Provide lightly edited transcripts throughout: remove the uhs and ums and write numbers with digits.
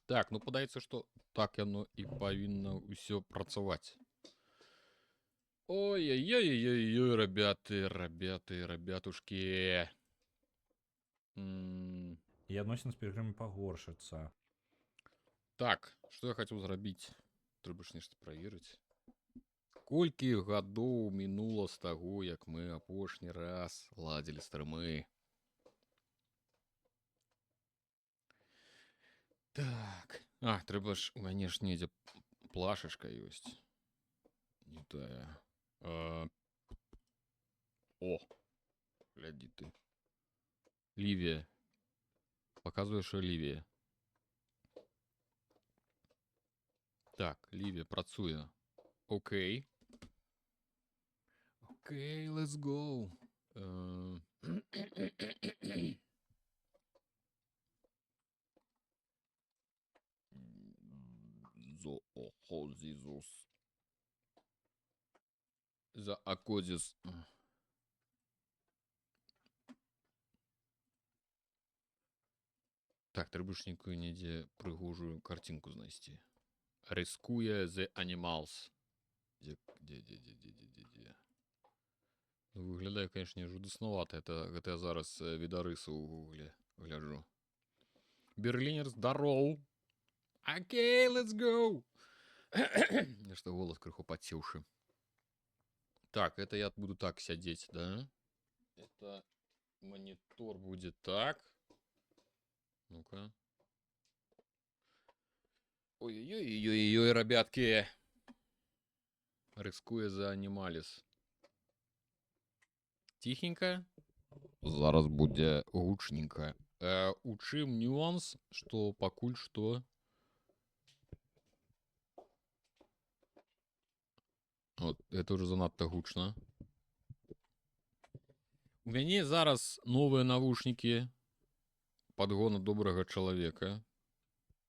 Так, ну падаецца, што так яно і павінна ўсё працаваць. Ой-ой-ой-ой-ой, ребяты, ребяты, ребятушки. І адносіны з пілігрымамі пагоршацца. Так, што я хацеў зрабіць? Трэба ж нешта праверыць. Колькі гадоў мінула з таго, як мы апошні раз ладзілі стрымы? Так. А, трэба ж, у мяне ж недзе плашачка ёсць. Не тая. А... О, глядзі ты. Лівія. Паказвае, што Лівія. Так, Лівія працуе. Окей. Окей, let's go. Зоохозізус. Заакозіс. Так, трэба ж нейкую недзе прыгожую карцінку знайсці. Рискуе The Animals. Дзе, дзе, дзе, дзе, дзе, дзе, дзе, дзе? Ну, выглядае, конечно, жудаснавата. Гэта я зараз відарысу ў гугле гляджу. Берлінер, здароў! Окей, let's go! Нешта голас крыху падсеўшы. Так, это я буду так сядзець, да? Это монитор будет так. Ну-ка. Ой-ой-ой-ой-ой, ребятки. Рискуе за Анималис. Тихенько. Зараз будзе гучненько. У чым нюанс, што пакуль што. Вот, это уже занадта гучна. У мяне зараз новыя навушнікі, падгона добрага чалавека.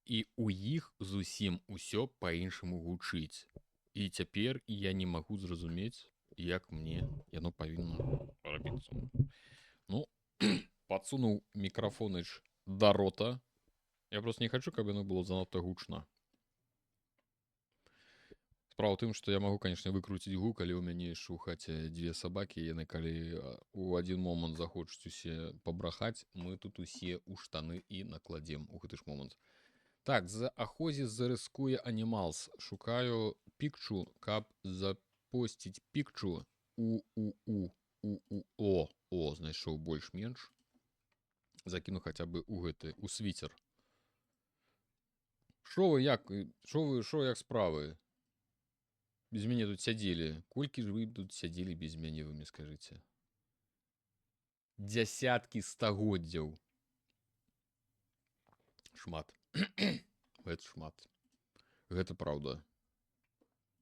І у іх зусім усё па-іншаму гучыць. І цяпер я не магу зразумець, як мне яно павінна рабіцца. Ну, падсунуў мікрафоныч да рота. Я просто не хочу, каб яно было занадта гучна. Справа ў тым, што я магу, конечно, выкруціць гук, але ў мяне яшчэ ў хаце дзве сабакі, яны калі у адзін момант захочуць усе пабрахаць, мы тут усе ў штаны і накладзем у гэты ж момант. Так, за Ахозіс зарыскуе Animals. Шукаю пікчу, каб запосціць пікчу у у у у у о о знайшоў больш-менш. Закіну хаця бы у гэты у свіцер. Шо вы, як, шо вы, шо, як справы? Без мяне тут сядзелі. Колькі ж вы тут сядзелі без мяне, вы мне скажыце? Дзясяткі стагоддзяў. Шмат. Гэта шмат. Гэта праўда.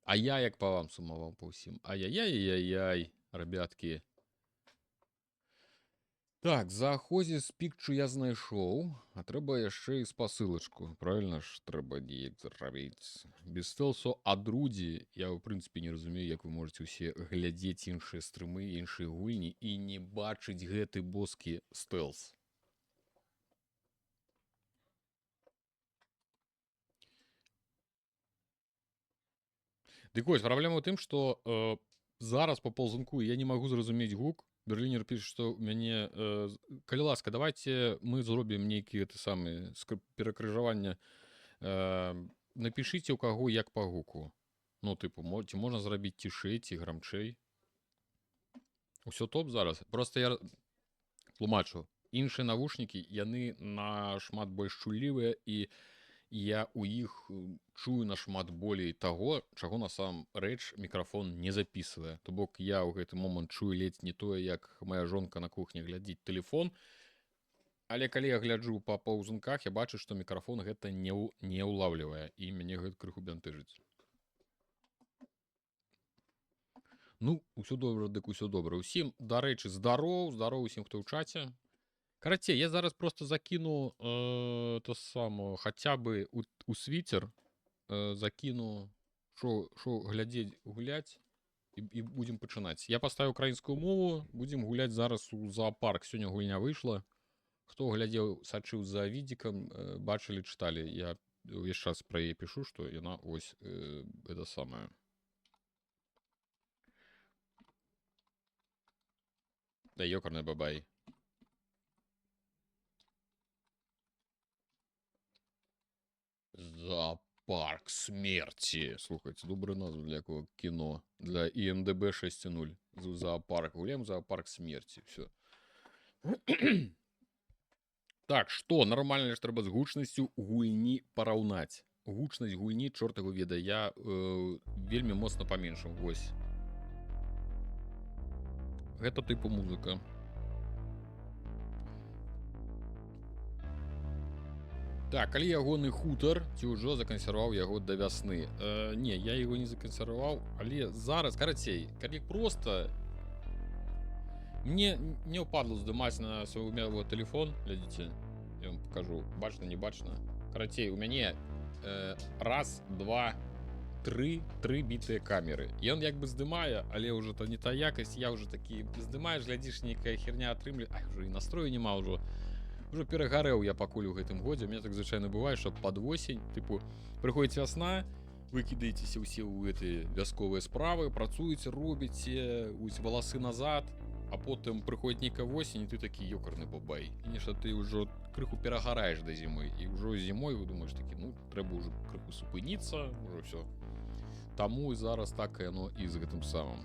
А я як па вам сумаваў па ўсім. Ай-яй-яй-яй-яй, ребятки. Так, за Ахозіс пікчу я знайшоў, а трэба яшчэ і спасылачку. Правильно ж, трэба неяк зрабіць. Без стэлсу адрудзі я ў прынцыпе не разумею, як вы можаце ўсе глядзець іншыя стрымы, іншыя гульні і не бачыць гэты боскі стэлс. Дык вось, праблема ў тым, што зараз па паўзунку я не магу зразумець гук. Берлінер піша, што ў мяне калі ласка, давайте мы зробім нейкі гэты самы перакрыжаванне. Напішыце, у каго як па гуку. Ну, тыпу, ці можна зрабіць цішэй ці грамчэй. Усё топ зараз. Просто я тлумачу. Іншыя навушнікі, яны нашмат больш чуллівыя, і я ў іх чую нашмат болей таго, чаго насамрэч мікрафон не записывае. То бок я ў гэты момант чую ледзь не тое, як моя жонка на кухні глядзіць тэлефон. Але калі я гляджу па паўзунках, я бачу, што мікрафон гэта не ўлаўлівае, і мяне гэта крыху бянтэжыць. Ну, усё добра, дык усё добра. Усім, дарэчы, здароў, здароў усім, хто ў чаце. Карацей, я зараз просто закіну то самое, хаця бы у свіцер, закіну, шо глядзець, гуляць, і будзем пачынаць. Я паставіў украінскую мову, будзем гуляць зараз у зоапарк. Сёння гульня выйшла. Хто глядзеў, сачыў за відзікам, бачылі, чыталі. Я увесь час пра яе пішу, што яна ось это самае. Да ёкарный бабай. Зоопарк смерти. Слухайте, добрая назва для якого кіно. Для IMDb 6.0. Зоопарк. Гуляем зоопарк смерти. Все. Так, што? Нармальна ж трэба з гучнасцю гульні параўнаць. Гучнасць гульні, чорт яго ведае, я вельмі моцна паменшыў. Вось. Гэта тыпу музыка. Так, калі ягоны хутар, ці ўжо закансерваваў яго да вясны? Не, я яго не закансерваваў, але зараз, карацей, калі проста... Мне не ўпадло здымаць на свой умелы телефон, глядзіце, я вам покажу, бачна, не бачна. Карацей, у мяне раз, два, тры, тры бітыя камеры. Ён як бы здымае, але ўжо то не та якасць, я ўжо такі здымаеш, глядзіш, нейкая херня атрымлі, ай, ўжо і настрою няма ўжо. Ужо перагарэў я пакуль у гэтым годзе. У меня так звычайна бывае, што пад восень, тыпу, прыходзіць вясна, вы кідаецеся ўсе ў гэтыя вясковыя справы, працуеце, робіце, ось валасы назад, а потым прыходзіць нейкая восень, і ты такі ёкарны бабай. І нешта ты ўжо крыху перагараеш да зімы. І ўжо зімой вы думаеш такі, ну, трэба ўжо крыху супыніцца, ўжо ўсё. Таму і зараз так яно і з гэтым самым.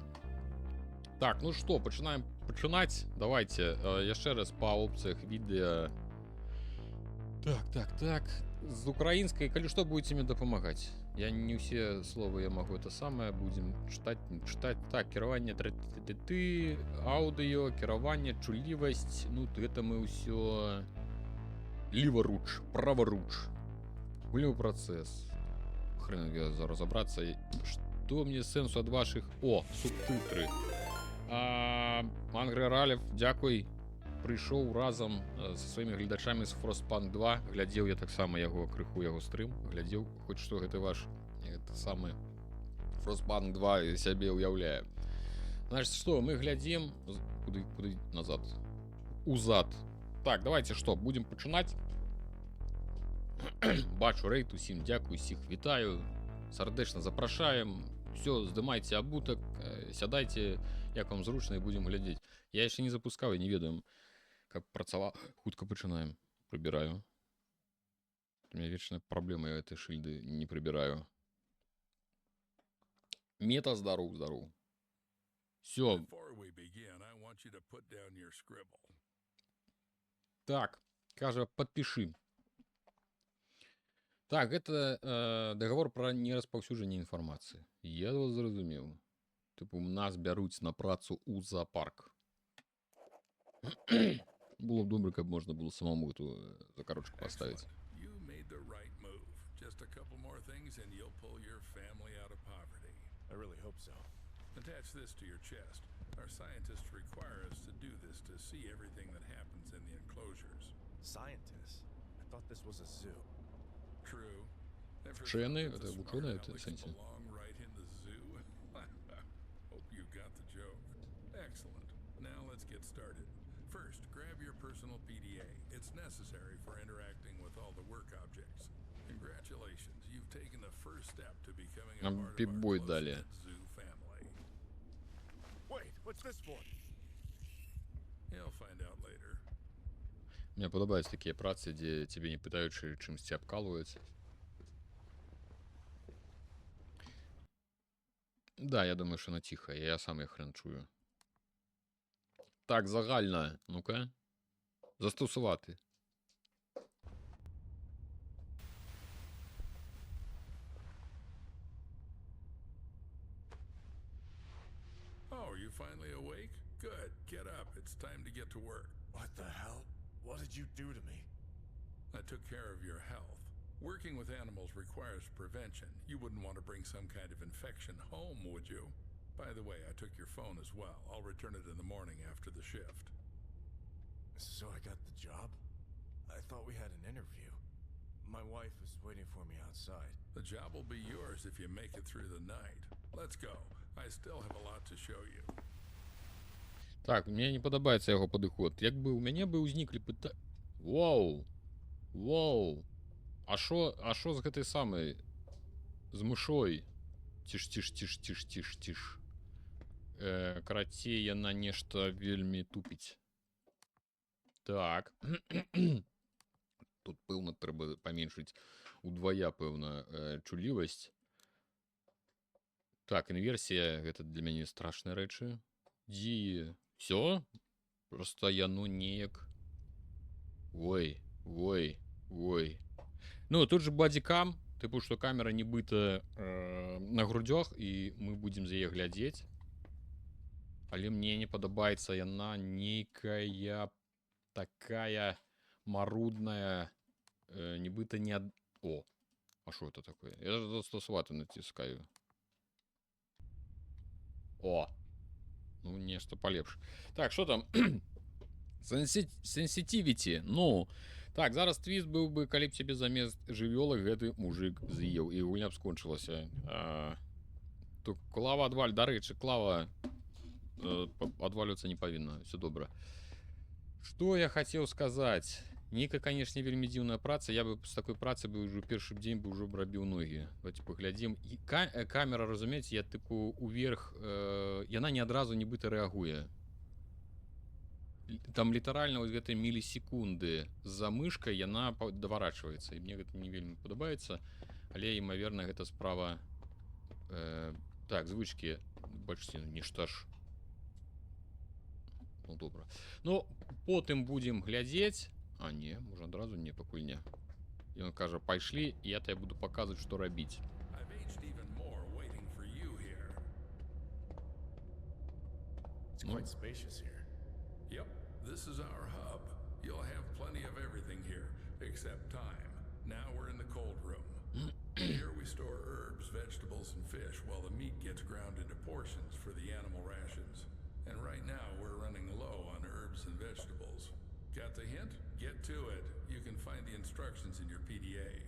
Так, ну што, пачынаем пачынаць. Давайте яшчэ раз па опцыях відэа. Так, так, так. З украінскай, калі што, будете мне дапамагаць. Я не ўсе словы я магу это самае, будзем чытаць, не чытаць. Так, кіраванне ты, аўдыё, кіраванне, чуллівасць. Ну, гэта мы ўсё леваруч, праваруч. Гулявы працэс. Хрен я зараз разобрацца. Што мне сэнсу ад вашых... О, субтытры. Ангрэ Ралев, дзякуй. Прыйшоў разам са сваімі гледачамі з Frostpunk 2. Глядзеў я таксама яго, крыху яго стрым. Глядзеў, хоць што гэты ваш, гэты самы Frostpunk 2 сябе ўяўляе. Значит, што, мы глядзім... Куды, куды назад? Узад. Так, давайте што, будем пачынаць. Бачу рэйд, усім дзякую, усіх вітаю. Сардэчна запрашаем. Всё, здымайце абутак, сядайце, як вам зручна, і будем глядзець. Я яшчэ не запускаў, я не ведаю, каб працаваў. Хутка пачынаем. Прыбіраю. У меня вечная праблема, я этой шыльды не прыбіраю. Мета, здароў, здароў. Всё. Before we begin, I want you to put down your scribble. Так, кажа, подпиши. Так, гэта договор про нераспаўсюджанне інфармацыі. Я вас зразумеў. Тыпу, нас бяруць на працу ў зоопарк. Было б добра, каб можна было самому эту закорочку поставить. Excellent. You made the right move. Just a couple more things and you'll pull your family out of poverty. I really hope so. Attach this to your chest. Our scientists require us to do this to see everything that happens in the enclosures. Scientists? I thought this was a zoo. True. Ever Вченые? thought that Это the ученые, smart это alecks сенси? belong right in the zoo? Hope you got the joke. Excellent. Now let's get started. First, grab your personal PDA. It's necessary for interacting with all the work objects. Congratulations, you've taken the first step to becoming a Нам part of our пип-бой дали. close-knit zoo family. Wait, what's this for? You'll find out later. Мне падабаюцца такія працы, дзе цябе не пытаючы чымсьці абкалваюць. Да, я думаю, што она ціхая, я сам я хрен чую. Так, загальна. Ну-ка. Застосувати. Oh, are you finally awake? Good. Get up. It's time to get to work. What the hell? What did you do to me? I took care of your health. Working with animals requires prevention. You wouldn't want to bring some kind of infection home, would you? By the way, I took your phone as well. I'll return it in the morning after the shift. So I got the job? I thought we had an interview. My wife is waiting for me outside. The job will be yours if you make it through the night. Let's go. I still have a lot to show you. Так, мне не падабаецца яго падыход. Як бы ў мяне бы ўзніклі пыта... Воу! Воу! А шо з гэтай самай, з мышой? Ціш, ціш, ціш, ціш, ціш, ціш. Карацей, яна нешта вельмі тупіць. Так. Тут, пэўна, трэба паменшыць удвая, пэўна, чуллівасць. Так, інверсія, гэта для мяне страшныя рэчы. Дзе? Всё? Просто яно неяк. Ой, ой, ой. Ну, тут же бодикам, тыпу, што камера нібыта на грудзях, і мы будзем з яе глядзець. Але мне не падабаецца, яна нейкая такая марудная, нібыта не ад... О, а што это такое? Я ж застосаваты націскаю. О! Ну, нешта палепш. Так, што там? Sensitivity. Ну, так, зараз твіст быў бы, калі б цябе замест жывёлы гэты мужик з'еў, і гульня б скончылася. То клава адваль, дарэчы, клава адвалюцца не павінна, всё добра. Што я хацеў сказаць? Нейкая, конечно, вельмі дзіўная праца. Я бы з такой працы бы ўжо першы б дзень бы ўжо б рабіў ногі. Давайте паглядзім. І камера, разумееце, я тыпу уверх, яна не адразу нібыта рэагуе. Там літаральна вось гэтай мілісекунды за мышкай яна даварачваецца, і мне гэта не вельмі падабаецца, але імаверна, гэта справа так, звычкі, бачыце, нешта ж. Ну, добра. Ну, потым будзем глядзець. А, не, можа, адразу не, пакуль не. Ён кажа: пайшлі, я табе буду паказваць, што рабіць. I've aged even more waiting for you here. It's Ну. quite spacious here. Yep, this is our hub. You'll have plenty of everything here, except time. Now we're in the cold room. Here we store herbs, vegetables, and fish while the meat gets ground into portions for the animal rations. And right now we're running low on herbs and vegetables. Got the hint? Get to it. You can find the instructions in your PDA.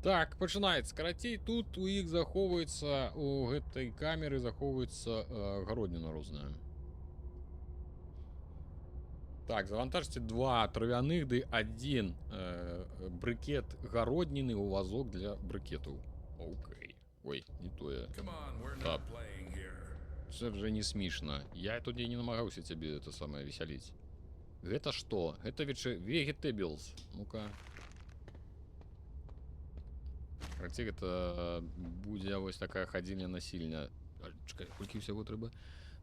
Так, пачынаецца. Карацей, тут у іх захоўваецца, у гэтай камеры захоўваецца гародніна розная. Так, завантажце два травяных ды адзін брыкет гародніны ў вазок для брыкетаў. Окей. Ой, не тое. Come on, we're Stop. not playing here. Це вже не смішна. Я тут і не намагаўся цябе это самае весяліць. Гэта што? Гэта вече vegetables. Ну-ка. Карацей, гэта будзе вось такая хадзільня насільня. А, чакай, колькі ўсяго трэба?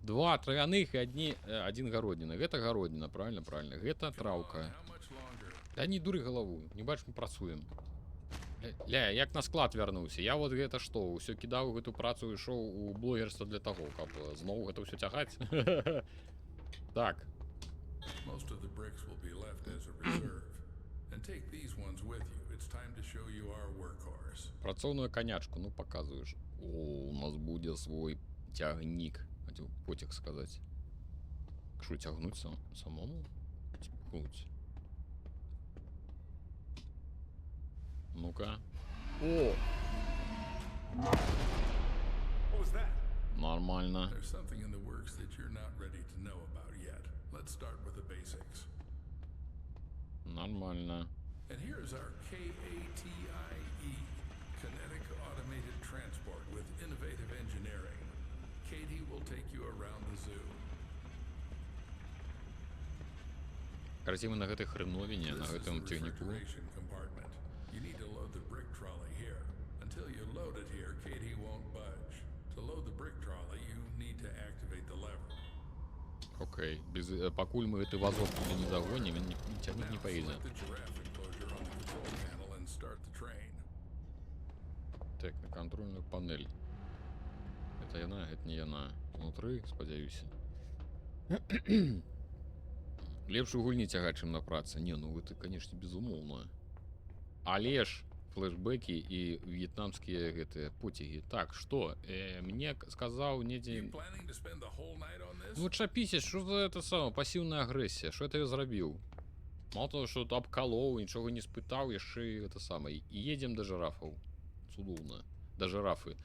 Два травяных і адзін гародніна. Гэта гародніна, правильно, правильно. Гэта Come on, траўка. how much longer? Да не дуры галаву, не бачыш, мы працуем. Ля, як на склад вярнуўся. Я вот гэта што, ўсё кідаў гэту працу і ішоў у блогерства для таго, каб зноў гэта ўсё цягаць. Так, Most of the bricks will be left as a reserve. And take these ones with you. It's time to show you our workhorse. Працоўную канячку, ну паказваеш. О, у нас будзе свой цягнік. Хацеў поцяг сказаць. Што, цягнуць самому? Ці пхнуць? Ну-ка. О! What was that? Нормально. There's something in the works that you're not ready to know about yet. Let's start with the basics. Нормально. And here's our KATIE, Kinetic Automated Transport with Innovative Engineering. Katie will take you around the zoo. Карацей, мы на гэтай хреновине, на This is гэтым the цягніку. refrigeration compartment. You need to load the brick trolley here. Until you load it here, Katie won't budge. To load the brick trolley, you need to activate the lever. Окей. Без, пакуль мы гэты вазок туды не загонім, ён не, цягнік не Now паедзе. select the giraffe enclosure on the control panel and start the train. Так, на контрольную панель. Это яна, это не яна. Унутры, спадзяюся. Лепш у гульні цягаць, чым на працы. Не, ну гэта, конечно, безумоўна. Але ж флешбекі і в'етнамскія гэтыя поцягі. Так, што? Мне сказаў недзе. You planning to spend the whole night on this? Ну чапіся, що за это самое, пасіўная агрэсія? Що я табе зрабіў? Мало того, що абкалоў, нічога не спытаў, яшчэ і это самае. І едзем да жирафаў. Цудоўна. Да жирафы.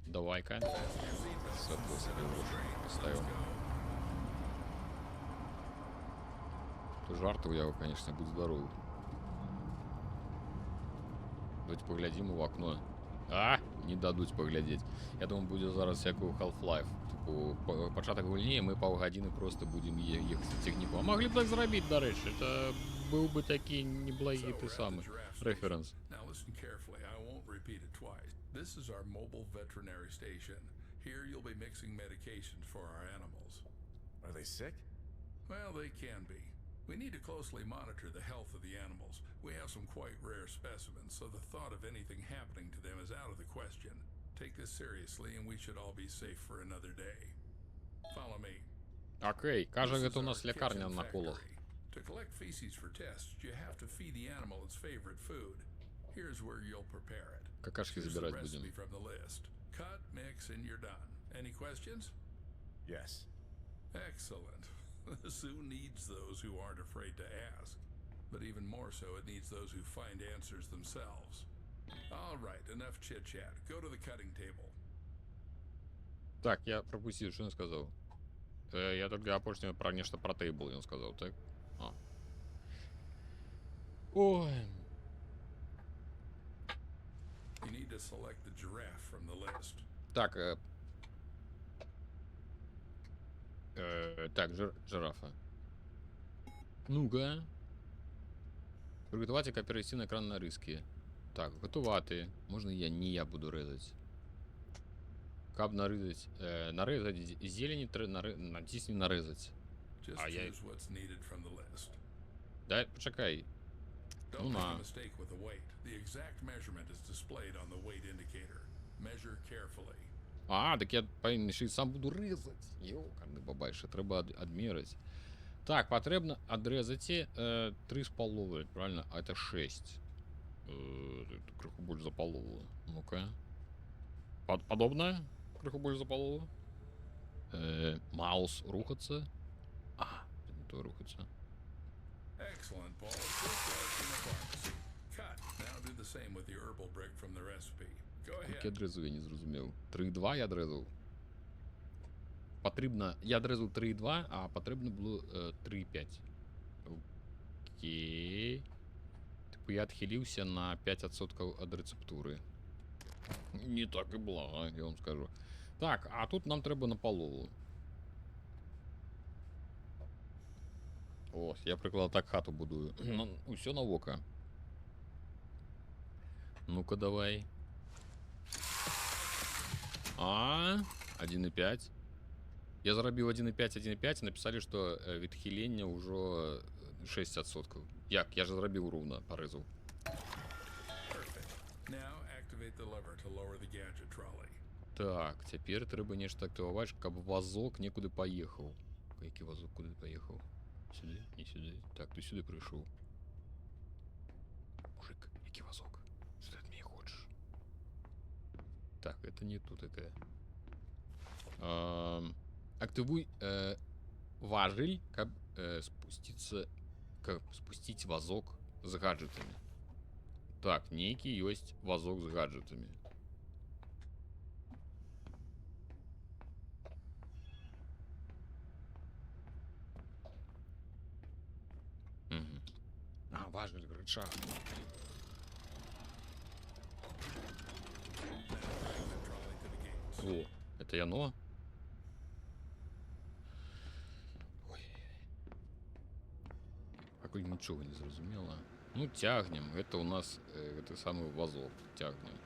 Давай-ка. Святло сабе ў вочы паставім. Жарты ў яго, конечно, будь здоров. Давайте паглядзім у акно. А, не дадуць паглядзець. Я думаю, будзе зараз як у Half-Life. Тыпу, пачатак гульні, мы паўгадзіны просто будзем ехаць на цягніку. А маглі б так зрабіць, дарэчы. Это быў бы такі неблагі So, ты we're at самы the giraffe station. рэферэнс. Now listen carefully. I won't repeat it twice. This is our mobile veterinary station. Here you'll be mixing medications for our animals. Are they sick? Well, they can be. We need to closely monitor the health of the animals. We have some quite rare specimens, so the thought of anything happening to them is out of the question. Take this seriously, and we should all be safe for another day. Follow me. Окей, кажа, This гэта is у нас our лякарня kitchen на колах. factory. To collect feces for tests, you have to feed the animal its favorite food. Here's where you'll prepare it. Какашки Choose the забирать recipe будем. from the list. Cut, mix, and you're done. Any questions? Yes. Excellent. The zoo needs those who aren't afraid to ask. But even more so, it needs those who find answers themselves. All right, enough chit chat. Go to the cutting table. Так, я прапусціў, што ён сказаў. Я толькі апошняе пра нешта пра table ён сказаў, так? А. Ой. You need to select the giraffe from the list. Так, так, жирафа. Ну-ка. Прыгатаваць, каб перайсці на экран нарызкі. Так, гатаваць. Можна я не я буду рэзаць. Каб нарэзаць, нарэзаць зелені, націсні нарэзаць. Just А я choose what's needed from the list. Дай, пачакай. Don't Ну make на. a mistake with the weight. The exact measurement is displayed on the weight indicator. Measure carefully. А, так я павінен яшчэ і сам буду рэзаць. Ёкарны бабай, яшчэ трэба адмераць. Так, патрэбна адрэзаць 3,5, правильно? А это 6. Это крыху больш за палову. Ну-ка. Падобна? Крыху больш за палову. Маус рухацца. А, не то рухацца. Excellent, Paul. Just like in the pharmacy. Cut. Now do the same with the herbal brick from the recipe. Go Колькі ahead. адрэзаў, я не зразумеў. 3,2 я адрэзаў. Патрэбна... Я адрэзаў 3,2, а патрэбна было 3,5. Окей. Тыпу я адхіліўся на 5% ад рэцэптуры. Не так і блага, я вам скажу. Так, а тут нам трэба на палову. О, я прыклад так хату будую. Ну, усё на вока. Ну-ка давай. А, 1,5. Я зарабіў 1,5, 1,5, написали, что відхіленне ўжо 6%. Як? Я же зрабіў роўна, парэзаў. Perfect. Now activate the lever to lower the gadget trolley. Так, цяпер трэба нешта актываваць, каб вазок некуды паехаў. Які вазок куды паехаў? Сюды? Не сюды. Так, ты сюды прыйшоў. Мужик, які вазок? Што ты ад мяне хочаш? Так, это не то такая. Актывуй важыль, каб спусціцца, каб спусціць вазок з гаджетамі. Так, нейкі ёсць вазок з гаджетамі. Мгм. А, важыль, рычаг. О, это яно? Ой. Пакуль нічога не зразумела. Ну, цягнем. Это у нас гэты самы вазок. Цягнем.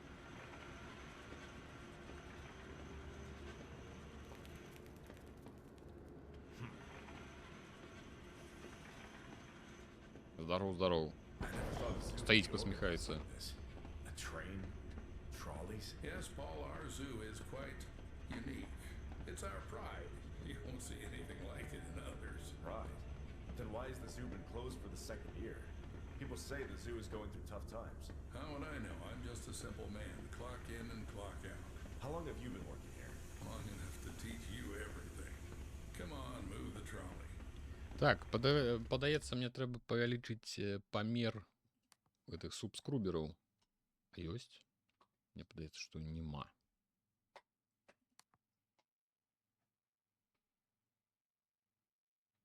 Здорово, здорово. Стоит, посмехается. A train? Trolleys? Yes, Paul, our zoo is quite unique. It's our pride. You won't see anything like it in others. Pride? Then why has the zoo been closed for the second year? People say the zoo is going through tough times. How would I know? I'm just a simple man. Clock in and clock out. How long have you been working here? Long enough to teach you everything. Come on, move the trolley. Так, падаецца, мне трэба павялічыць памер гэтых субскрубераў. А ёсць? Мне падаецца, што няма.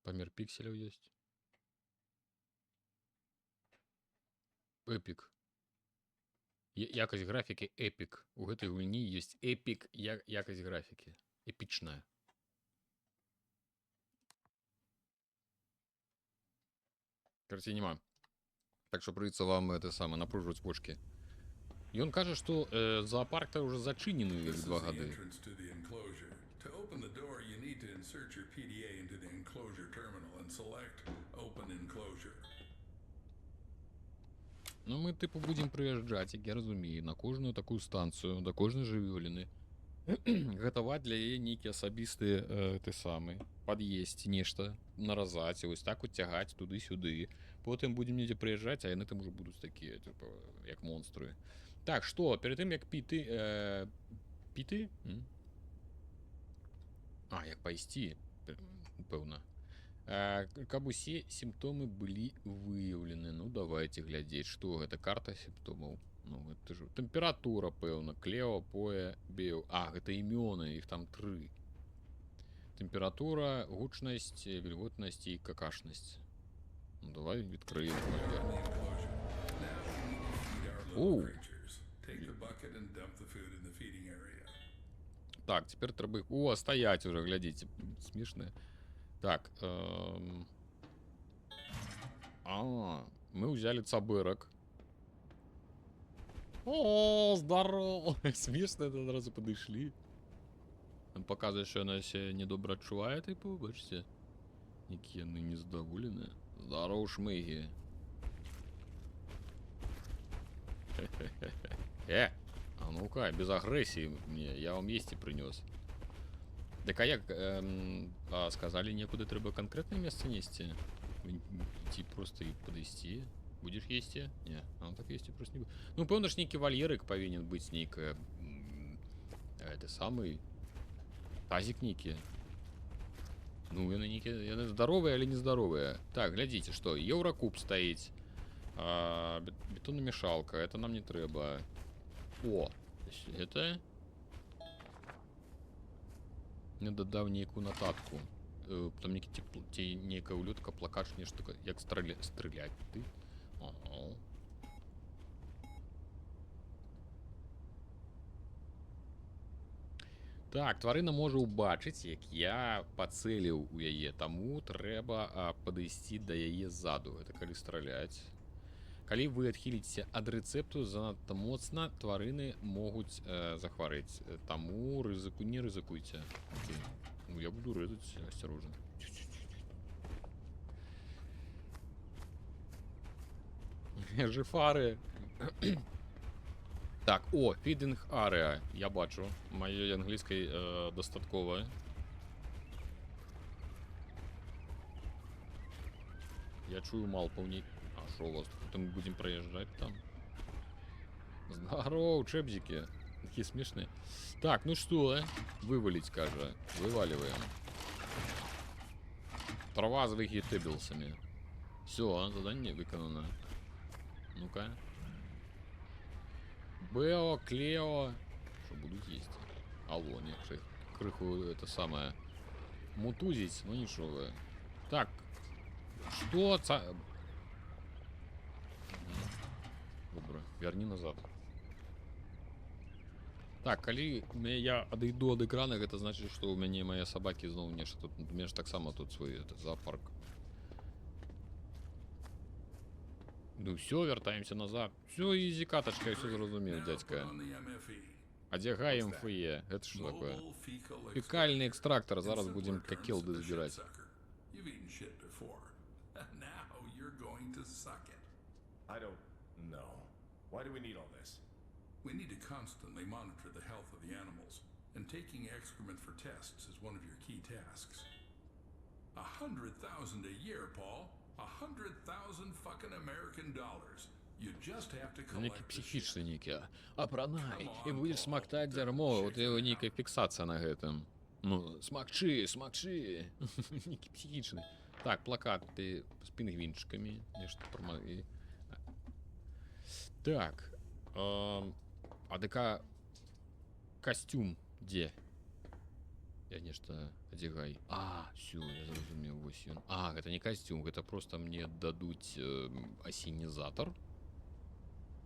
Памер пікселяў ёсць. Эпік. Якасць графікі эпік. У гэтай гульні ёсць эпік якасць графікі. Эпічная. Карацей, няма. Так што прыйдецца вам это самае напружваць вочкі. Ён кажа, што зоапарк-то ўжо зачынены як This два is the гады. entrance to the enclosure. To open the door, you need to insert your PDA into the enclosure terminal and select Open Enclosure. Ну, мы, тыпу, будзем прыязджаць, як я разумею, на кожную такую станцыю, да кожнай жывёліны. Гатаваць для яе нейкі асабісты ты самы пад'есці нешта, наразаць, і вось так вот цягаць туды-сюды. Потым будзем недзе прыязджаць, а яны там ужо будуць такія, тыпу, як монстры. Так, што, перад тым як піты... Піты? М? А, як пайсці, пэўна. Каб усе сімптомы былі выяўлены. Ну, давайте глядзець, што гэта карта сімптомаў. Ну, гэта ж тэмпература, пэўна, Клео, Поэ, Бео. А, гэта імёны, іх там тры. Тэмпература, гучнасць, вільготнасць і какашнасць. Ну, давай відкрыем фольдер. Оу. Так, цяпер трэба іх... О, стаяць уже, глядзіце, смешныя. Так, мы ўзялі цабэрак. О, здорово! Смешна, это адразу падышлі. Там паказвае, што яна сябе недобра адчувае, тыпу, бачыце? Якія яны незадаволеныя. Здароў, шмыгі. А ну-ка, без агрэсіі мне, я вам есці прынёс. Так а як, а сказалі, некуды трэба канкрэтнае месца несці? Ці проста і падысці? Будзеш есці? Не, а ну так есці просто не буду. Ну, пэўна ж, нейкі вальерык павінен быць, нейкая, это самы тазік нейкі. Ну, яны нейкія, яны здаровыя, але нездаровыя. Так, глядзіце, што еўракуб стаіць. Бетономешалка, это нам не трэба. О, это... Мне дадаў нейкую нататку. Там нейкі тип, ці нейкая улётка, плакат, нешта такое, як стрыляць ты. Ага. Так, тварына можа ўбачыць, як я пацэліў у яе, таму трэба падысці да яе ззаду. Гэта калі страляць. Калі вы адхіліцеся ад рэцэпту занадта моцна, тварыны могуць захварэць. Таму не рызыкуйце. Окей. Ну, я буду рэзаць асцярожна. Жифары. Так, о, feeding area. Я бачу. Маёй англійскай дастаткова. Я чую малпаў не... А шо у вас тут? Мы будем проезжать там? Здорово, чепзики. Такие смешные. Так, ну что, Вывалить, кажа. Вываливаем. Трава с вегетебилсами. Все, задание выполнено. Ну-ка. Бео, Клео. Что будут есть? Алло, не, крыху это самое. Мутузить, ну ничего вы. Так. Что? Добра, верни назад. Так, калі я адыйду ад экрана, гэта значыць, што ў мяне мае сабакі зноў нешта тут, у мяне ж таксама тут свой этот зоопарк. Ну всё, вяртаемся назад. Всё, изи каточка, я всё зразумеў, дядька. Одягай МФЕ. Это что такое? Фекальный экстрактор. Зараз будем какелды збирать. I don't know. Why do we need all this? We need to constantly monitor the health of the animals, and taking excrement for tests is one of your key tasks. 100,000 a year, Paul. 100,000 fucking American dollars. You just have to collect Некий the психічний shit. некий. Апранай, і будеш смактать дерьмо. Вот его некая фиксация на этом. Ну, смакчи, смакчи. Некий психічний. Так, плакат ты с пингвинчиками. Нечто Так. А ДК костюм где? Я нечто одягай. А, всё, я зразумеў, вось ён. А, гэта не костюм, гэта просто мне дадуць асенізатор.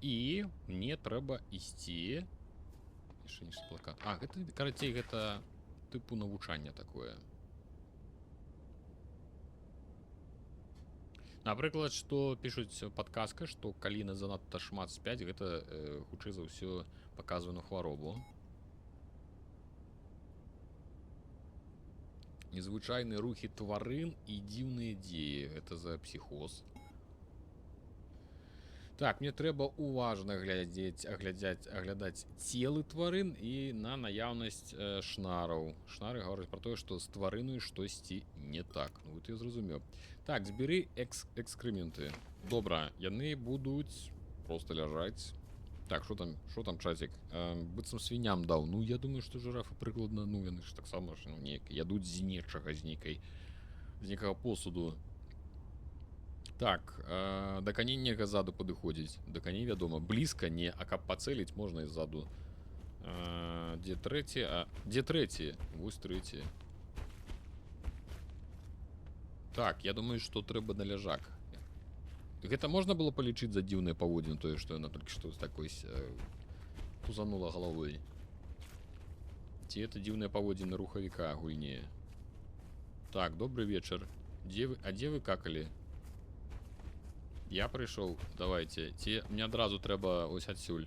І мне трэба ісці. Яшчэ не плакат. А, гэта, карацей, гэта тыпу навучання такое. Напрыклад, што пішуць падказка, што калі на занадта шмат спяць, гэта хутчэй за ўсё паказвае на хваробу. Незвычайныя рухі тварын і дзіўныя дзеі. Гэта за псіхоз. Так, мне трэба уважна глядзець, аглядаць целы тварын і на наяўнасць шнараў. Шнары гавораць пра тое, што з тварынаю штосьці не так. Ну, вот я зразумеў. Так, збяры экскрэменты. Добра, яны будуць просто ляжаць. Так, што там чацік? Быццам свіням даў. Ну, я думаю, што жирафы прыкладна, ну, яны ж таксама ж, ну, неяк ядуць з нечага, з нейкай, з некага посуду. Так, да коней нельга ззаду падыходзіць. Да коней, вядома, блізка не, а каб пацэліць, можна і ззаду. Дзе трэці? А, дзе трэці? Вось трэці. Так, я думаю, што трэба на ляжак. Гэта можна было палічыць за дзіўныя паводзіны, тое, што яна толькі што так вось тузанула галавой. Ці это дзіўныя паводзіны рухавіка гульні? Так, добры вечар. Дзе вы, а дзе вы какалі? Я прыйшоў, давайте. Ці мне адразу трэба ось адсюль.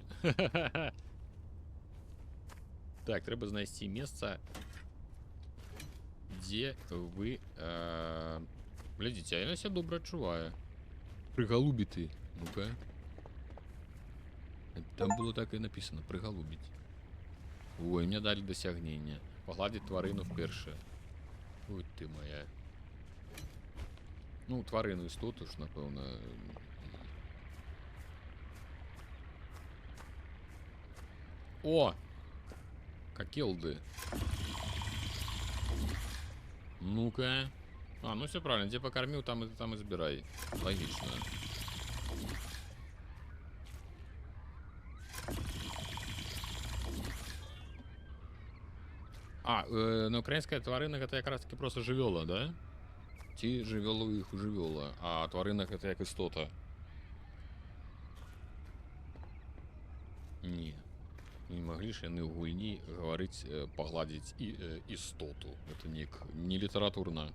Так, трэба знайсці месца, дзе вы... Глядзіце, а яна себя добра адчувае. Прыгалубіты. Ну-ка. Там было так і написано. Прыгалубіць. Ой, мне далі дасягненне. Пагладзіць тварыну вперше. Ой, ты моя. Ну, тварыну істоту ж, напэўна. О! Какелды. Ну-ка. А, ну все правильно. Где покормил, там и забирай. Логично. А, на украинская тварына это как раз таки просто жывёла, да? Ці жывёла ў іх жывёла, а тварына гэта як істота. Не. Не маглі ж яны ў гульні гаварыць, пагладзіць і істоту. Это неяк не літаратурна.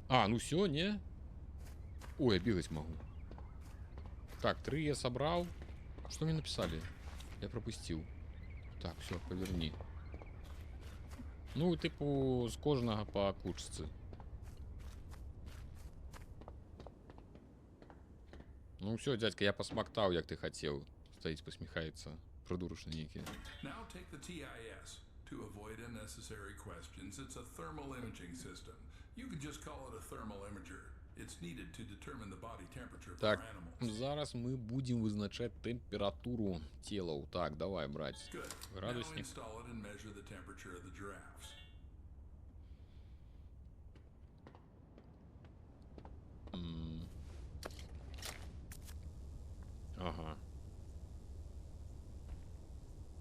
А, ну всё, не? Ой, я бегать могу. Так, 3 я собрал. Что мне написали? Я пропустил. Так, всё, поверни. Ну, типу, з кожнага па кучцы. Ну всё, дядька, я посмоктал, як ты хотел. Стоит, посмехается. Придурочный некий. Now take the TIS. To avoid unnecessary questions, it's a thermal imaging system. You could just call it a thermal imager. It's needed to determine the body temperature for Так, animals. зараз мы будем вызначать температуру тела. Так, давай брать Good. Now градусник. install it and measure the temperature of the giraffes. Ага.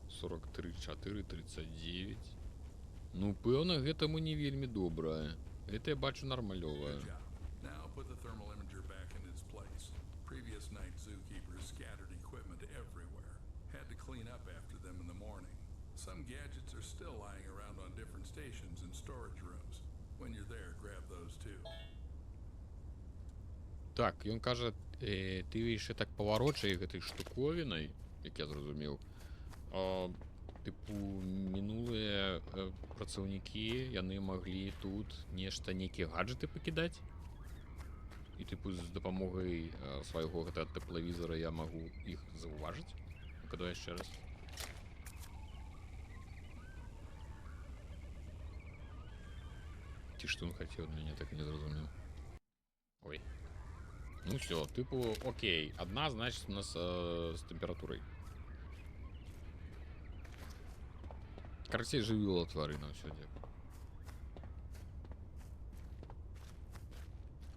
43, 4, 39. Ну, пэўна, гэтаму не вельмі добра. Гэта я бачу нармалёвае. Good job. Now put the thermal imager back in its place. Previous night zookeepers scattered equipment everywhere. Had to clean up after them in the morning. Some gadgets are still lying around on different stations and storage rooms. When you're there, grab those too. Так, ён кажа, ты яшчэ так паварочай гэтай штуковінай, як я зразумеў. Тыпу, мінулыя працаўнікі, яны маглі тут нешта, нейкія гаджэты пакідаць. І тыпу з дапамогай свайго гэтага тэплавізара я магу іх заўважыць. Ну-ка, давай яшчэ раз. Ці што ён хацеў ад мяне, так і не зразумеў. Ой. Ну всё, тыпу, окей. Одна, значит, у нас с температурой. Карацей, жывёла тварына ўсё, дзякую.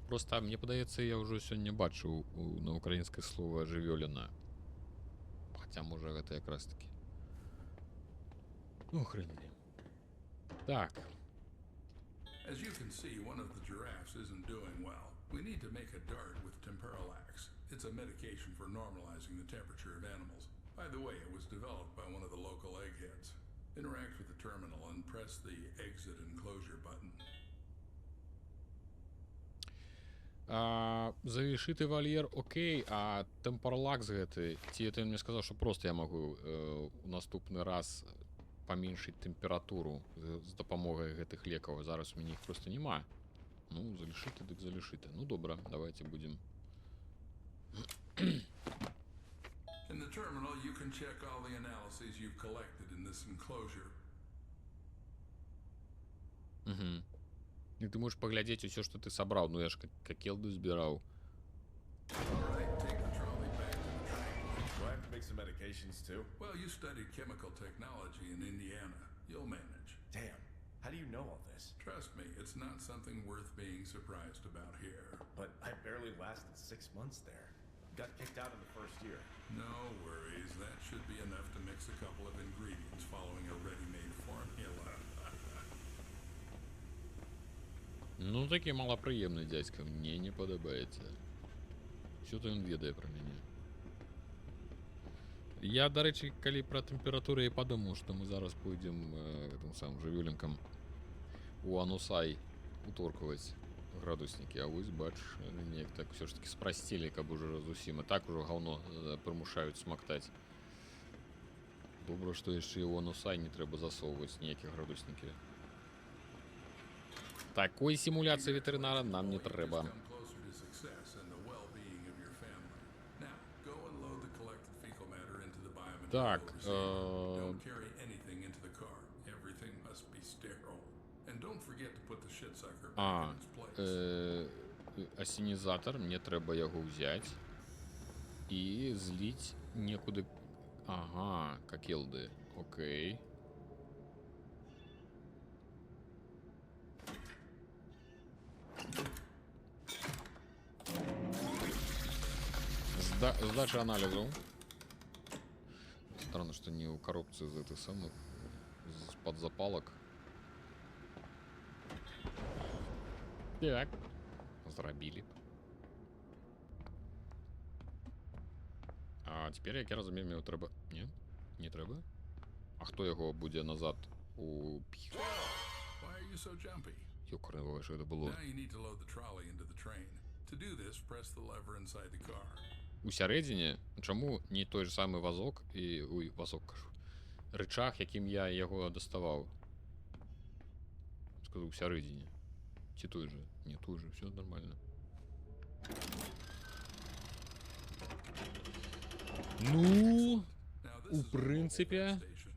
Просто, мне падаецца, я ўжо сёння бачыў на украінскае слово жывёліна. Хаця, можа, гэта якраз такі. Ну, хрен з ним. Так. As you can see, one of the giraffes isn't doing well. We need to make a dart with Temperalax. It's a medication for normalizing the temperature of animals. By the way, it was developed by one of the local eggheads. Interact with the terminal and press the exit enclosure button. А, залішыты вальер, окей, а тэмпарлакс гэты, ці это ён мне сказаў, што просто я магу у наступны раз паменшыць тэмпературу з дапамогай гэтых лекаў. Зараз у мяне іх просто няма. Ну, залішыты дык залішыты. Ну добра, давайте будзем. In the terminal, you can check all the analyses you've collected in this enclosure. Угу. І ты можаш паглядзець усё, што ты сабраў. Ну я ж какелду збіраў. All right, take the trolley back to the train. Do I have to make some medications too? Well, you studied chemical technology in Indiana. You'll manage. Damn. How do you know all this? Trust me, it's not something worth being surprised about here. But I barely lasted 6 months there. Got kicked out in the first year. No worries, that should be enough to mix a couple of ingredients following a ready-made formula. Ну такі малапрыемны дзядзька, мне не падабаецца. Усё-то ён ведае пра мяне. Я, дарэчы, калі пра тэмпературы і падумаў, што мы зараз пойдзем гэтым самым жывёлінкам у Анусай уторкаваць градуснікі, а вось бач, яны неяк так усё ж такі спрасцілі, каб ужо зусім, і так ужо гаўно прымушаюць смактаць. Добра, што яшчэ і ў Анусай не трэба засоўваць ніякія градуснікі. Такой сімуляцыі ветэрынара нам не You've just трэба. come closer to success and the well-being of your family. Now, go and load the collected fecal matter into the biomaterial Так, receiver. Don't carry anything into the car. Everything must be sterile. And don't forget to put the shit sucker back А, in its place. Асенізатар, мне трэба яго ўзяць і зліць некуды. Ага, какелды. Окей. Здача аналізу. Странно, что не ў коробцы з этих самых з-пад запалак. Так. Зрабілі. А цяпер, як я разумею, мне трэба. Не? Не трэба? А хто яго будзе назад у Why are you so jumpy? Ёкарный, што гэта было? Now you need to load the trolley into the train. To do this, press the lever inside the car. У сярэдзіне? Чаму не той же самы вазок і, ой, вазок кажу. Рычаг, якім я яго даставаў. Сказаў, у сярэдзіне. Ці той же? Не той же, все нормально. Ну, Now, this у is a mobile прынцыпе, vet station.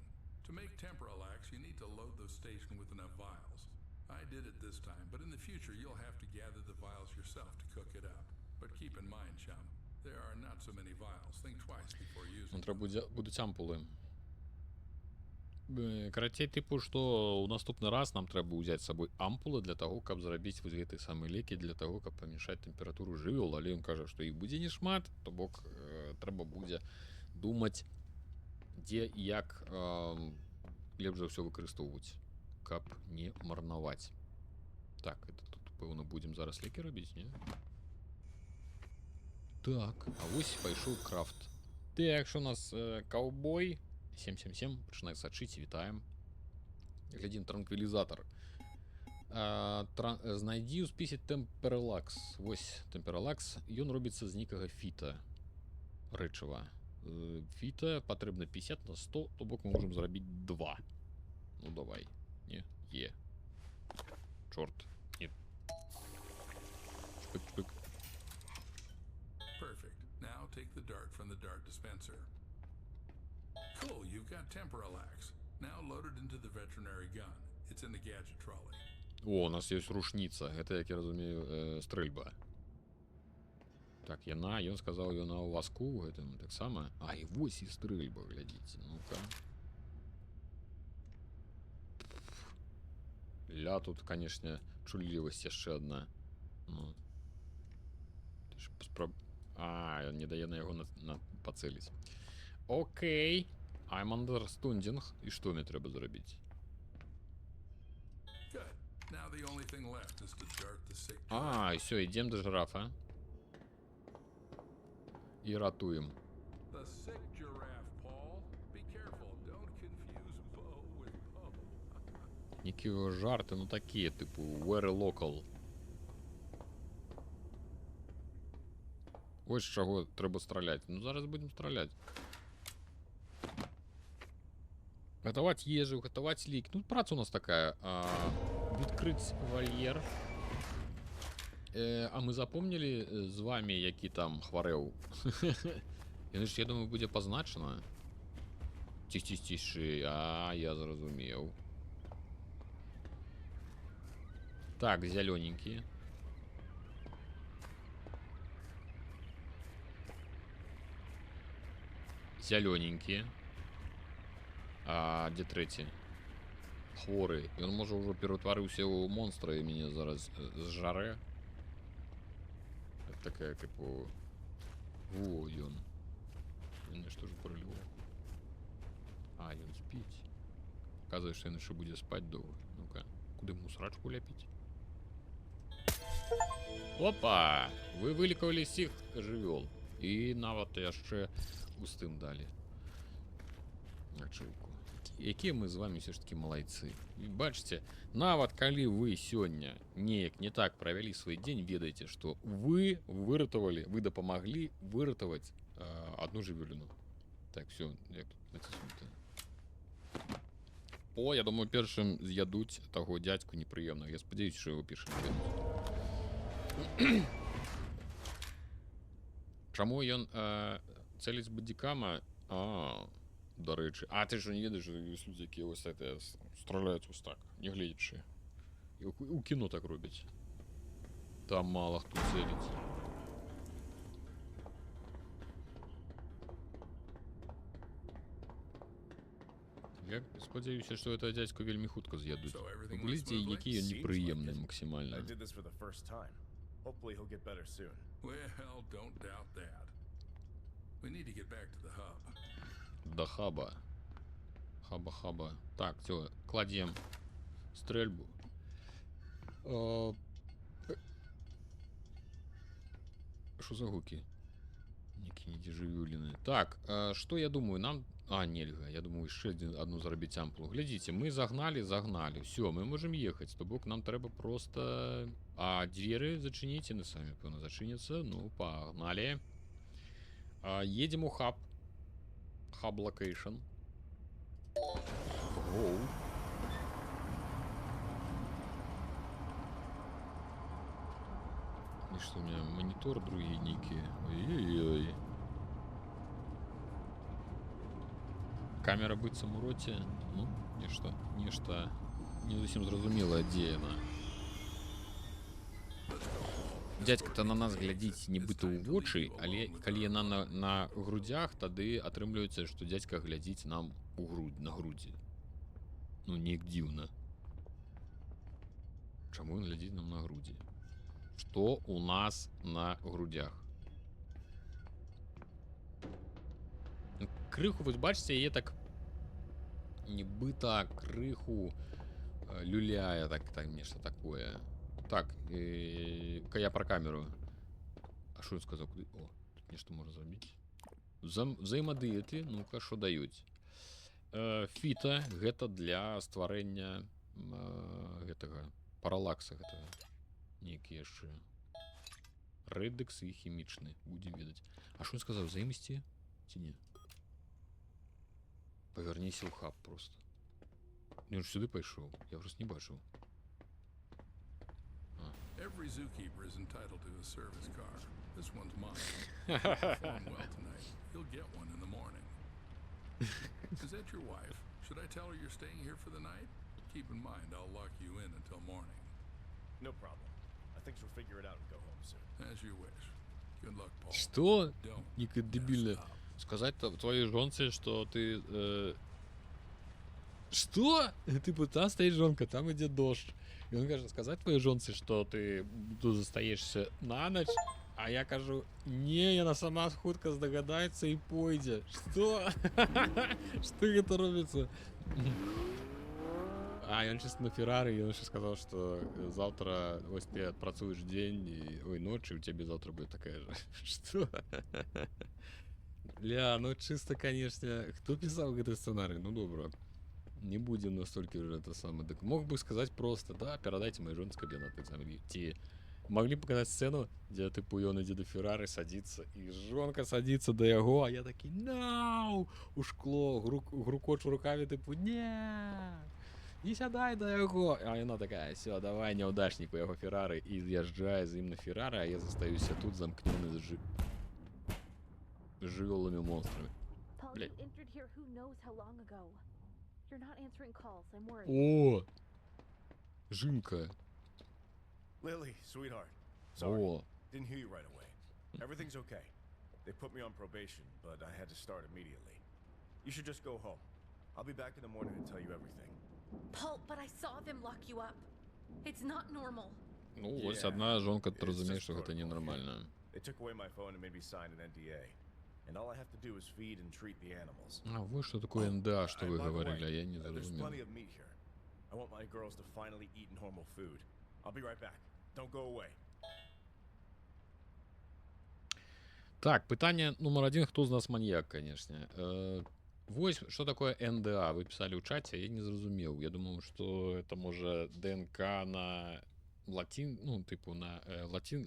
To make Temporalax, you need to load the station with enough vials. I did it this time, but in the future you'll have to gather the vials yourself to cook it up. But keep in mind, chum, there are not so many vials. Think twice before using Ну, them. трэба будзе, будуць ампулы. Карацей, тыпу, што ў наступны раз нам трэба ўзяць з сабой ампулы для таго, каб зрабіць вось гэты самы лекі для таго, каб памяншаць тэмпературу жывёл, але ён кажа, што іх будзе не шмат, то бок трэба будзе думаць, дзе і як лепш за ўсё выкарыстоўваць, каб не марнаваць. Так, это тут, пэўна, будзем зараз лекі рабіць, не? Так, а вось пайшоў крафт. Так, што у нас каўбой 777 пачынае сачыць, вітаем. Глядзім транквілізатор. Знайдзі ў спісе тэмперлакс. Вось тэмперлакс, ён робіцца з нейкага фіта рэчыва. Фіта патрэбна 50 на 100, то бок мы можам зрабіць 2. Ну давай. Не, е. Чорт. Не. Чпык, чпык. Perfect. Now take the dart from the dart dispenser. Cool, you've got Temporalax. Now load it into the veterinary gun. It's in the gadget trolley. О, у нас ёсць рушніца. Гэта, як я разумею, стрэльба. Так, яна, ён сказаў, яна ў вазку гэтым таксама. А, і вось і стрэльба, глядзіце. Ну-ка. Ля, тут, конечно, чуллівасць яшчэ адна. Ну. Ты ж А, ён не дае на яго пацэліць. Окей. I'm understanding. І што мне трэба зрабіць? Good. Now the only thing left is to dart the sick А, все, ідзем да жирафа. І ратуем. The sick giraffe, Paul. Be careful. Don't confuse Bo with Poe. Нейкія жарты, ну такія, тыпу, very local. Ось з чаго трэба страляць. Ну зараз будзем страляць. Гатаваць ежу, гатаваць лік. Ну, праца у нас такая. Відкрыць вальер. А мы запомнілі з вами, які там хварэў? Яны ж, я думаю, будзе пазначана. Ціх, ціх, цішы. А, я зразумеў. Так, зялёненькі. Зялёненькі. А дзе трэці? Хворы. Ён можа ўжо пераўтварыўся ў монстра і мяне зараз зжарэ. Это такая, тыпу... Во, ён. Ён нешта ўжо паралюваў. А, ён спіць. Показывае, што ён яшчэ будзе спаць доўга. Ну-ка, куды яму срачку ляпіць? Опа! Вы вылекавалі ўсіх жывёл. І нават яшчэ густым далі. Ачыўку. Якія мы з вами ўсё ж таки малайцы. І бачыце, нават калі вы сёння неяк не так правялі свой дзень, ведаеце, што вы выратавалі, вы дапамаглі выратаваць одну жывёліну. Так, всё, як тут націснуць? О, я думаю, першым з'ядуць таго дядьку непрыемнага. Я спадзяюся, што яго першым з'ядуць. Чаму ён цэліць з бадзікама? А, дарэчы. А ты ж не ведаеш, што ёсць людзі, якія вось это страляюць вось так, не гледзячы. І у кіно так робяць. Там мала хто цэліць. Я спадзяюся, што этого дядьку вельмі хутка з'ядуць. So everything went Глядзіце, smoothly? які ён Seems like непрыемны it. I максімальна. did this for the first time. Hopefully he'll get better soon. Well, don't doubt that. We need to get back to the hub. Да хаба. Хаба-хаба. Так, всё, кладем стрельбу. Что за гукі? Нейкія недзежывюліны. Так, что я думаю, нам... А, нельга, я думаю, яшчэ одну зрабіць ампулу. Глядзіце, мы загналі, загналі. Всё, мы можем ехаць. То бок нам трэба просто... А дзверы зачыніць, яны самі, пэўна, зачыняцца. Ну, пагналі. Едем у хаб. Хаб location. Гоу. И что у меня монитор другие ники. Ой-ой-ой. Камера быццам у роце. Ну, нешта не зусім зразумела, дзе яна. Дядька-то на нас глядзіць нібыта ў вочы, але калі яна на грудзях, тады атрымліваецца, што дядька глядзіць нам у грудь, на грудзі. Ну, неяк дзіўна. Чаму ён глядзіць нам на грудзі? Што у нас на грудях? Ну, крыху, вы бачыце, яе так нібыта крыху люляе, так нешта такое. Так, я про камеру. А що він сказав? Куди? О, тут нешта можна зрабіць. Взаемадыяты, ну-ка, що даюць? Фіта, гэта для стварэння гэтага паралакса гэтага. Нейкі яшчэ. Рэдекс і хімічны, будзем ведаць. А що він сказав, взаимости ці не? Павярніся ў хаб просто. Ён ж сюды пайшоў, я просто не бачыў. Every zookeeper is entitled to a service car. This one's mine. If you perform well tonight, you'll get one in the morning. Is that your wife? Should I tell her you're staying here for the night? Keep in mind, I'll lock you in until morning. No problem. I think she'll figure it out and go home soon. As you wish. Good luck, Paul. Что? Don't Некая mess дебильная. up. Сказать твоей жонце, что ты... Что? Типа, там стоит жонка, там идет дождь. И он кажа, сказать твоей жонце, что ты тут застаешься на ночь, а я кажу, не, яна сама хутка здагадаецца і пойдзе. Что? Что гэта робіцца? А, ён чисто на Феррары, ён яшчэ сказал, что завтра вось ты адпрацуеш дзень і ой, ночы, у цябе завтра будет такая же. Что? Ля, ну чисто, конечно, хто пісаў гэты сцэнарый? Ну добра. Не будем настолько уже это самое. Так мог бы сказать просто, да, перадайте моей жонцы, каб яна так самі ці могли показать сцену, дзе тыпу ён ідзе да Феррары садится, і жонка садится да яго, а я такі no! У шкло грукочу руками, тыпу не, не сядай да яго. А яна такая: все, давай, няўдачнік, у яго Феррары, і з'язджае з ім на Феррары, а я застаюся тут замкнёны з жывёламі монстрамі. Paul, Блядь. you entered here who knows how long ago. You're not answering calls. I'm worried. О! Жінка. Lily, sweetheart. Sorry. О, Didn't hear you right away. Everything's okay. They put me on probation, but I had to start immediately. You should just go home. I'll be back in the morning to tell you everything. Paul, but I saw them lock you up. It's not normal. Ну, вось Yeah, одна жонка it's разумее, just што гэта protocol. ненармальна. They took away my phone and made me sign an NDA. And all I have to do is feed and treat the animals. А вот что такое НДА, что And вы by the говорили, way, а я не There's зразумеў. plenty of meat here. I want my girls to finally eat normal food. I'll be right back. Don't go away. Так, пытанне нумар один, хто з нас маньяк, конечно. Вось что такое НДА, вы писали ў чаце, я не зразумеў. Я думаў, что это можа ДНК на латин, ну, тыпу на латин,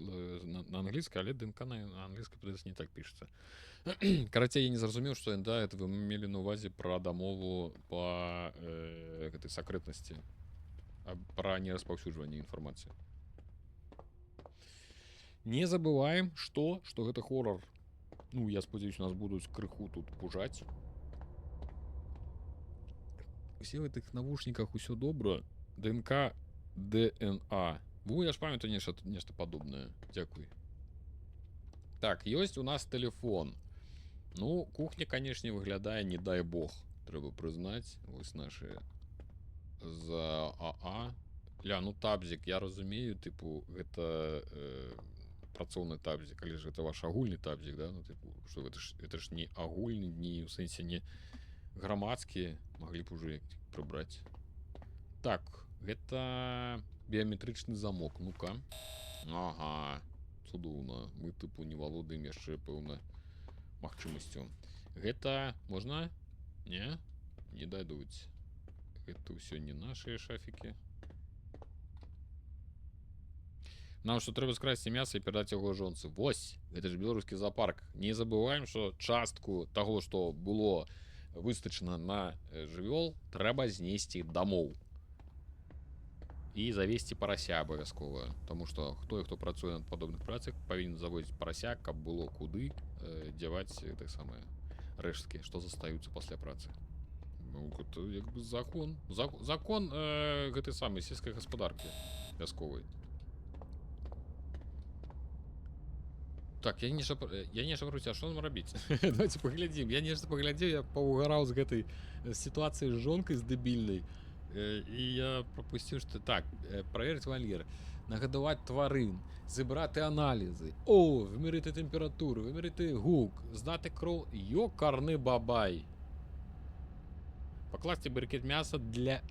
на англійскай, але ДНК на англійскай, падаецца, не так пишется. Карацей, я не зразумеў, что НДА это вы мелі на увазе пра дамову по гэтай сакрэтнасці, пра нераспаўсюджванне інфармацыі. Не забываем, что гэта хоррор. Ну, я спадзяюсь, нас будуць крыху тут пужаць. Усе в гэтых навушніках усё добра. ДНК, ДНА. Во, я ж памятаю нешта падобнае. Дзякуй. Так, ёсць у нас телефон. Ну, кухня, конечно, выглядае, не дай бог, трэба прызнаць. Вось наши за АА. Ля, ну табзік, я разумею, тыпу, гэта працоўны табзік, але ж гэта ваш агульны табзік, да? Ну, тыпу, што гэта ж не агульны, не ў сэнсе не грамадскі, маглі б уже прыбраць. Так, гэта біяметрычны замок, ну-ка. Ага, цудоўна. Мы, тыпу, не валодаем яшчэ, пэўна, магчымасцю. Гэта можна? Не? Не дадуць. Гэта ўсё не нашыя шафікі. Нам што трэба скрасці мяса і перадаць яго жонцы. Вось, гэта ж беларускі зоопарк. Не забываем, што частку таго, што было выстачана на жывёл, трэба знесці дамоў. І завесці парася абавязкова. Таму што хто і хто працуе над падобных працах, павінен завозіць парася, каб было куды дзяваць так самае рэшткі, што застаюцца пасля працы. Ну, гэта як бы закон. Закон гэтай самай сельскай гаспадаркі вясковай. Так, я нешта пра, а што нам рабіць? Давайте паглядзім. Я нешта паглядзеў, я паўгараў з гэтай сітуацыі з жонкай з дэбільнай. І я прапусціў, што так, праверыць вальер, нагадаваць тварын, зібрати аналізи, о, вимірити температуру, вимірити гук, здати кров, йокарний бабай. Покласти брикет м'яса для...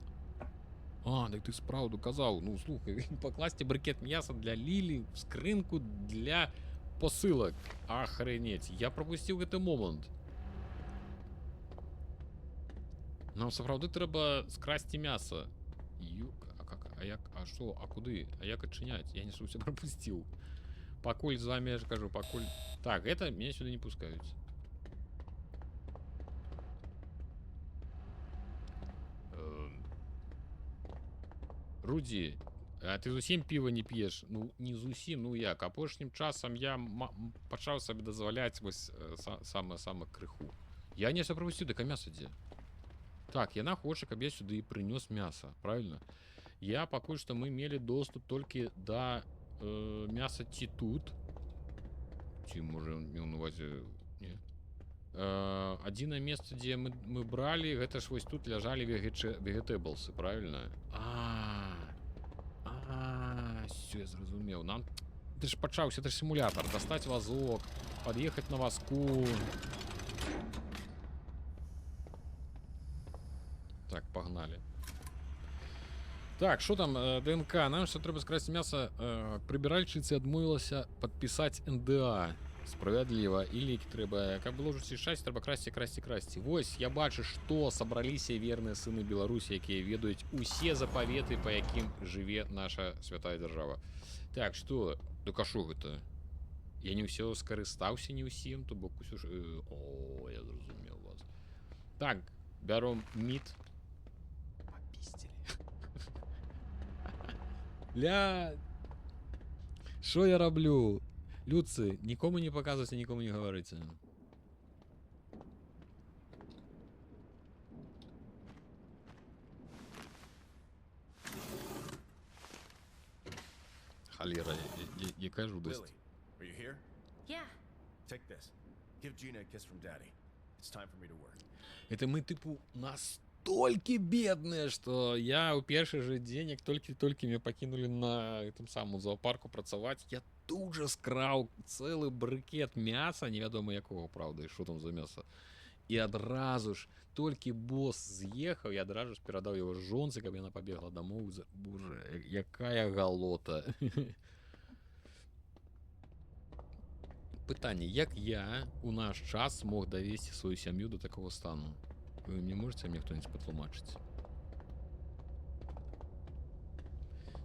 А, так ти справду казав. Ну, слухай, покласти брикет м'яса для Лілі в скринку для посилок. Охренеть, я пропустив гэты момант. Нам сапраўды трэба скрасці мяса. Юк, а как, а як, а што, а куды, а як адчыняць? Я нешта ўсё пропусціў. Пакуль з вами, я ж кажу, пакуль... Так, это меня сюда не пускаюць. Рудзі, а ты зусім піва не п'еш? Ну, не зусім, ну як, апошнім часам я пачаў сабе дазваляць вось саме крыху. Я нешта пропусціў, дык а мяса дзе? Так, яна хоча, каб я сюды прынёс мяса, правильно? Я пакуль што мы мелі доступ толькі да мяса ці тут. Ці, можа, меў на увазе... Не. Адзінае месца, дзе мы бралі, гэта ж вось тут ляжалі вегетеблсы, правильно? Всё, я зразумеў. Нам... Ты ж пачаўся, это ж сімулятар. Дастаць вазок, пад'ехаць на вазку. Так, погнали. Так, што там, ДНК? Нам што трэба скрасці мяса. Прыбіральшчыца адмовілася падпісаць НДА. Справядліва. І лекі трэба. Каб было жыць шчасце, трэба красці, красці, красці. Вось, я бачу, што сабраліся верныя сыны Беларусі, якія ведаюць усе запаветы, па якім жыве наша святая дзяржава. Так, што? Дык а шо гэта? Я не ўсё скарыстаўся, не ўсім, то бок усё ж... О, я зразумеў вас. Так, бяром meat. Папісцілі. Ля... Што я раблю? Людцы, нікому не паказвайце, нікому не гаварыце. Халера, якая жудасць. Lily, are you here? Yeah. Take this. Give Gina a kiss from Daddy. It's time for me to work. Это мы, тыпу, настолькі бедныя, што я ў першы же дзень, як толькі-толькі мяне пакінулі на этом самом зоопарку працаваць, я тут жа скраў цэлы брыкет мяса, невядома якога, праўда, і што там за мяса. І адразу ж, толькі бос з'ехаў, я адразу ж перадаў яго жонцы, каб яна пабегла дамоў. Боже, якая галота. Пытанне, як я у наш час мог давесці сваю сям'ю до такого стану? Вы мне можете мне кто-нибудь патлумачыць?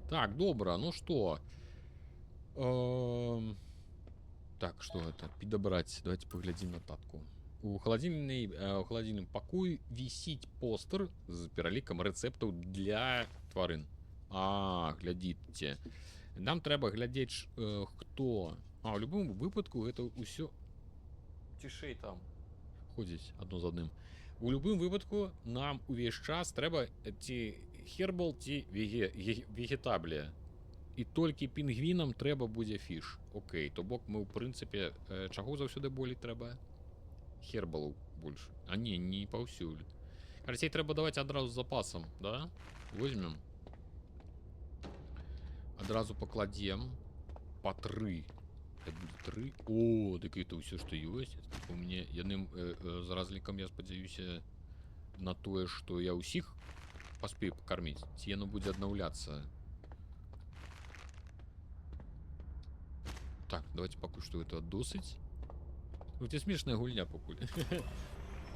Так, добра, ну что? Так, что это? Підобрать. Давайте поглядим нотатку. У халадзільным пакоі вісіць постер з пералікам рэцэптаў для тварын. А, глядзіце. Нам трэба глядзець, хто... А, у любым выпадку гэта ўсё... Цішэй там. Ходзіць адно з адным. У любым выпадку нам увесь час трэба ці хербал, ці вегетаблія. І толькі пінгвінам трэба будзе fish. Окей, то бок мы, ў прынцыпе, чаго заўсёды болей трэба? Хербалу больш. А не, не паўсюль. Карацей, трэба даваць адразу з запасам, да? Возьмем. Адразу пакладзем. Па 3. Это будзе 3. О, дык это ўсё, што ёсць. Это, типа, у мяне яны, з разлікам, я спадзяюся, на тое, што я ўсіх паспею пакарміць. Ці яно будзе аднаўляцца? Так, давайте пакуль што гэта досыць. Ну, це смешная гульня пакуль.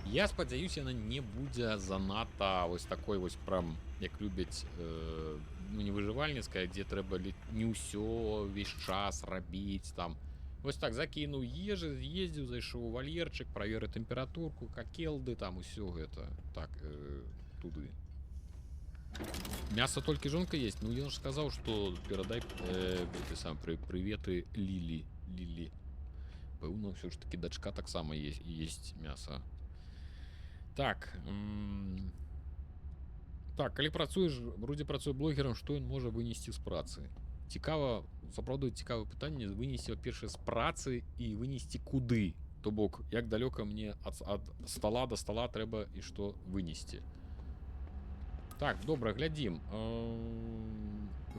Я спадзяюся, яна не будзе занадта вось такой вось прям, як любяць, ну, не выжывальніцкая, дзе трэба не ўсё ўвесь час рабіць там. Вось так закінуў ежы, з'ездзіў, зайшоў у вальерчык, праверыў тэмпературку, какелды, там усё гэта. Так, туды. Мясо толькі жонка есть. Ну, ён ж сказаў, што перадай ты сам прыветы Лілі. Лілі. Пэўна, ўсё ж такі дачка таксама есть мяса. Так. Так, калі працуеш, Рудзі працуе блогерам, што ён можа вынесці з працы? Цікава, сапраўды цікавае пытанне, вынесці, па-першае, з працы і вынесці куды? То бок, як далёка мне ад стала да стала трэба і што вынесці? Так, добра, глядзім.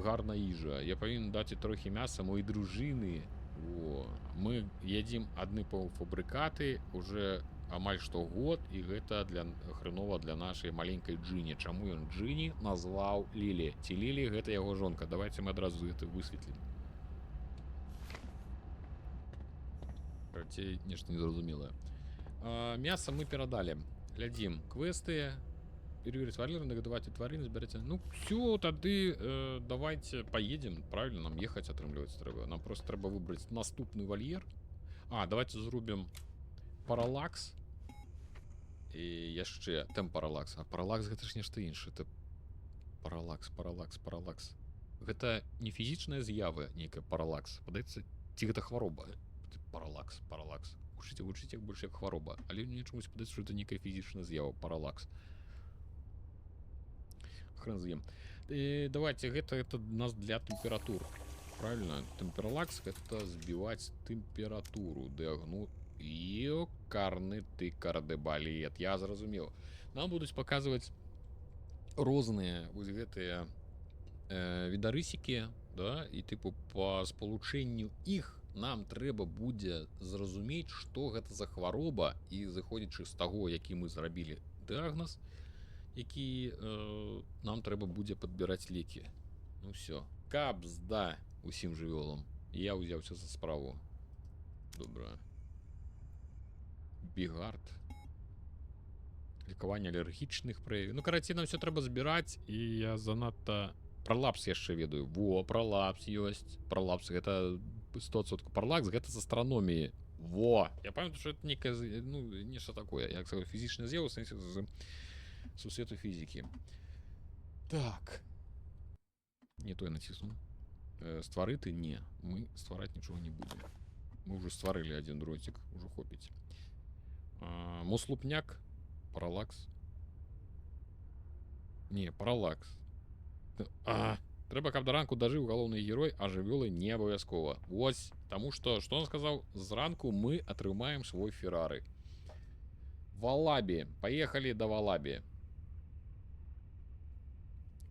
Гарна їжа. Я павінен даць трохі мяса моей дружыны. О, мы едзім адны паўфабрыкаты уже амаль што год, і гэта хрэнова для нашай маленькай Джыні. Чаму ён Джыні назваў Лілі? Ці Лілі гэта яго жонка? Давайте мы адразу гэта высветлім. Карацей, нешта незразумелае. Мяса мы перадалі. Глядзім квесты. Переверить вольер, нагадаваць тварин, зберете. Ну, всё, тады давайте поедем. Правильно, нам ехать атрымліваць трэба. Нам просто трэба выбраць наступны вольер. А, давайте зрубім паралакс. І яшчэ тэмпаралакс. А паралакс гэта ж нешта іншае. Это паралакс, паралакс, паралакс. Гэта не фізічная з'ява, нейкая паралакс. Падаецца, ці гэта хвароба. Паралакс, паралакс. Гучыць, гучыць як больш як хвароба. Але мне чамусь падаецца, што это нейкая фізічная з'ява, паралакс. Хрен з ім. І давайте, гэта нас для тэмператур. Правильно? Тэмпералакс гэта збіваць тэмпературу. Дыагну... Ёкарны ты кардебалет. Я зразумеў. Нам будуць паказваць розныя вось гэтыя відарысікі, да? І тыпу па спалучэнню іх нам трэба будзе зразумець, што гэта за хвароба, і зыходзячы з таго, які мы зрабілі дыагназ, які нам трэба будзе падбіраць лекі. Ну все. Кабзда усім жывёлам. Я ўзяўся за справу. Добра. Бігард. Лікаванне алергічных праяваў. Ну, карацей, нам все трэба збіраць, і я занадта... Пралапс яшчэ ведаю. Во, пралапс ёсць. Пралапс гэта 100%. Паралакс гэта з астраноміі. Во! Я памятаю, што это некая, ну, нешта такое, як сказать, фізічная з'ява, у сэнсе з сусвету фізікі. Так. Не то я націснуў. Стварыты не. Мы ствараць нічога не будзем. Мы ўжо стварылі адзін дроцік, ужо хопіць. Мослупняк, паралакс. Не, паралакс. Трэба, каб да ранку дажыў галоўны герой, а жывёлы не абавязкова. Вось, таму што, што он сказаў, зранку мы атрымаем свой Феррары. Валабі. Поехали до Валабі.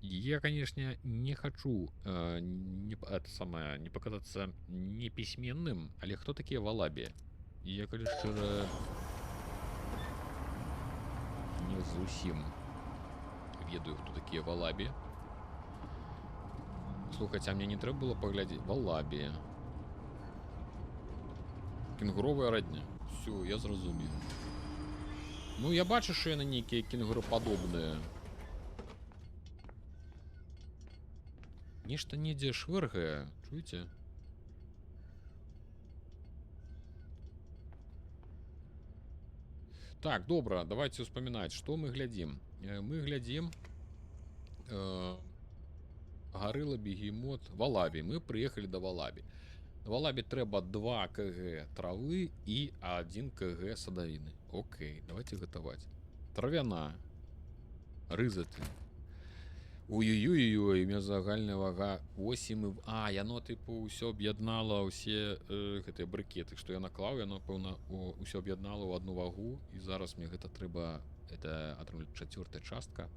Я, конечно, не хочу не, это самое, не показаться неписьменным, але хто такія валабі? Я, калі шчыра, не зусім ведаю, хто такія валабі. Слухайце, а мне не трэба было паглядзець? Валабі. Кенгуровая родня. Всё, я зразумеў. Ну, я бачу, що яны нейкія кенгурападобныя. Нешта недзе швыргае, чуеце? Так, добра, давайте успамінаць, што мы глядзім. Мы глядзім гарыла, бегемот, валабі. Мы прыехалі да валабі. На валабі трэба 2 кг травы і 1 кг садавіны. Окей, давайте гатаваць. Травяна. Рызаты. Ой-ой-ой, у меня загальная вага 8 і... А, яно, тыпу, ўсё аб'яднала ўсе гэтыя брыкеты, што я наклаў, яно, пэўна, ўсё аб'яднала ў одну вагу, і зараз мне гэта трэба, это атрымліваць чацвёртая частка.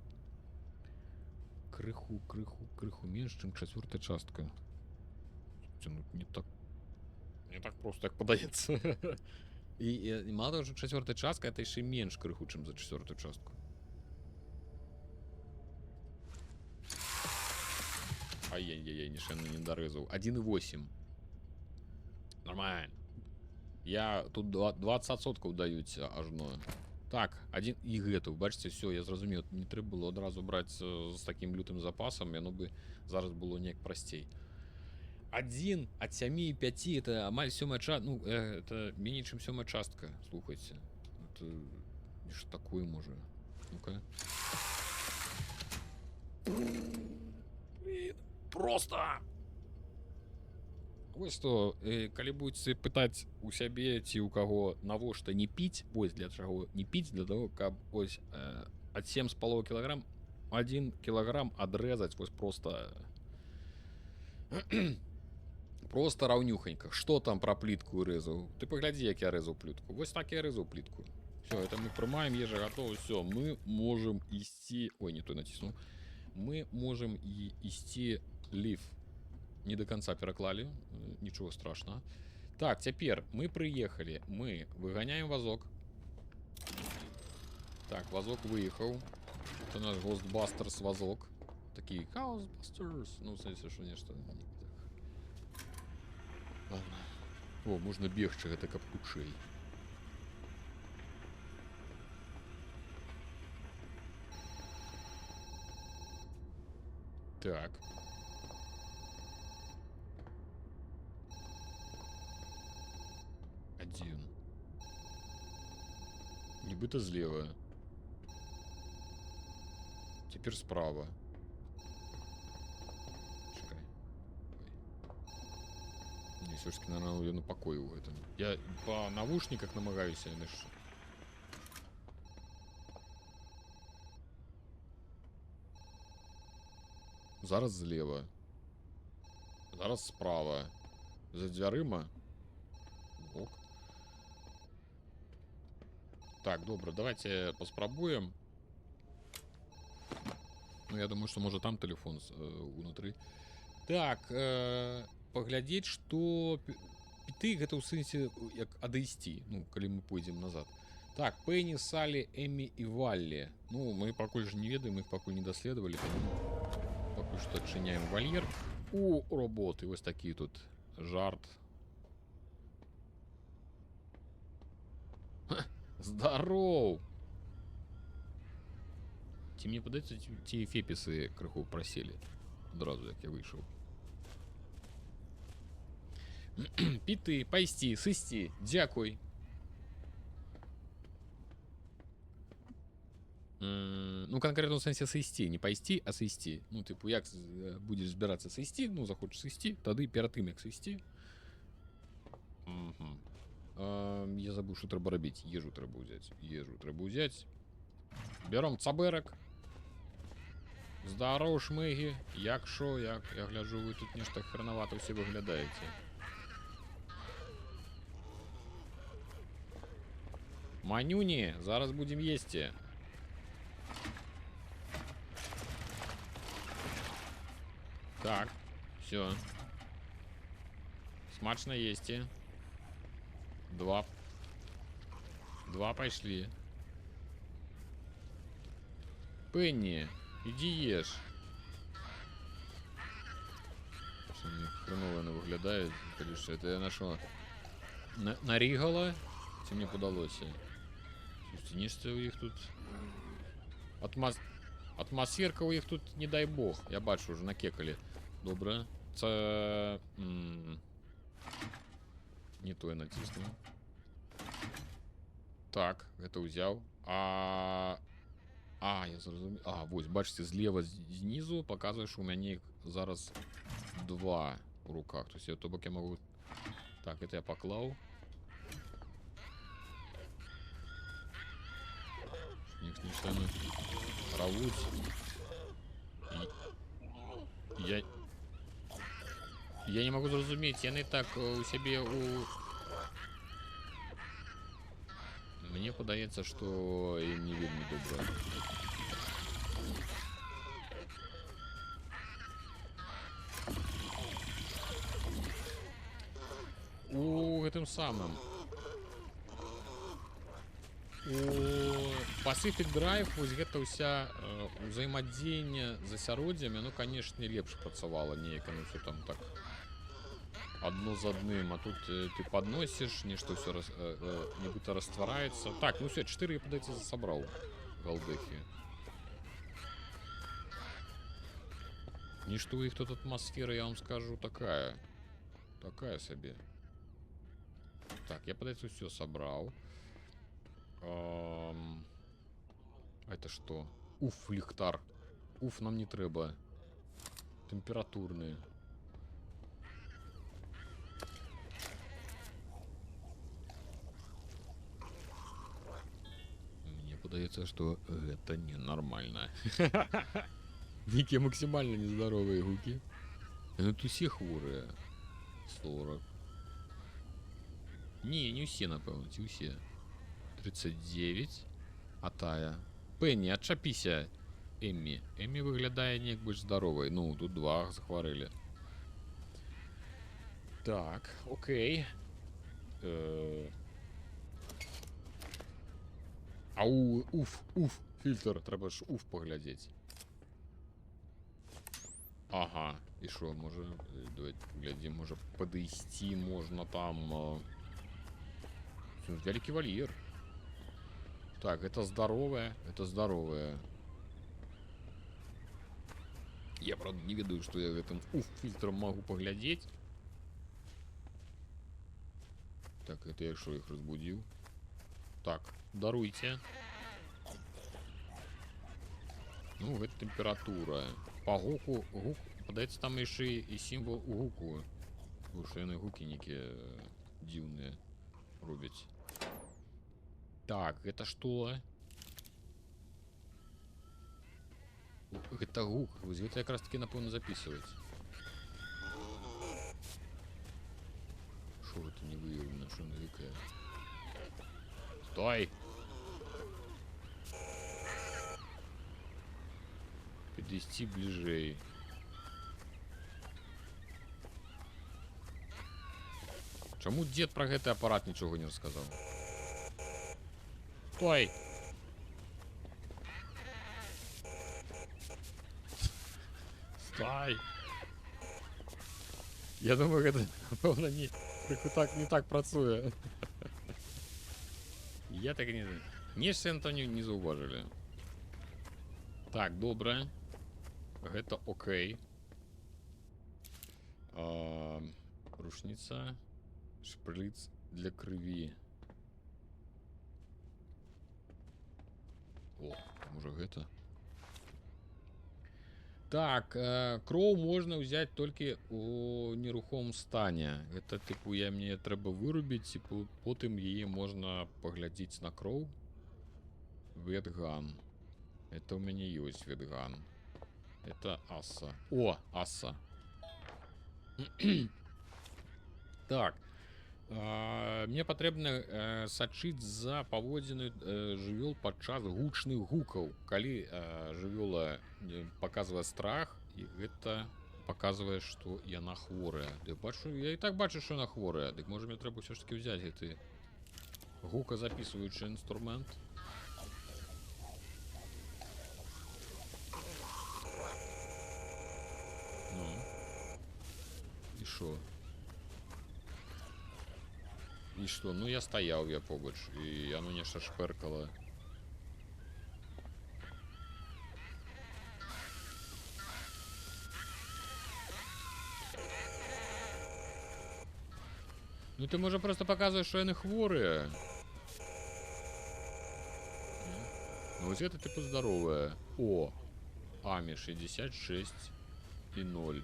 Крыху, крыху, крыху менш, чым чацвёртая частка. Слушайте, ну, не так просто, як падаецца. І мало того, що чацвёртая частка, это яшчэ менш крыху, чым за чацвёртую частку. Ай-яй-яй-яй, нішэнна не дарэзаў. 1,8. Нормально. Я тут 20% даюць ажно. Так, один і гэту, бачыце, всё, я зразумеў, не трэба было адразу браць з такім лютым запасам, яно бы зараз было неяк прасцей. 1 ад 7,5, это амаль сёмая ну, это меней, чым сёмая частка, слухайце. Это нешта такое можа. Ну-ка. Блин, просто! Вось што, калі будзеце пытаць у сябе ці ў каго, навошта не піць, вось для чаго не піць, для того, каб ось ад сем з паловы кілаграм 1 кілаграм адрэзаць вось просто просто раўнюханька. Што там пра плітку рэзаў? Ты паглядзі, як я рэзаў плітку. Вось так я рэзаў плітку. Всё, это мы прымаем, ежа готова, всё, мы можем ісці... Ой, не той націснуў. Мы можем і ісці ліф. Не до конца пераклалі, нічого страшного. Так, цяпер мы прыехалі, мы выганяем вазок. Так, вазок выехаў. Это наш Ghostbusters вазок. Такі Ghostbusters. Ну, в сэнсе, што нешта не так. Ладно. О, можна бегчы, гэта каб хутчэй. Так. Один. Нібыта злева. Теперь справа. Чакай. Ой. Не, всё ж таки, наверное, ён у пакоі ў гэтым. Я па навушніках намагаюся, яны ж. Зараз злева. Зараз справа. За дзвярыма. Ок. Так, добра, давайте паспрабуем. Ну, я думаю, что можа там телефон унутры. Так, паглядзець, што ты гэта ў сэнсе як адысці, ну, калі мы пойдзем назад. Так, Пенні, Салі, Эммі і Валлі. Ну, мы пакуль ж не ведаем, іх пакуль не даследавалі, таму пакуль што адчыняем вальер. У роботы вось такі тут жарт. Ха, здароў! Ці мне падаецца, ці фепісы крыху праселі адразу, як я выйшаў. Піты, пайсці, сысці, дзякуй. Ну, канкрэтна ў сэнсе сысці, не пайсці, а сысці. Ну, тыпу, як будзеш збірацца сысці, ну, захочаш сысці, тады перад тым, як сысці. Мгм. Я забыў, што трэба рабіць. Ежу трэба ўзяць. Ежу трэба ўзяць. Бяром цабэрак. Здароў, шмыгі. Як шо, як? Я гляджу, вы тут нешта хреновато ўсе выглядаеце. Манюні, зараз будзем есці. Так, всё. Смачна есці. Два. Два пайшлі. Пенні, ідзі еш. Що мені хреново яно выглядае, калі що, это яна що, нарігала? Ці мне падалося? Слушайте, нешта ў іх тут атмасферка ў іх тут, не дай бог. Я бачу, уже накекалі. Добра. Це не тое націснуў. Так, гэта ўзяў. А, я зразумеў. А, вось, бачыце, злева знізу паказвае, што ў мяне іх зараз два ў руках. То есть, я, то бок я могу... Так, это я паклаў. Іх нешта яны равуць. І я не могу зразумець, яны так у сябе у... Мне падаецца, што ім не вельмі добра. У гэтым самым. У Pacific Drive вось гэта ўся узаемадзеянне з асяроддзям, яно, канешне, лепш працавала неяк, яно ўсё там так адно з адным, а тут ты падносіш, нешта ўсё нібыта раствараецца. Так, ну всё, 4, я, падаецца, сабраў галдэхі. Нешта ў іх тут атмасфера, я вам скажу, такая. Такая сабе. Так, я, падаецца, ўсё сабраў. А это что? Уф, ліхтар. Уф, нам не трэба. Тэмпературны. Мне падаецца, што гэта ненармальна. Нейкія максімальна нездаровыя гукі. Яны тут усе хворыя. 40. Не, не ўсе, напэўна, ці ўсе. 39. А тая. Пенні, адчапіся. Эммі. Эммі выглядае неяк больш здаровай. Ну, тут два захварэлі. Так, окей. Ау, уф, уф, фильтр. Трэба ж уф паглядзець. Ага, і шо, можа, давайте паглядзім, можа падысці можна там вялікі вальер. Так, это здоровое, это здоровое. Я, правда, не ведаю, что я гэтым уф фильтром могу поглядеть. Так, это я что, их разбудил? Так, даруйте. Ну, это температура. По гуку, гук, подается там еще и символ гуку. Потому что яны гуки некие дивные робяць. Так, это что? Гэта гук. Вось гэта якраз таки, напэўна, записывать. Шо гэта не выяўлена, шо яно гыкае? Стой! Підійти бліжэй. Чаму дзед пра гэты апарат нічога не расказаў? Стой! Стой! Я думаю, гэта, напэўна, не, крыху так, не так працуе. Я так і не... Нешта яны там не заўважылі. Так, добра. Гэта окей. Рушніца. Шпрыц для крыві. О, можа гэта? Так, кроў можна ўзяць толькі у нерухомым стане. Гэта, тыпу, мне трэба вырубіць, тыпу, потым яе можна паглядзець на кроў. Ветган. Это у мяне ёсць ветган. Это аса. О, аса. Так. Мне патрэбна сачыць за паводзінай жывёл падчас гучных гукаў. Калі жывёла паказвае страх, і гэта паказвае, што яна хворая. Я і так бачу, што яна хворая. Дык можа мне трэба ўсё ж такі ўзяць гэты гуказапісваючы інструмент. Ну. І шо? І што? Ну я стаяў я побач, і яно нешта шперкала. Ну ты можа просто паказваеш, што яны хворыя. Ну вось гэта тыпу здаровая. О! Амі 66,0.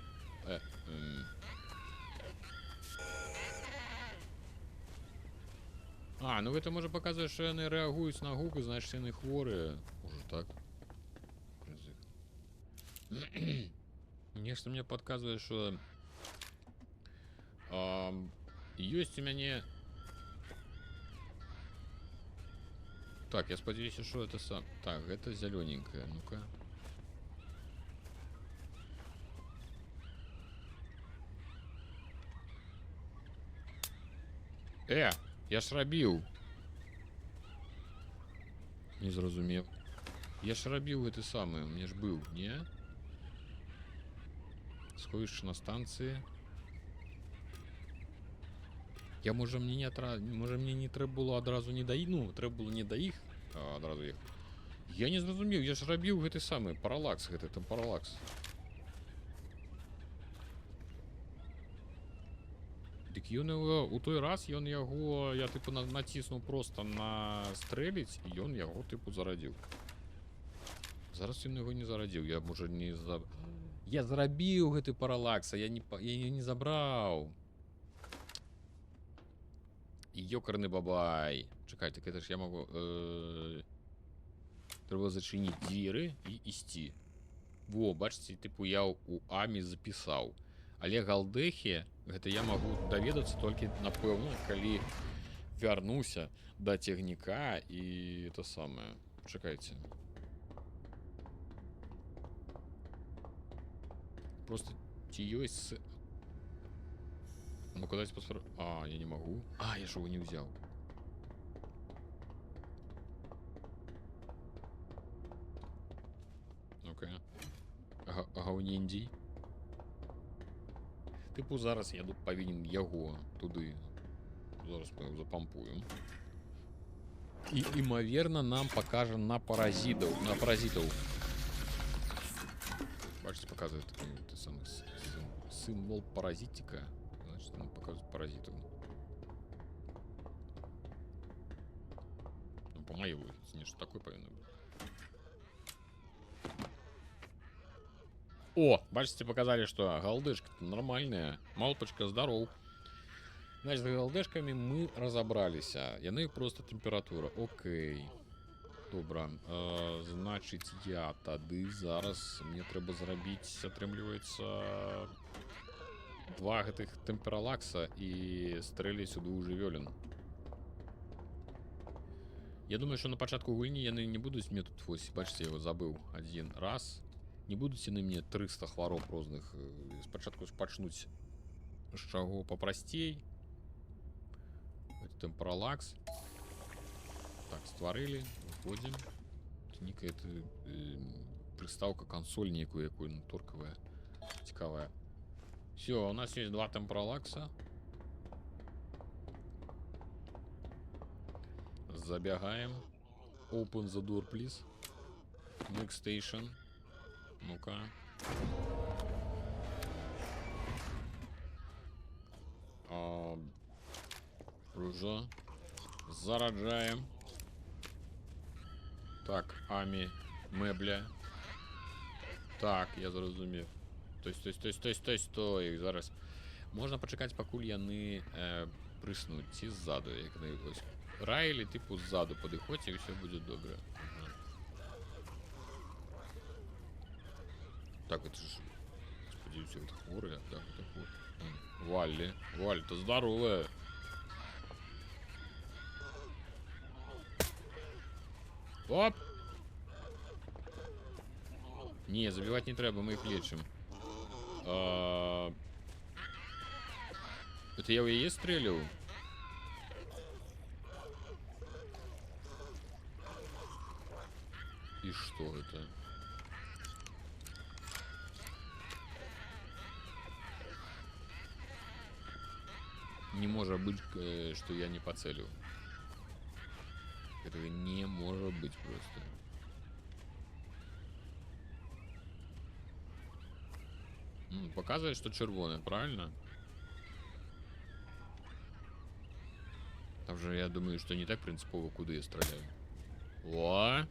А, ну гэта можа паказвае, што яны рэагуюць на гуку, значыць яны хворыя. Можа так. Нешта мне падказвае, што ёсць у мяне... Так, я спадзяюся, што это сам... Так, гэта зялёненькая. Ну-ка. Я ж рабіў. Не зразумеў. Я ж рабіў гэты самы, у мяне ж быў, не? Сховішча на станцыі. Я, можа, мне не можа, мне не трэба было адразу не да ну, трэба было не да іх, а адразу іх. Я не зразумеў, я ж рабіў гэты самы паралакс, гэты там паралакс. Дык ён яго, у той раз ён яго, я тыпу націснуў проста на стрэліць, і ён яго тыпу зарадзіў. Зараз ён яго не зарадзіў, я можа не за-, Я зрабіў гэты паралакс, а я яе не забраў. Ёкарны бабай. Чакай, так это ж я могу, трэба зачыніць дзверы і ісці. Во, бачыце, тыпу я у Амі запісаў. Але галдэхі, гэта я магу даведацца толькі, напэўна, калі вярнуся да цягніка і то самае. Чакайце. Просто ці ёсць с-, Ну-ка, дайте посмотрю. А, я не могу. А, я ж его не взял. Ну-ка. Гаўніндзій. Типу, зараз я тут павінен яго туды. Зараз мы яго запампуем. І, імаверна, нам пакажа на паразітаў. На паразітаў. Бачыце, паказвае такі той самы символ паразитика. Значит, нам показывают паразитов. Ну, по моей логике, нечто такое повинно быть. О, бачите, показали, что галдышка-то нормальная. Малпочка, здоров. Значит, с галдышками мы разобрались. Яны просто температура. Окей. Добра. Значит, я тады зараз мне трэба зрабіць, атрымліваецца, два гэтых тэмпералакса і стрэліць у двух жывёлін. Я думаю, што на пачатку гульні яны не будуць мне тут, вось, бачыце, я его забыў адзін раз. Не будуць яны мне 300 хвароб розных. Спачатку ж пачнуць з чаго папрасцей. Тэмпералакс. Так, стварылі, выходзім. Тут нейкая это, прыстаўка, кансоль нейкую, якую, ну, торкавая. Цікавая. Все, у нас есть два темпралакса. Забегаем. Open the door, please. Next station. Ну-ка. А, Ружо. Зараджаем. Так, Амі, мебля. Так, я зразумеў. Стой, стой, стой, стой, стой, стой. Зараз. Можна пачакаць, пакуль яны прыснуць ці ззаду, як яны ось раілі, тыпу ззаду падыходзь, і ўсё будзе добра. Ага. Так, это ж, спадзяюся, гэта хворыя, так, это хворыя. Валли, Валли, ты здоровая. Оп! Не, забивать не трэба, мы их лечим. А, это я ў яе стрэліў? И что это? Не может быть, что я не поцелил. Этого не может быть просто. Показывает, что червоное, правильно? Там же, я думаю, что не так принципово, куда я стреляю. О!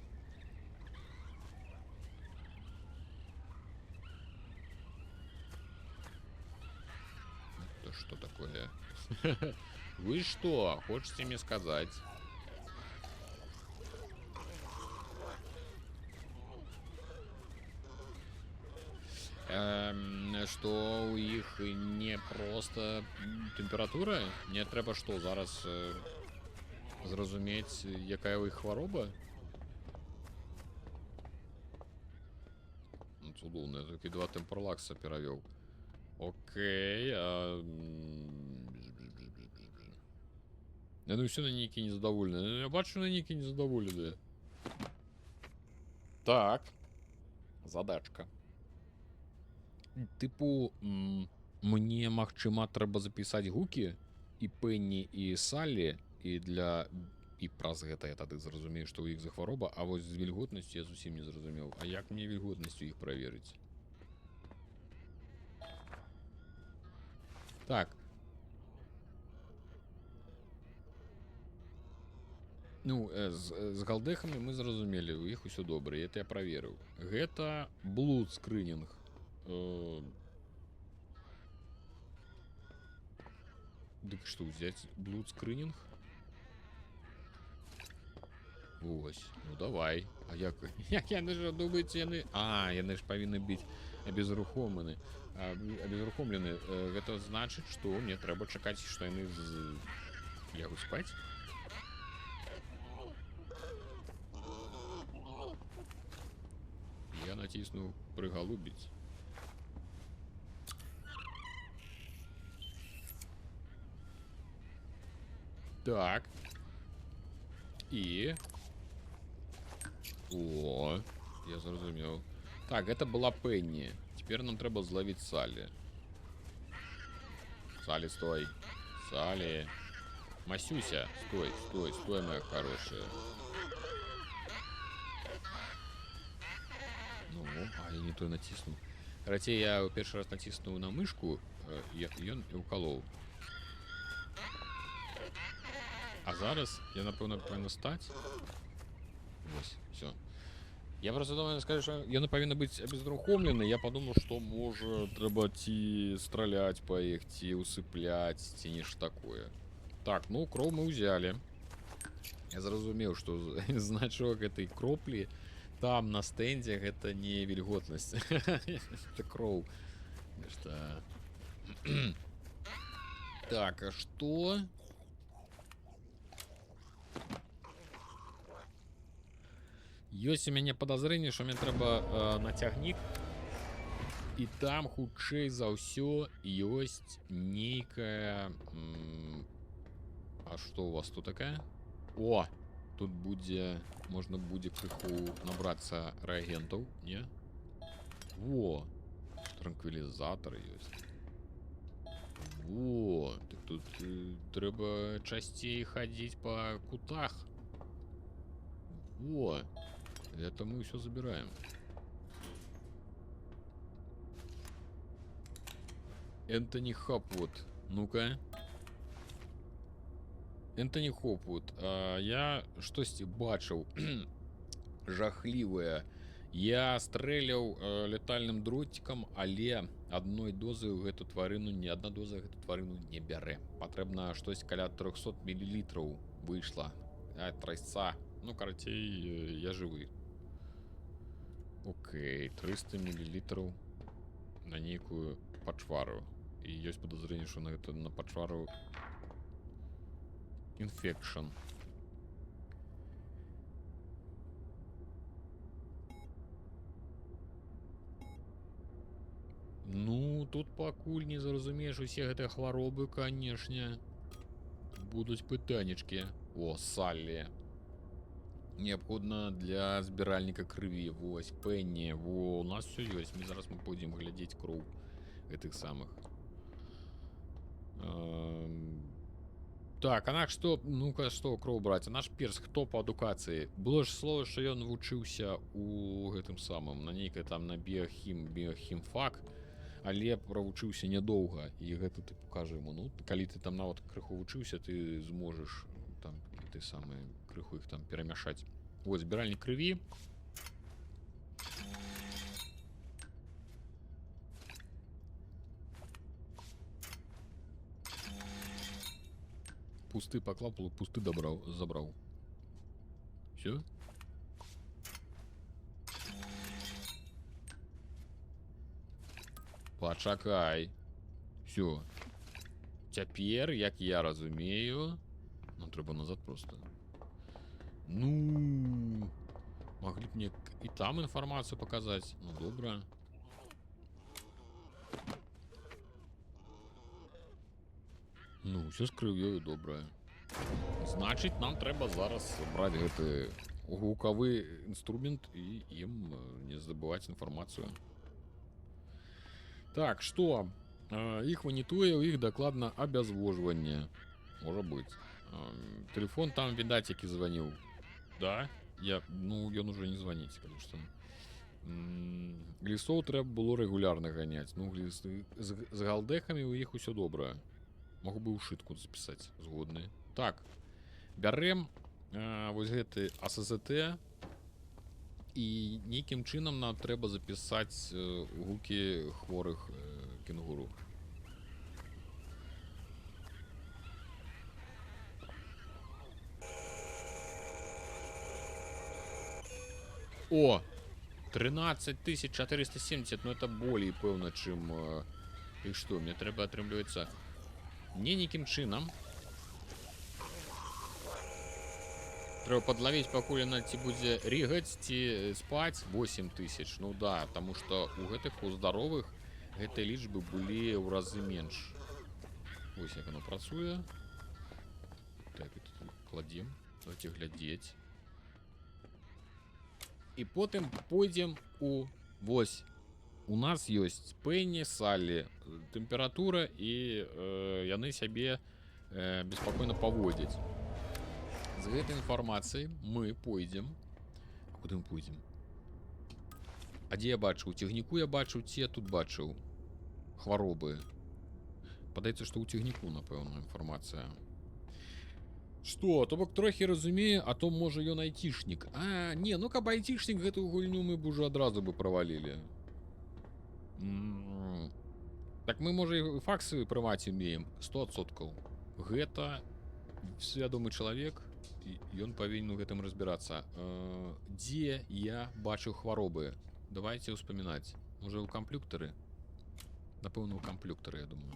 Это что такое? Вы что, хочете мне сказать? Что у іх не просто температура? Мне трэба што, зараз зразумець, якая ў іх хвароба? Ну, цудоўна, я толькі два темпралакса перавёў. Окей, а... Яны ўсё на нейкія незадаволеныя. Я бачу, на нейкія незадаволеныя. Так. Задачка. Тыпу, мне, магчыма, трэба запісаць гукі і Пенні, і Саллі, і для... І праз гэта я тады зразумею, што ў іх за хвароба, а вось з вільготнасцю я зусім не зразумеў. А як мне вільготнасцю іх праверыць? Так. Ну, з галдэхамі мы зразумелі, у іх усё добра, это я праверыў. Гэта блуд скрынінг. Дык што, взять блуд скрынінг? Вось, ну давай. А як, як яны ж думаюць, яны... А, яны ж павінны быць абезрухоманы. Абезрухомлены. Гэта значыць, што мне трэба чакаць, што яны лягуць спаць? Я націсну прыгалубіць. Так. І... О, я зразумеў. Так, гэта была Пенні. Цяпер нам трэба злавіць Саллі. Саллі, стой. Саллі. Масюся, стой, стой, стой, моя хорошая. Ну, а я не то націснуў. Карацей, я ў першы раз націснуў на мышку, ён і укалоў. А зараз я, напэўна, павінна стаць. Вось, всё. Я просто думаю, скажу, що яны павінны быць абезрухомлены. Я подумаў, што можа трэба ці страляць па іх, ці усыпляць, ці нешта такое. Так, ну кроў мы ўзялі. Я зразумеў, што значок этой кроплі там на стэндзе гэта не вільготнасць. Это кроў. Нешта... Так, а што? Ёсць у мяне падазрэнне, што мне трэба на цягнік. І там хутчэй за ўсё ёсць нейкая, а што у вас тут такая? О! Тут будзе, можна будзе крыху набрацца рэагентаў, не? Во! Транквілізатор ёсць. Во! Так тут трэба часцей хадзіць па кутах. Во! Это мы ўсё забіраем. Энтони Хопвуд. Ну-ка. Энтони Хопвуд. Я штосьці бачыў жахлівае. Я стрэляў летальным дроцікам, але адной дозы ў гэту тварыну, ні адна доза гэту тварыну не бярэ. Патрэбна штось каля 300 мілілітраў выйшла. А, трайца. Ну, карацей, я жывы. Окей, 300 мілілітраў на нейкую пачвару. І ёсць падазрэнне, што на гэта на пачвару інфекшн. Ну, тут пакуль не зразумееш усе гэтыя хваробы, канешне. Будуць пытанечкі. О, Саллі. Неабходна для збіральніка крыві. Вось, Пенні. Во, у нас всё ёсць. Мы зараз мы пойдзем глядзець кроў гэтых самых. Так, а на што, ну-ка, што кроў браць? А наш перс хто па адукацыі? Было ж слова, што ён вучыўся у гэтым самым, на нейкай там, на біяхімфак, але правучыўся нядоўга. І гэта тыпу кажа яму, ну, калі ты там нават крыху вучыўся, ты зможаш там ты самы крыху іх там перамяшаць. Вось, збіральнік крыві. Пусты паклаў, пусты добраў, забраў. Всё? Пачакай. Всё. Цяпер, як я разумею, нам трэба назад просто. Ну, маглі б мне і там інфармацыю паказаць. Ну, добра. Ну, ўсё з крывёю добрае. Значыць, нам трэба зараз браць гэты гукавы інструмент і ім не здабываць інфармацыю. Так, што? Іх ванітуе, у іх дакладна абязвожванне. Можа быць. Телефон там, відаць, які званіў. Да? Я, ну, ён уже не звоніць, конечно. Глісоў трэба было рэгулярна ганяць. Ну, глісы, з галдэхамі у іх усё добра. Могу бы ўшытку запісаць, згодны. Так, бярэм вось гэты АСЗТ і нейкім чынам нам трэба запісаць гукі хворых кенгуру. О! 13470, ну это болей, пэўна, чым і што, мне трэба, атрымліваецца, не нейкім чынам. Трэба падлавіць, пакуль яна ці будзе рігаць, ці спаць. 8000, ну да, таму што у гэтых, у здаровых, гэтыя лічбы былі ў разы менш. Вось як оно працуе. Так, і тут кладзем. Давайте глядзець. І потым пойдзем у... Вось. У нас ёсць Пенні, Саллі, тэмпература, і яны сябе беспакойна паводзяць. З гэтай інфармацыяй мы пойдзем. А куды мы пойдзем? А дзе я бачыў? У цягніку я бачыў, ці я тут бачыў хваробы? Падаецца, што ў цягніку, напэўна, інфармацыя. Што? То бок трохі разумею, а то можа ён айцішнік. А, не, ну каб айцішнік, гэтую гульню мы б ужо адразу бы правалілі. Так мы, можа, і факсы прымаць умеем. 100%. Гэта свядомы чалавек, і ён павінен у гэтым разбірацца. Дзе я бачыў хваробы? Давайте ўспамінаць. Можа, у камплюктары? Напэўна, у камплюктары, я думаю.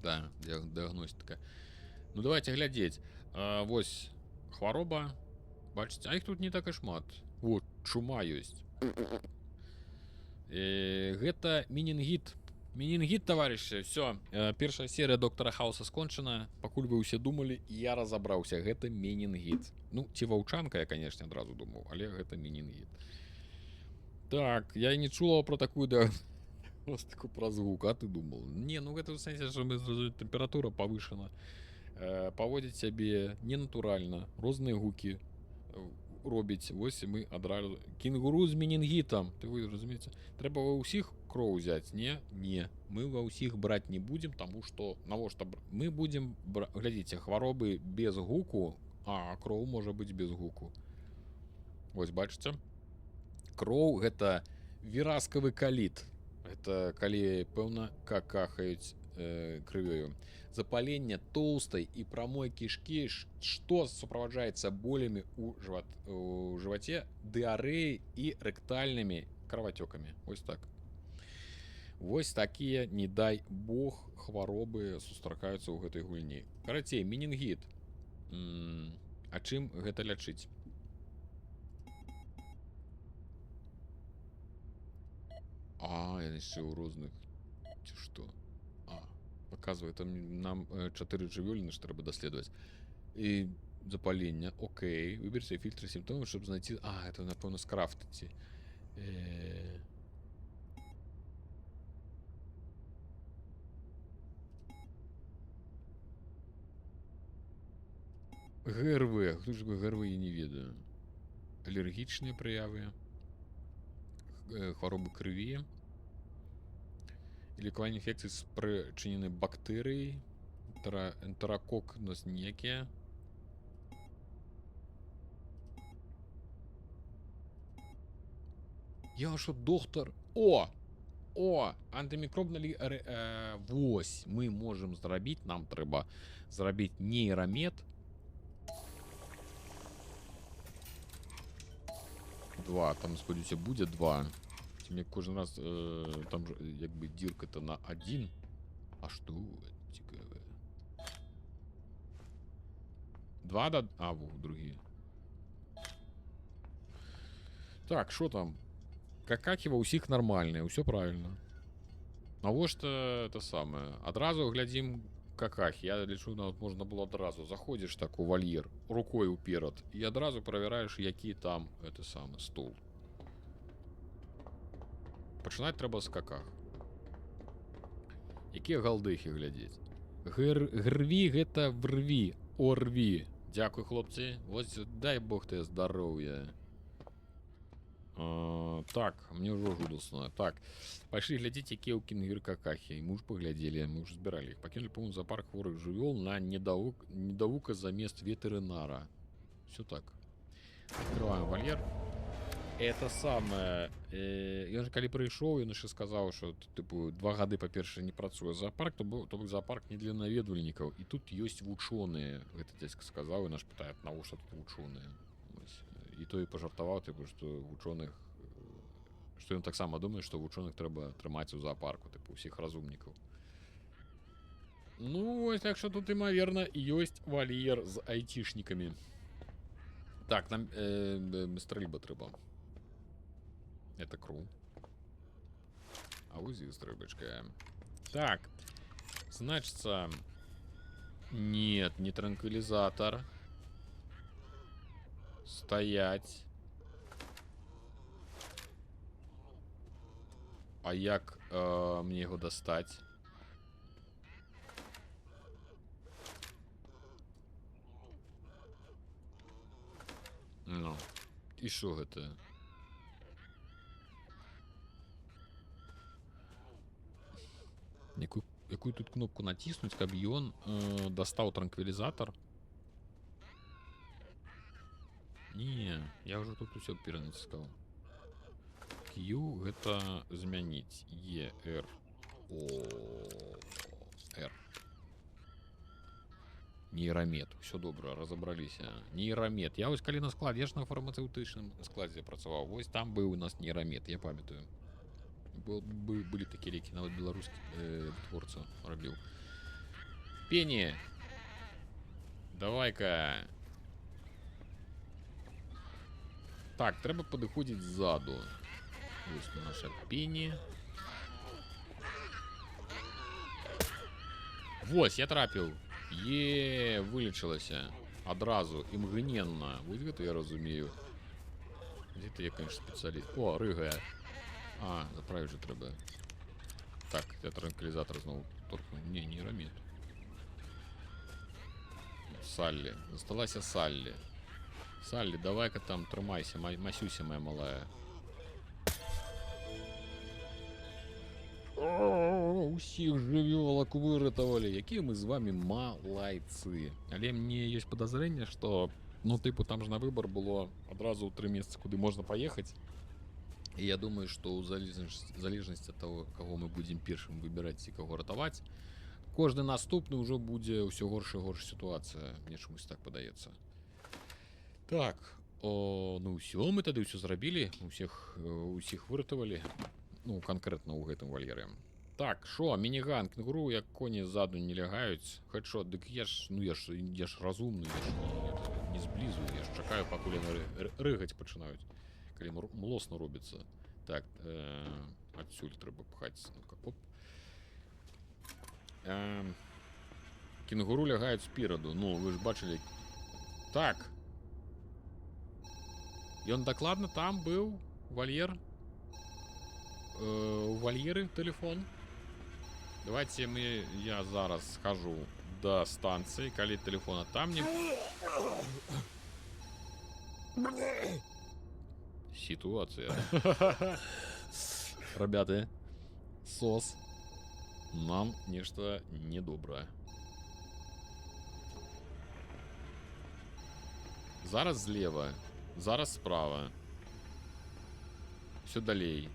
Да, дыагностика. Ну, давайте глядзець. Вось хвароба. Бачыце, а іх тут не так і шмат. О, чума ёсць. Гэта менінгіт. Менінгіт, таварышы, все. Першая серыя Доктара Хауса скончана. Пакуль вы ўсе думалі, я разабраўся. Гэта менінгіт. Ну, ці ваўчанка, я, конечно, адразу думаў, але гэта менінгіт. Так, я і не чула про такую дыагностыку пра гук, а ты думал? Не, ну гэта ў сэнсе, што мы зразумелі, тэмпература павышана. Паводзіць сябе ненатуральна, розныя гукі робіць. Вось і мы адразу кенгуру з менінгітам. Ты вы разумееце, трэба ва ўсіх кроў узяць. Не, не, мы ва ўсіх браць не будзем, таму што навошта мы будзем глядзіце, хваробы без гуку, а кроў можа быць без гуку. Вось бачыце, кроў гэта віразкавы каліт. Гэта калі пэўна какахаюць крывёю. Запаленне тоўстай і прамой кішкі, што суправаджаецца болямі у жываце, дыарэяй і рэктальнымі крывацёкамі. Вось так. Вось такія, не дай бог, хваробы сустракаюцца ў гэтай гульні. Карацей, менінгіт. А чым гэта лячыць? А, яны яшчэ ў розных... Ці што? А, паказвае, там нам 4 жывёліны ж трэба даследаваць. І запаленне, окей. Выберце фільтры сімптомаў, щоб знайти... А, это, напэўна, скрафтыці. ГРВ. Хто ж ГРВ, я не ведаю. Алергічныя праявы. Хваробы крыві. Лікаванне інфекцый спрычынены бактэрыяй. Энтерокок у нас ніякія. Я що, доктор? О! О! Антымікробна вось, мы можем зрабіць, нам трэба зрабіць нейрамед. 2, там, спадзяюся, будзе 2. Ці мне кожен раз там ж, як бы дзірка-то на 1. А што цікавае? 2 да... А, во, другі. Так, шо там? Какахи ва ўсіх нармальныя, ўсё правильно. Навошта это самае? Адразу глядзім какахи. Я лічу, нават можна было адразу. Заходзіш так у вальер, рукой уперад, і адразу правяраеш, які там это самае, стул. Пачынаць трэба з каках. Якія галдыхі глядзець? Грві гэта врві, орві. Дзякуй, хлопцы. Вось дай бог тебе здароўя. Так, мне ўжо жудасна. Так, пайшлі глядзець, якія ў кенгюр какахі. Мы ж паглядзелі, мы ж збіралі іх. Пакінулі поўны зоапарк хворых жывёл на недавука замест ветэрынара. Всё так. Открываем вольер. Это самое. Ён же калі прыйшоў, ён яшчэ сказаў, што, тыпу, 2 гады, па-першае, не працуе зоапарк, то бок зоапарк не для наведвальнікаў. І тут ёсць вучоныя. Гэты дзядзька сказаў, і наш пытае, навошта тут вучоныя? Вось. І той пажартаваў, тыпу, што вучоных, што ён таксама думае, што вучоных трэба трымаць у зоапарку, тыпу, усіх разумнікаў. Ну, вось, так што тут, імаверна, ёсць вальер з айцішнікамі. Так, нам стрэльба трэба. Это кру. А вось і стрэльбачка. Так. Значится... Нет, не транквилизатор. Стоять. А як мне его достать? Ну. І шо гэта? Якую тут кнопку націснуць, каб ён дастаў транквілізатор? Не, я ўжо тут усё перанаціскаў. Q гэта змяніць. Е, Р, О, Р. Нейрамед. Усё добра, разабраліся. Нейрамед. Я вось калі на склад, я ж на фармацэўтычным складзе працаваў. Вось там быў у нас нейрамед, я памятаю. Былі такія лекі, нават беларускі вытворца рабіў. Пені! Давай-ка! Так, трэба падыходзіць ззаду. Вось наша Пені. Вось, я трапіў. Е, вылечылася. Адразу, імгненна. Вось гэта я разумею. Гэта я, конечно, спецыяліст. О, рыгае. А, заправіць жа трэба. Так, я транквілізатор зноў торкну. Не, не рамет. Салли. Засталася Салли. Салли, давай-ка там трымайся, масюся моя малая. О, усіх жывёлак выратавалі. Якія мы з вами малайцы. Але мне ёсць падазрэнне, што, ну, тыпу, там ж на выбар было адразу ў тры месцы, куды можна паехаць. І я думаю, што ў залежнасці ад таго, каго мы будзем першым выбіраць і каго ратаваць, кожны наступны ўжо будзе ўсё горш і горш сітуацыя. Мне чамусь так падаецца. Так, о, ну ўсё, мы тады ўсё зрабілі, усіх выратавалі. Ну, канкрэтна ў гэтым вальеры. Так, шо, мініган, кенгуру, як коні ззаду не лягаюць. Хедшот, дык я ж, ну я ж разумны, я ж не зблізу, я ж чакаю, пакуль яны рыгаць пачынаюць. Калі млосна робіцца. Так, адсюль трэба пхаць. Ну-ка, оп. Кенгуру лягаюць спераду. Ну, вы ж бачылі. Так. Ён дакладна там быў, вальер. У вальеры телефон. Давайте я зараз схожу до станции, калі телефона там не... Ситуация. Ребята, сос. Нам нечто недоброе. Зараз злева, зараз справа. Все далей.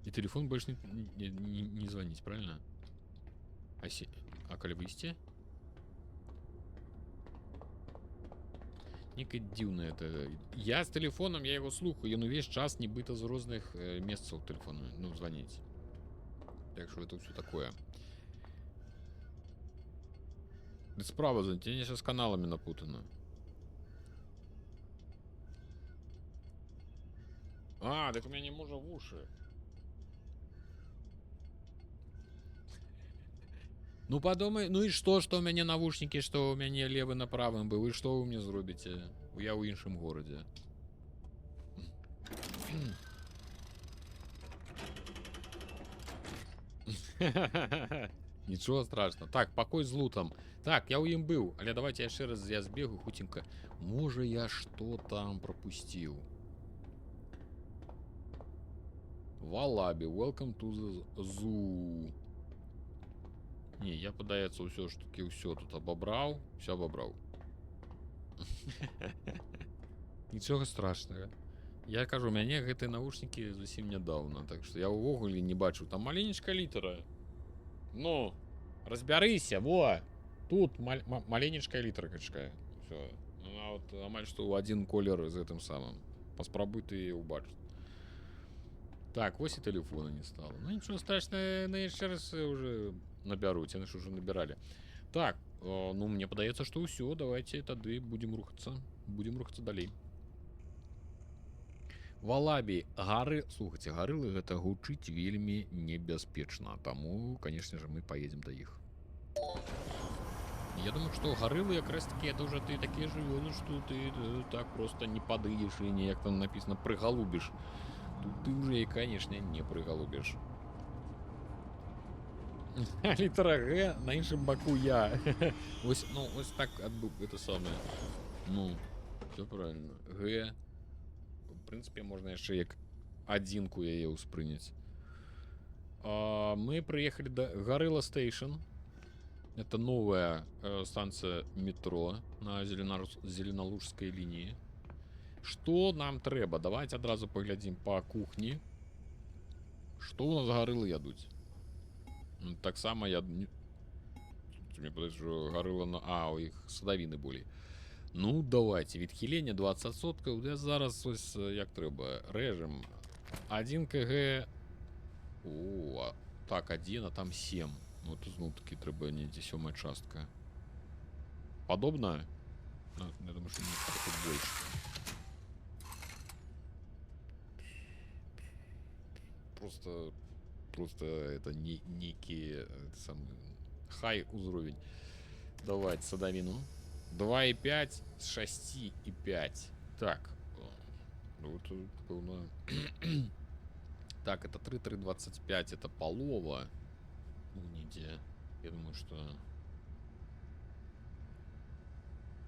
И телефон больше не звонить, правильно? А калі выйсці? Некае дзіўнае это. Я з телефоном, я его слухаю, ён увесь час нібыта з розных месцаў телефону, ну, звоніць. Так что это все такое. Да справа звонить, я сейчас с каналами напутано. А, так у меня не может в уши. Ну подумай, ну и что, что у меня наушники, что у меня левый на правым был, и что вы мне зробите? Я ў іншым горадзе. Ничего страшного. Так, покой з лутом. Так, я ў ім быў, але давайте яшчэ раз я збегу хуценька. Можа, я что там пропусціў? Валаби, welcome to the zoo. Не, я, падаецца, ўсё ж таки ўсё тут абабраў, всё абабраў. Нічога страшнага. Я кажу, у мяне гэтыя наушнікі зусім нядаўна, так што я ўвогуле не бачу. Там маленечка літара. Ну, разбярыся, во! Тут маленечка літаркачка. Всё. Ну, а вот амаль што ў адзін колер з гэтым самым. Паспрабуй ты яе ўбачыць. Так, вось і телефона не стало. Ну, ничего страшного, на яшчэ раз уже набяруць, яны ж уже набіралі. Так, ну, мне падаецца, што ўсё, давайте тады будем рухацца. Будем рухацца далей. Валабі, гары, слухайте, гарылы гэта гучыць вельмі небяспечна, таму, конечно же, мы поедем до іх. Я думаю, что гориллы как раз таки это уже ты такие жывёлы, что ты так просто не падыдзеш и не, як там написано, прыгалубіш. Тут ты уже и, конечно, не прыгалубіш. Літара Г на іншым баку я. Вось, ну, вось так адбыў это самое. Ну, все правильно. Г. В принципе, можно яшчэ як адзінку яе ўспрыняць. Мы прыехалі до Горилла Station. Это новая станция метро на Зеленалужской линии. Что нам трэба? Давайте адразу паглядзім по кухні. Что у нас гарылы ядуць? Таксама я не, мне падаецца, что гарыла на... А, у іх садавіны болей. Ну, давайте. Відхіленне 20%. Я зараз ось, як трэба. Рэжем. 1 кг. О, а, так, 1, а там 7. Ну, тут зноў-такі трэба недзе сёмая частка. Падобна? Ну, я думаю, что мне троху больш. Просто это не некий самый хай узровень. Давайте садовину. 2,5 с 6,5. Так. Ну, это, пэўна... Так, это 3,325, это палова. Ну, нигде. Я думаю, что...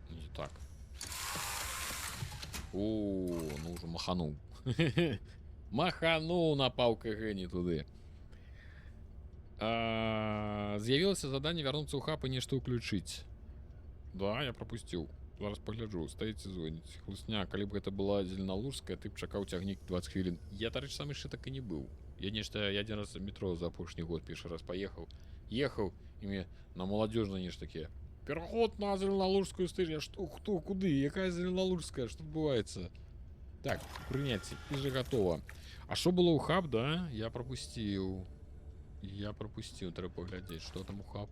Не так. О, ну уже маханул. Маханул на паў КГ не туды. З'явілася заданне вярнуцца ў хаб і нешта ўключыць. Да, я прапусціў. Зараз пагляджу, стаіце, звоніць. Хлусня, калі б гэта была Зеленалужская, ты б чакаў цягнік 20 хвілін. Я, дарэчы, сам яшчэ так і не быў. Я нешта, я адзін раз метро за апошні год першы раз паехаў. Ехаў, і мне на Маладзёжнай нешта такія. Пераход на Зеленалужскую стыж. Я што, хто, куды? Якая Зеленалужская? Што адбываецца? Так, прыняць, уже готово. А што было ў хаб, да? Я прапусціў. Я прапусціў, трэба паглядзець, што там у хаб.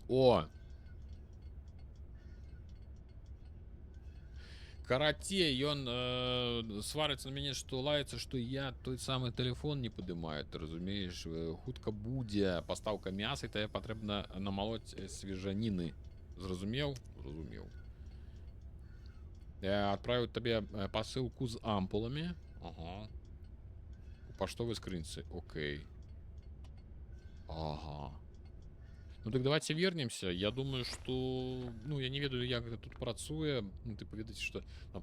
О! Карацей, ён сварыцца на мяне, што лаецца, што я той самы тэлефон не падымаю, ты разумееш, хутка будзе пастаўка мяса, і табе патрэбна намалоць свежаніны. Зразумеў? Зразумеў. Я адправіў табе пасылку з ампуламі. Ага. У паштовай скрынцы. Окей. Ага. Ну так давайте вернемся. Я думаю, что... Ну, я не ведаю, як гэта тут працуе. Ну, тыпу, ведаеце, что там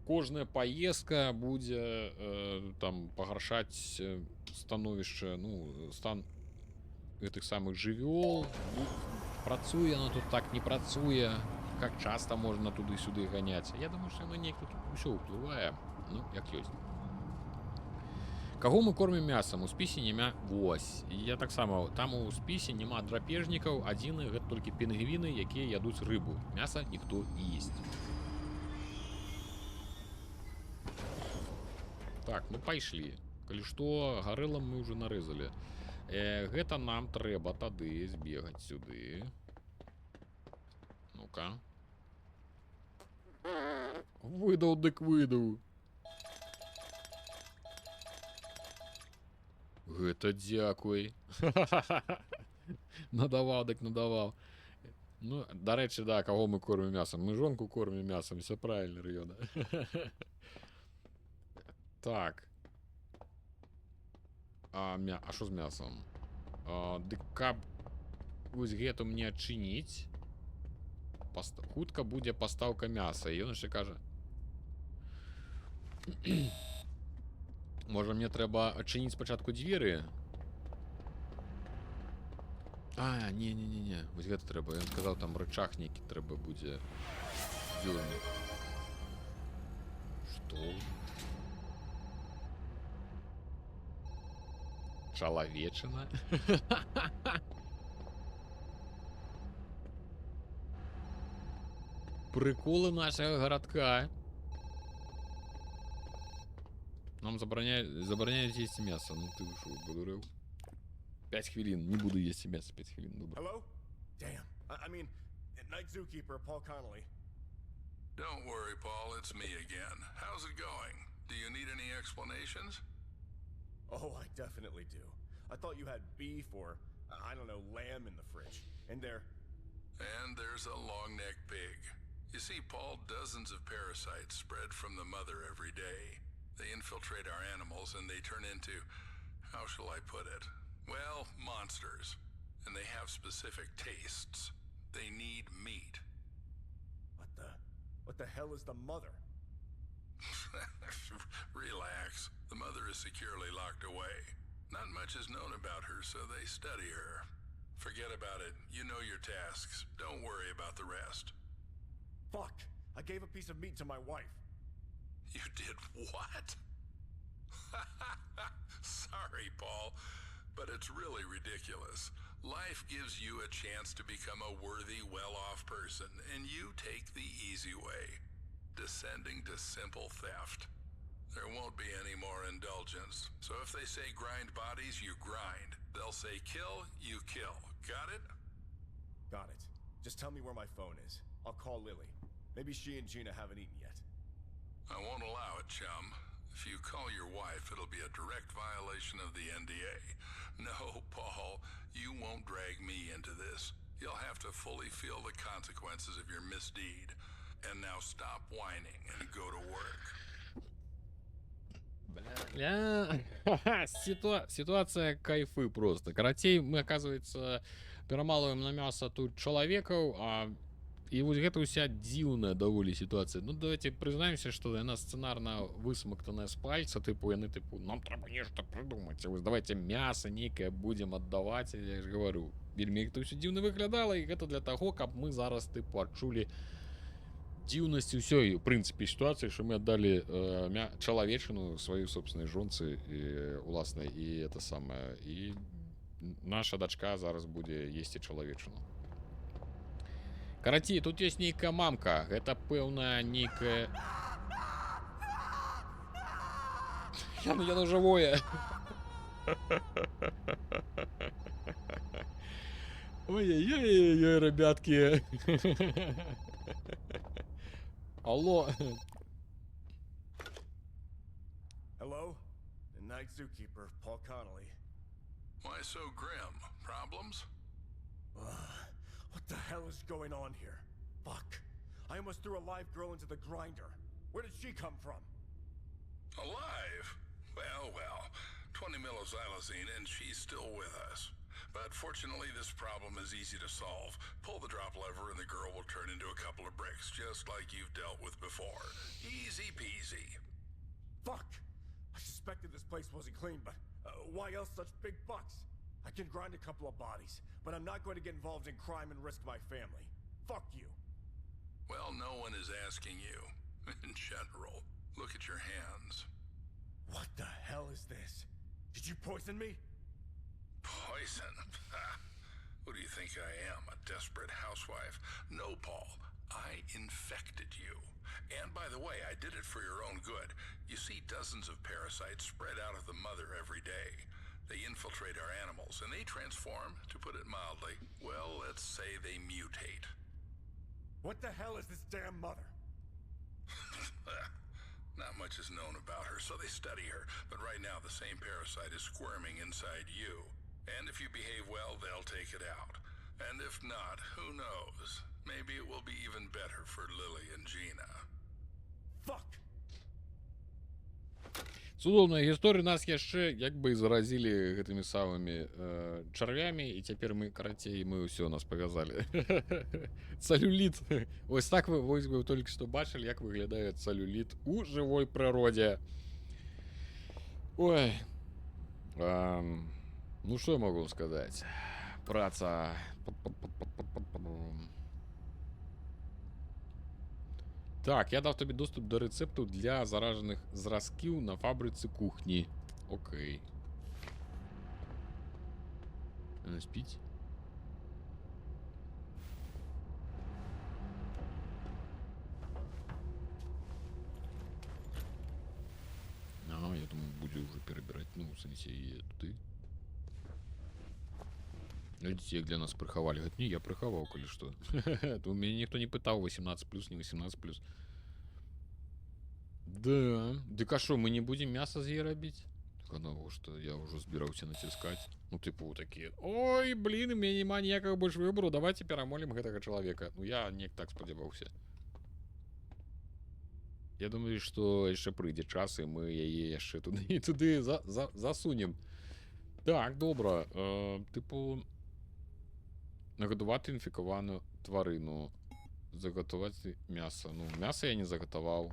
кожная поездка будзе там пагаршаць становішча, ну, стан гэтых самых жывёл. Ну, працуе оно тут так, не працуе. Как часто можна туды-сюды ганяць. Я думаю, что оно неяк тут усё ўплывае. Ну, як ёсць. Каго мы кормім мясам? У спісе няма... Вось. Я таксама... Там у спісе няма драпежнікаў. Адзіны гэта толькі пінгвіны, якія ядуць рыбу. Мяса ніхто не есць. Так, ну пайшлі. Калі што, гарэлам мы ўжо нарэзалі. Гэта нам трэба тады збегаць сюды. Ну-ка. Выдаў дык выдаў. Гэта дзякуй. Надаваў дык надаваў. Ну, дарэчы, да, каго мы кормім мясам? Мы жонку кормім мясам, всё правильно, Рыёна. Так. А што з мясам? Дык каб вось гэту мне адчыніць, хутка будзе пастаўка мяса. І ён яшчэ кажа... Можа, мне трэба адчыніць спачатку дзверы? А, не-не-не-не. Вось гэта трэба. Ён сказаў, там рычаг нейкі трэба будзе дзёрнуць. Што? Чалавечына? Приколы нашего городка. Нам забороняют есть мясо. Ну ты уж подурил. 5 хвилин. Не буду есть мясо 5 хвилин. Добро. Hello? Damn. I mean, night zookeeper Paul Connolly. Don't worry, Paul. It's me again. How's it going? Do you need any explanations? Oh, I definitely do. I thought you had beef or, I don't know, lamb in the fridge. And there... And there's a long-necked pig. You see, Paul, dozens of parasites spread from the mother every day. They infiltrate our animals and they turn into, how shall I put it? Well, monsters. And they have specific tastes. They need meat. What the hell is the mother? Relax. The mother is securely locked away. Not much is known about her, so they study her. Forget about it. You know your tasks. Don't worry about the rest. Fuck! I gave a piece of meat to my wife. You did what? Sorry, Paul, but it's really ridiculous. Life gives you a chance to become a worthy, well-off person, and you take the easy way, descending to simple theft. There won't be any more indulgence. So if they say grind bodies, you grind. They'll say kill, you kill. Got it? Got it. Just tell me where my phone is. I'll call Lily. Maybe she and Gina haven't eaten yet. I won't allow it, chum. If you call your wife, it'll be a direct violation of the NDA. No, Paul, you won't drag me into this. You'll have to fully feel the consequences of your misdeed. And now stop whining and go to work. Бля. Ситуация кайфы просто. Карацей, мы, оказывается, перамалываем на мясо тут чалавекаў, а і вось гэта ўся дзіўная даволі сітуацыя. Ну, давайте прызнаемся, што яна сцэнарна высмактаная з пальца, тыпу, яны тыпу, нам трэба нешта прыдумаць. Вось давайте мяса нейкае будзем аддаваць, я ж говорю, вельмі гэта ўсё дзіўна выглядала, і гэта для таго, каб мы зараз тыпу адчулі дзіўнасць усёй, у прынцыпе, сітуацыі, што мы аддалі чалавечыну сваёй собственной жонцы і уласнай, і это самае, і наша дачка зараз будзе есці чалавечыну. Карацей, тут ёсць нейкая мамка, гэта пэўна нейкая... Яно жывое. Ой-ой-ой, ребятки. Алло. Hello? The night zookeeper, Paul Connolly. Why so grim? Problems? What the hell is going on here? Fuck. I almost threw a live girl into the grinder. Where did she come from? Alive? Well, well. 20 mil of xylazine and she's still with us. But fortunately, this problem is easy to solve. Pull the drop lever and the girl will turn into a couple of bricks, just like you've dealt with before. Easy peasy. Fuck! I suspected this place wasn't clean, but why else such big bucks? I can grind a couple of bodies, but I'm not going to get involved in crime and risk my family. Fuck you. Well, no one is asking you. In general, look at your hands. What the hell is this? Did you poison me? Poison? Who do you think I am, a desperate housewife? No, Paul. I infected you. And by the way, I did it for your own good. You see dozens of parasites spread out of the mother every day. They infiltrate our animals, and they transform, to put it mildly. Well, let's say they mutate. What the hell is this damn mother? Not much is known about her, so they study her. But right now, the same parasite is squirming inside you. And if you behave well, they'll take it out. And if not, who knows? Maybe it will be even better for Lily and Gina. Fuck! Цудоўная гісторыя, нас яшчэ як бы і заразілі гэтымі самымі чарвямі, і цяпер мы, карацей, мы ўсё, нас павязалі. Цэлюліт. Вось так вы, вось вы толькі што бачылі, як выглядае цэлюліт у жывой прыродзе. Ой. Ну што я могу сказаць? Праца. Так, я дав тобі доступ до рецепту для заражених зразків на фабриці кухні. Окей. Вона спить? А, я думаю, буду уже перебирать, ну, в сенсі, її туди. Глядите, як для нас приховали. Говорит, не, я приховал, коли что. У меня никто не пытал 18+, не 18+. Да. Дык а шо, мы не будем мясо з ей робить? Так оно, что я уже збирался натискать. Ну, типу, такие, ой, блин, у меня нема ніякого больше выбору, давайте перамолим гэтага человека. Ну, я неяк так спадзяваўся. Я думаю, что яшчэ прыйдзе час, і мы яе яшчэ туды і туды засунем. Так, добра. Типу, нагадувати інфіковану тварину. Заготувати м'ясо. Ну, м'ясо я не заготував.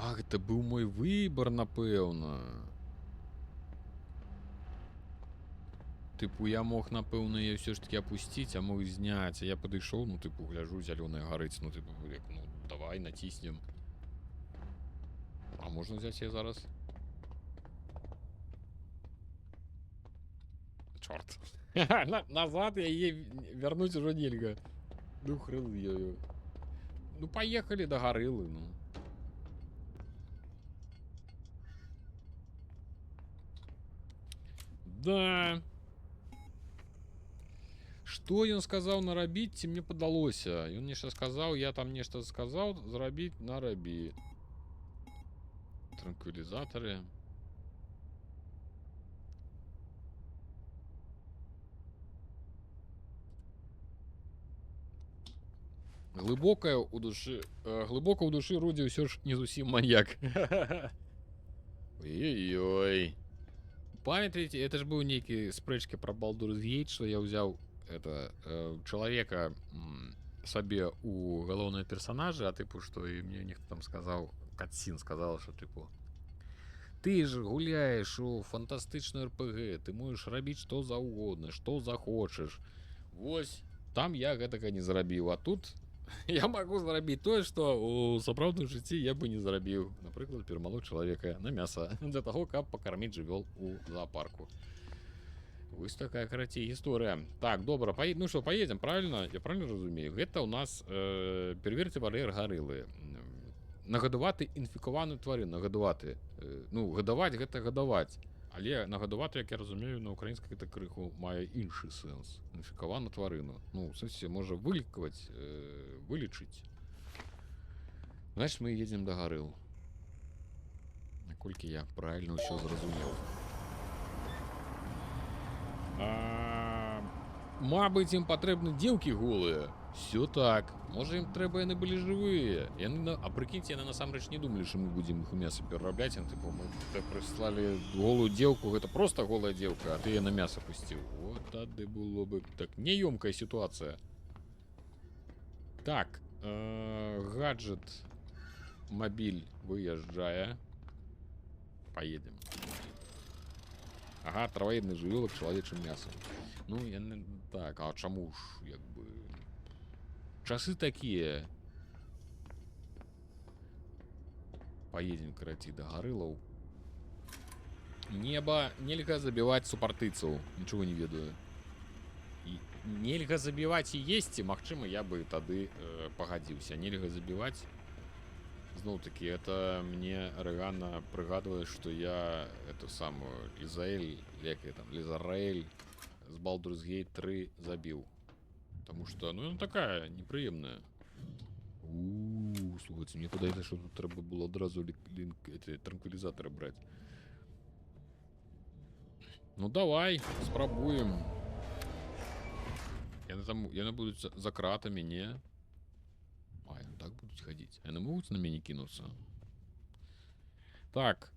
А, гэта быў мой выбор, напэўна. Типу, я мог, напэўна, яе ўсё ж таки апусціць, а мог зняць. А я падышоў, ну, типу, гляжу, зялёная гарыць. Ну, типу, як, ну, давай, націснем. А можна взяць яе зараз? Чорт. Назад яе вярнуць ужо нельга. Ну, хрен з ёю. Ну, поехали до гориллы, ну. Да. Што ён сказаў нарабіць, ці мне падалося? Ён нешта сказаў, я там нешта сказаў, зрабіць, нарабі. Транквілізатары. Глыбокая у душы, глыбока ў душы Рудзі ўсё ж не зусім маньяк. Ой-ой-ой. Памятаеце, это ж быў нейкі спрэчкі пра Baldur's Gate, што я ўзяў это чалавека сабе у галоўныя персонажы, а тыпу, што і мне нехта там сказаў, Катсін сказала, што тыпу ты ж гуляеш у фантастычную РПГ, ты можаш рабіць што заўгодна, што захочаш. Вось там я гэтага не зрабіў, а тут я магу зрабіць тое, што у сапраўдным жыцці я бы не зрабіў. Напрыклад, перамалоць чалавека на мяса для таго, каб пакарміць жывёл у зоапарку. Вось такая, карацей, гісторыя. Так, добра, ну што, поедем, правильно? Я правильно разумею? Гэта ў нас пераверце бар'ер гарылы. Нагадаваты інфікаваную тварыну, нагадаваты. Ну, гадаваць гэта гадаваць. Але нагадаваты, як я разумею, на украінскай гэта крыху мае іншы сэнс. Інфікаваную тварыну. Ну, у сэнсе, можа вылікаваць, вылечыць. Значит, мы едем да гарыл. Наколькі я правильно ўсё зразумеў. Мабыць, ім патрэбны дзеўкі голыя. Всё так. Можа, ім трэба, яны былі жывыя. А прыкіньце, яны насамрэч не думалі, што мы будзем іх у мяса перарабляць. Яны, тыпу, мы прыслалі голую дзеўку, гэта просто голая дзеўка, а ты яе на мяса пусціў. Вот тады было бы так няёмкая сітуацыя. Так, гаджет мобіль выязджае. Поедем. Ага, травоедны жывёлак чалавечым мясам. Ну, яны... Так, а чаму ж, як бы... Часы такія. Поедем, карацей, да гарылаў. Неба нельга забіваць супартыцаў. Нічога не ведаю. І нельга забіваць і есці, магчыма, я бы тады пагадзіўся. Нельга забіваць. Зноў-такі, это мне Рэгана прыгадвае, што я эту самую Лізаэль, як её там, Лізараэль з Baldur's Gate 3 забіў. Потому что, ну, она такая непрыемная. У-у-у, слухайте, мне падаецца, што тут трэба было адразу эти транквілізатары браць. Ну давай, спрабуем. Яны будуць за кратамі, не? А, яны так будуць хадзіць. Яны могуць на мяне кінуцца? Так.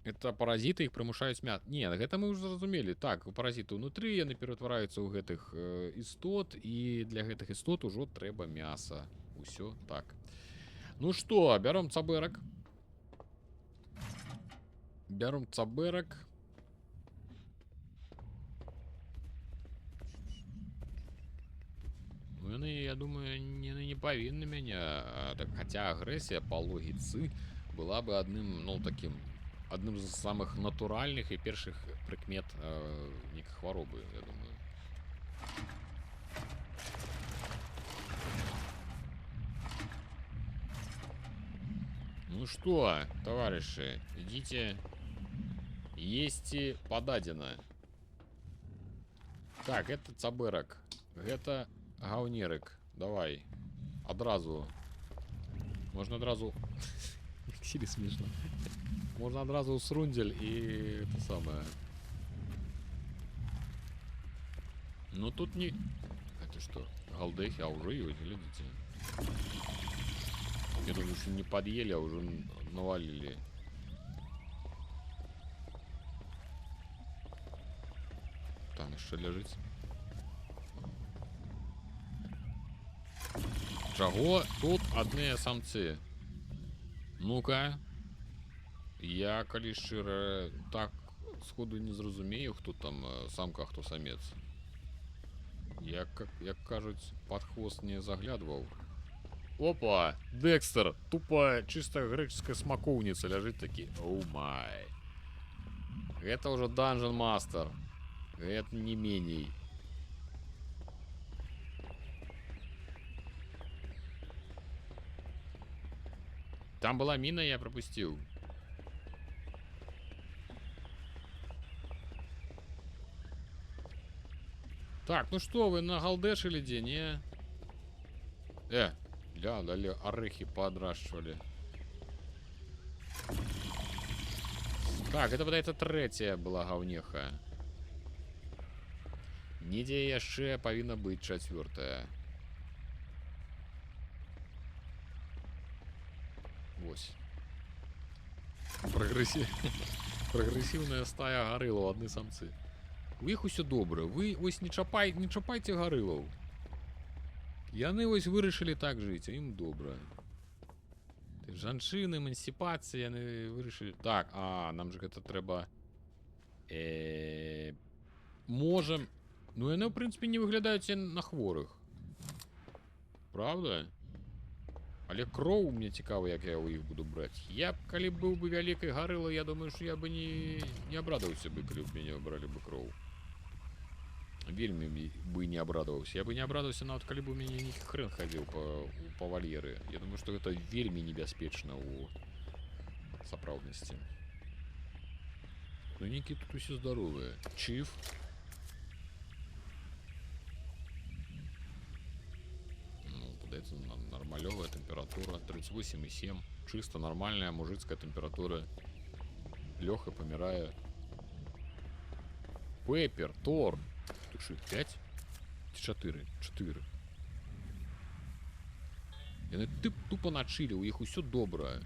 Это паразіты, іх прымушаюць Не, гэта мы ўжо зразумелі. Так, паразіты ўнутры, яны ператвараюцца ў гэтых істот, і для гэтых істот ужо трэба мяса. Усё так. Ну што, бяром цабэрак. Бяром цабэрак. Ну, яны, я думаю, яны не павінны мяне, так, хаця агрэсія па логіцы была бы адным, ну, таким, адным з самых натуральных і першых прыкмет нейкай хваробы, я думаю. Ну что, товарищи, идите, есці подадено. Так, это цабэрак, гэта гаўнерык. Давай, адразу. Можна адразу... Сілі смешно. Можна адразу ў срундзель і это самое. Ну тут не... Это что? Галдэхи, а уже ёсць, глядзіце. Я тут еще не подъели, а уже навалили. Там еще ляжыць. Чаго тут адныя самцы? Ну-ка. Я, калі шчыра, так сходу не зразумею, хто там самка, а хто самец. Я, як кажуць, пад хвост не заглядваў. Опа! Декстер! Тупая, чисто греческая смакоўніца ляжыць такі. Оу май. Гэта ўжо Dungeon Master. Гэта не меней. Там была мина, я пропустил. Так, ну что, вы на галдэшылі дзе, не? Ля, далі арэхі паадрашчвалі. Так, гэта, падаецца, трэцяя была гаўнеха. Недзе яшчэ павінна быць чацвёртая. Вось. Прагрэсіўная стая гарылаў, адны самцы. У іх усё добра. Вы вось не чапайце гарылаў. Яны вось вырашылі так жыць, а ім добра. Ты, жанчыны, эмансіпацыя, яны вырашылі... Так, а, нам же гэта трэба... Можам... Ну, яны, в прынцыпе, не выглядаюць на хворых. Правда? Але кроў мне цікава, як я ў іх буду браць. Я б, калі б быў бы вялікай гарылай, я думаю, што я бы не абрадаваўся бы, калі б мяне бралі бы кроў. Вельмі бы не абрадаваўся. Я бы не абрадаваўся нават, калі б у мяне нейкі хрэн хадзіў па вальеры. Я думаю, што гэта вельмі небяспечна ў сапраўднасці. Ну, нейкія тут усе здаровыя. Чыф. Ну, падаецца, нармалёвая тэмпература. 38,7. Чыста нармальная мужыцкая тэмпература. Лёха памірае. Пеппер, Тор. Тут что, 5? Ці 4? 4. Яны тупо на чыле, у іх усё добра.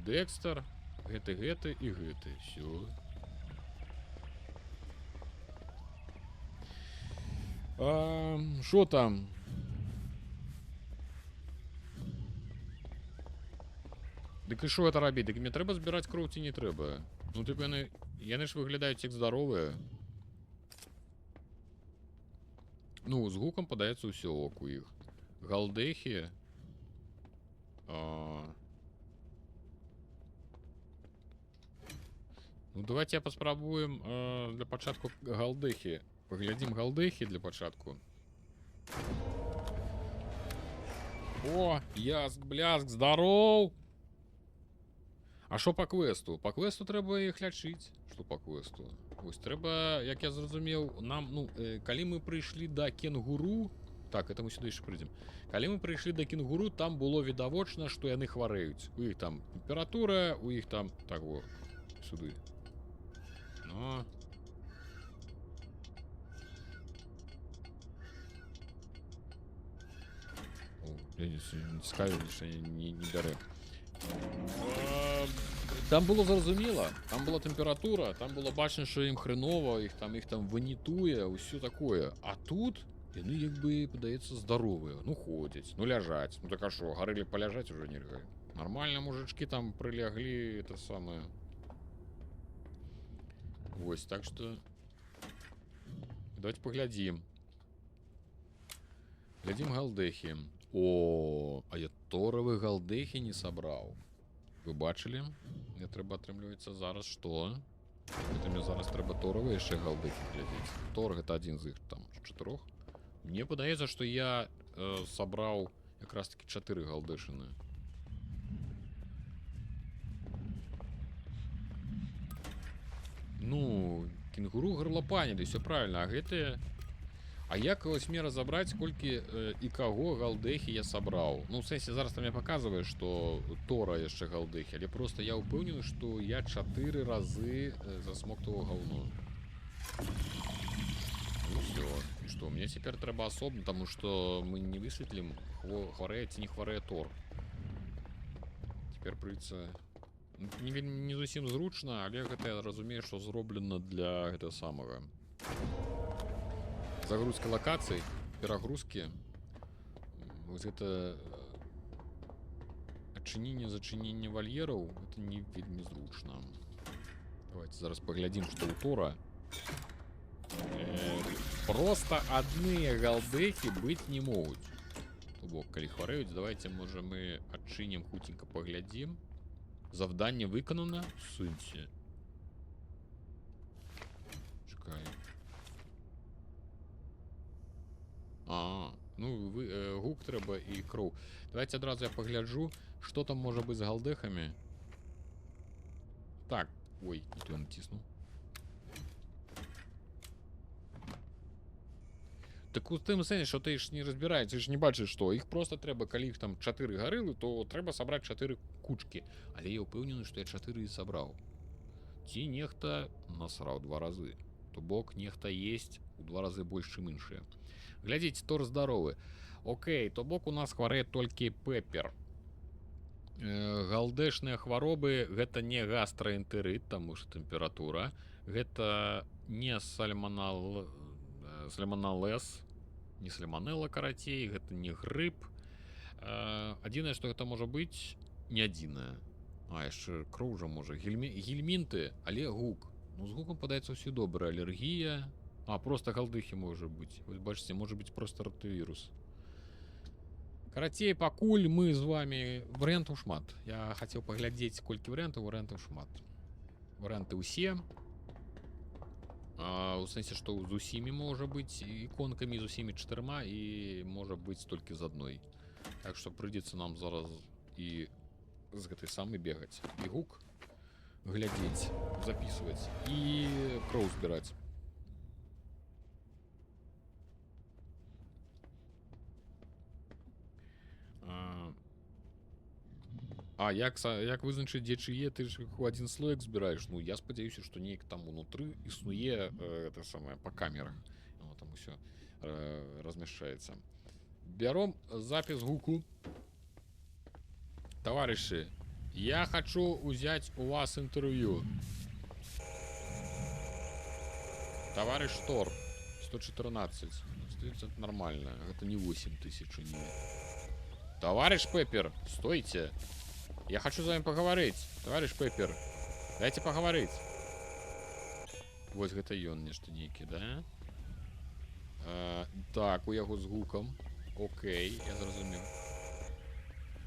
Декстер, гэты, гэты і гэты. Всё. Шо там? Дык і шо гэта рабіць? Дык мне трэба збіраць кроў ці не трэба? Ну, типу, яны ж выглядаюць як здаровыя. Ну, з гукам падаецца ўсё ок у іх. Галдэхі. Ну, давайте я паспрабуем для пачатку галдэхі. Паглядзім галдэхі для пачатку. О, яск, бляск, здароў! А шо па квесту? Па квесту трэба іх лячыць. Што па квесту? Вось трэба, як я зразумеў, нам, калі мы прыйшлі да кенгуру... Так, это мы сюды яшчэ прыйдзем. Калі мы прыйшлі да кенгуру, там было відавочна, што яны хварэюць. У іх там тэмпература, у іх там... Так, во, сюды. Но... О, я не цікаві, што не бярэ. Там было зразумела, там была тэмпература, там было бачна, што ім хрэнова, іх там ванітуе, ўсё такое. А тут яны, як бы, падаецца, здаровыя. Ну, ходзяць, ну, ляжаць. Ну, так а шо, гарэлі паляжаць ужо нельга. Нормально мужички там прылягли, это самое. Вось, так что... Давайте паглядзім. Глядзім галдэхі. О, а я торавы галдэхі не сабраў. Вы бачылі? Мне трэба, атрымліваецца, зараз што? Гэта мне зараз трэба торавы яшчэ галдэхі глядзець. Тор гэта адзін з іх там з 4. Мне падаецца, што я сабраў якраз такі 4 галдэшыны. Ну, кенгуру гарлапанілі, всё правильно, а гэтыя... А як вось мне разабраць, колькі і каго галдэхі я сабраў? Ну, в сэнсе, зараз там мне паказвае, што Тора яшчэ галдэхі, але просто я ўпэўнены, што я 4 разы засмоктаваў гаўно. Ну, всё. І што, мне цяпер трэба асобна, таму што мы не высветлім, хварэе ці не хварэе Тор. Цяпер прыйдзецца... Не, не зусім зручна, але гэта я разумею, што зроблена для гэтага самага. Загрузка лакацый, перагрузкі. Вось гэта адчыненне, зачыненне вальераў, гэта не вельмі зручна. Давайте зараз паглядзім, што ў Тора. Просто адныя галдэхі быць не могуць. То бок, калі хварэюць, давайте, можа, мы адчынім, хуценька паглядзім. Завданне выканана? Суньце. Чакай. А, ну, вы гук трэба і кроў. Давайте адразу я пагляджу, што там можа быць з галдэхамі. Так, ой, не то я націснуў. Так у тым сэнсе, што ты ж не разбіраеш, ты ж не бачыш, што іх просто трэба, калі іх там чатыры гарылы, то трэба сабраць чатыры кучкі. Але я ўпэўнены, што я чатыры і сабраў. Ці нехта насраў два разы. То бок нехта есть у два разы больш, чым іншыя. Глядзіце, Тор здаровы. Окей, то бок у нас хварэе толькі Пеппер. Галдэшныя хваробы гэта не гастраэнтэрыт, таму што тэмпература. Гэта не сальманалез, не сальманелла, карацей, гэта не грып. Адзінае, што гэта можа быць, не адзінае. А, яшчэ кроў жа можа. Гельмінты, але гук. Ну, з гукам, падаецца, ўсё добра. Алергія. А, просто галдыхі можа быць. Вось бачыце, можа быць просто ротавірус. Карацей, пакуль мы з вами... Варыянтаў шмат. Я хацеў паглядзець, колькі варыянтаў, варыянтаў шмат. Варыянты ўсе. У сэнсе, што з усімі можа быць іконкамі, з усімі чатырма, і можа быць толькі з адной. Так што прыйдзецца нам зараз і з гэтай самай бегаць. І гук глядзець, записываць, і кроў збіраць. А як вызначыць, дзе чые, ты ж іх у адзін слоек збіраеш? Ну, я спадзяюся, што неяк там унутры існуе, это самае, па камерах. Оно там усё размяшчаецца. Бяром запіс гуку. Таварышы, я хачу узяць у вас інтэрв'ю. Таварыш Тор, 114. Здаецца, это нормально. Гэта не 8000, не. Товарищ Пеппер, стойте. Я хочу с вами поговорить. Товарищ Пеппер, дайте поговорить. Вось гэта ён нешта нейкі, да? Так, у яго з гукам. Окей, я зразумеў.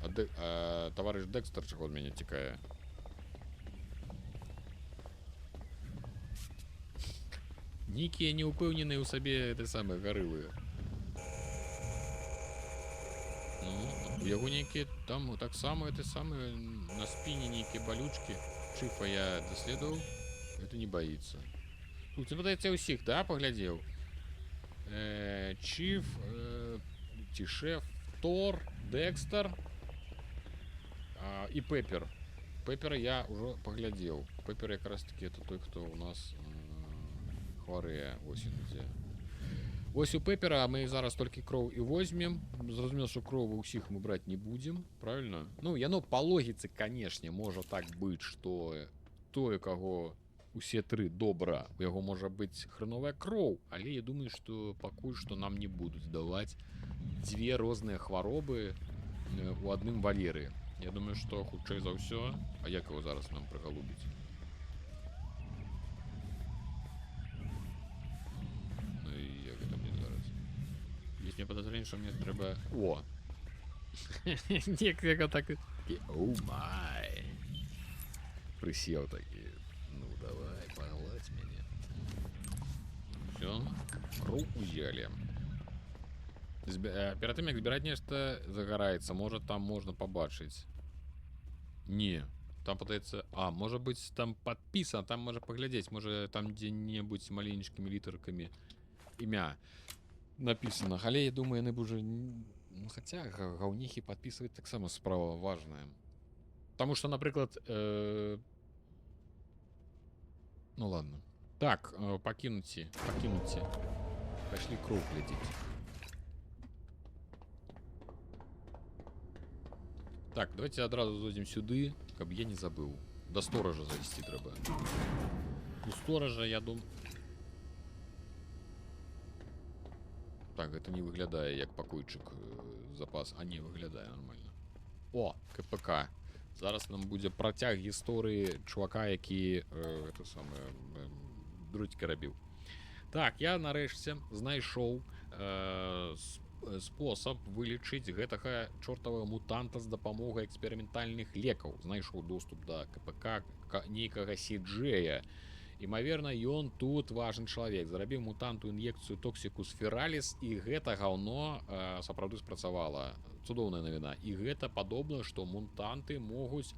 А товарищ Декстер чаго ад мяне цікае? Нейкія неўпэўненыя ў сабе тэ самыя гарылы. Ну, у яго нейкія там таксама тэ самыя на спіне нейкія балючкі. Чыфа я даследаваў, гэта не баіцца. Тут, мне падаецца, я ўсіх, да, паглядзеў? Чыф, ці шэф, Тор, Декстер, і Пеппер. Пеппера я ўжо паглядзеў. Пеппер якраз такі это той, хто у нас хварэе. Вось ён ідзе. Вось у Пеппера мы зараз толькі кроў і возьмем. Зразумела, што кроў ва ўсіх мы браць не будзем, правильно? Ну, яно па логіцы, канешне, можа так быць, што той, у каго усе тры добра, у яго можа быць хреновая кроў, але я думаю, што пакуль што нам не будуць даваць дзве розныя хваробы у адным валеры. Я думаю, што хутчэй за ўсё, а як яго зараз нам прыгалубіць? Ну і як гэта мне зараз? Есть мне подозрение, что мне трэба... О! Нек, як так... Оу май! Прысеў такі. Ну давай, погладь мяне. Всё, кроў узялі. Перад тым, як збіраць нешта, загараецца. Можа, там можна пабачыць. Не. Там падаецца... А, можа быць, там падпісана, там можа паглядзець. Можа, там дзе-небудзь маленечкімі літаркамі імя напісана. Але, я думаю, яны б уже ну, хаця, гаўніхі падпісваць таксама справа важная. Таму што, напрыклад... Ну, ладно. Так, пакінуце, пакінуце. Пайшлі кроў глядзець. Так, давайте адразу зойдзем сюды, каб я не забыў. Да сторожа зайсці трэба. У сторожа, я дум-, Так, гэта не выглядае як пакойчык, запас. А, не, выглядае нормально. О, КПК. Зараз нам будзе працяг гісторыі чувака, які это самае, друцька рабіў. Так, я нарэшце знайшоў спосаб вылечыць гэтага чортавага мутанта з дапамогай эксперыментальных лекаў. Знайшоў доступ да КПК нейкага Сіджэя. Імаверна, ён тут важны чалавек. Зарабіў мутанту ін'екцыю токсікус фераліс, і гэта гаўно сапраўды спрацавала. Цудоўная навіна. І гэта падобна, што мутанты могуць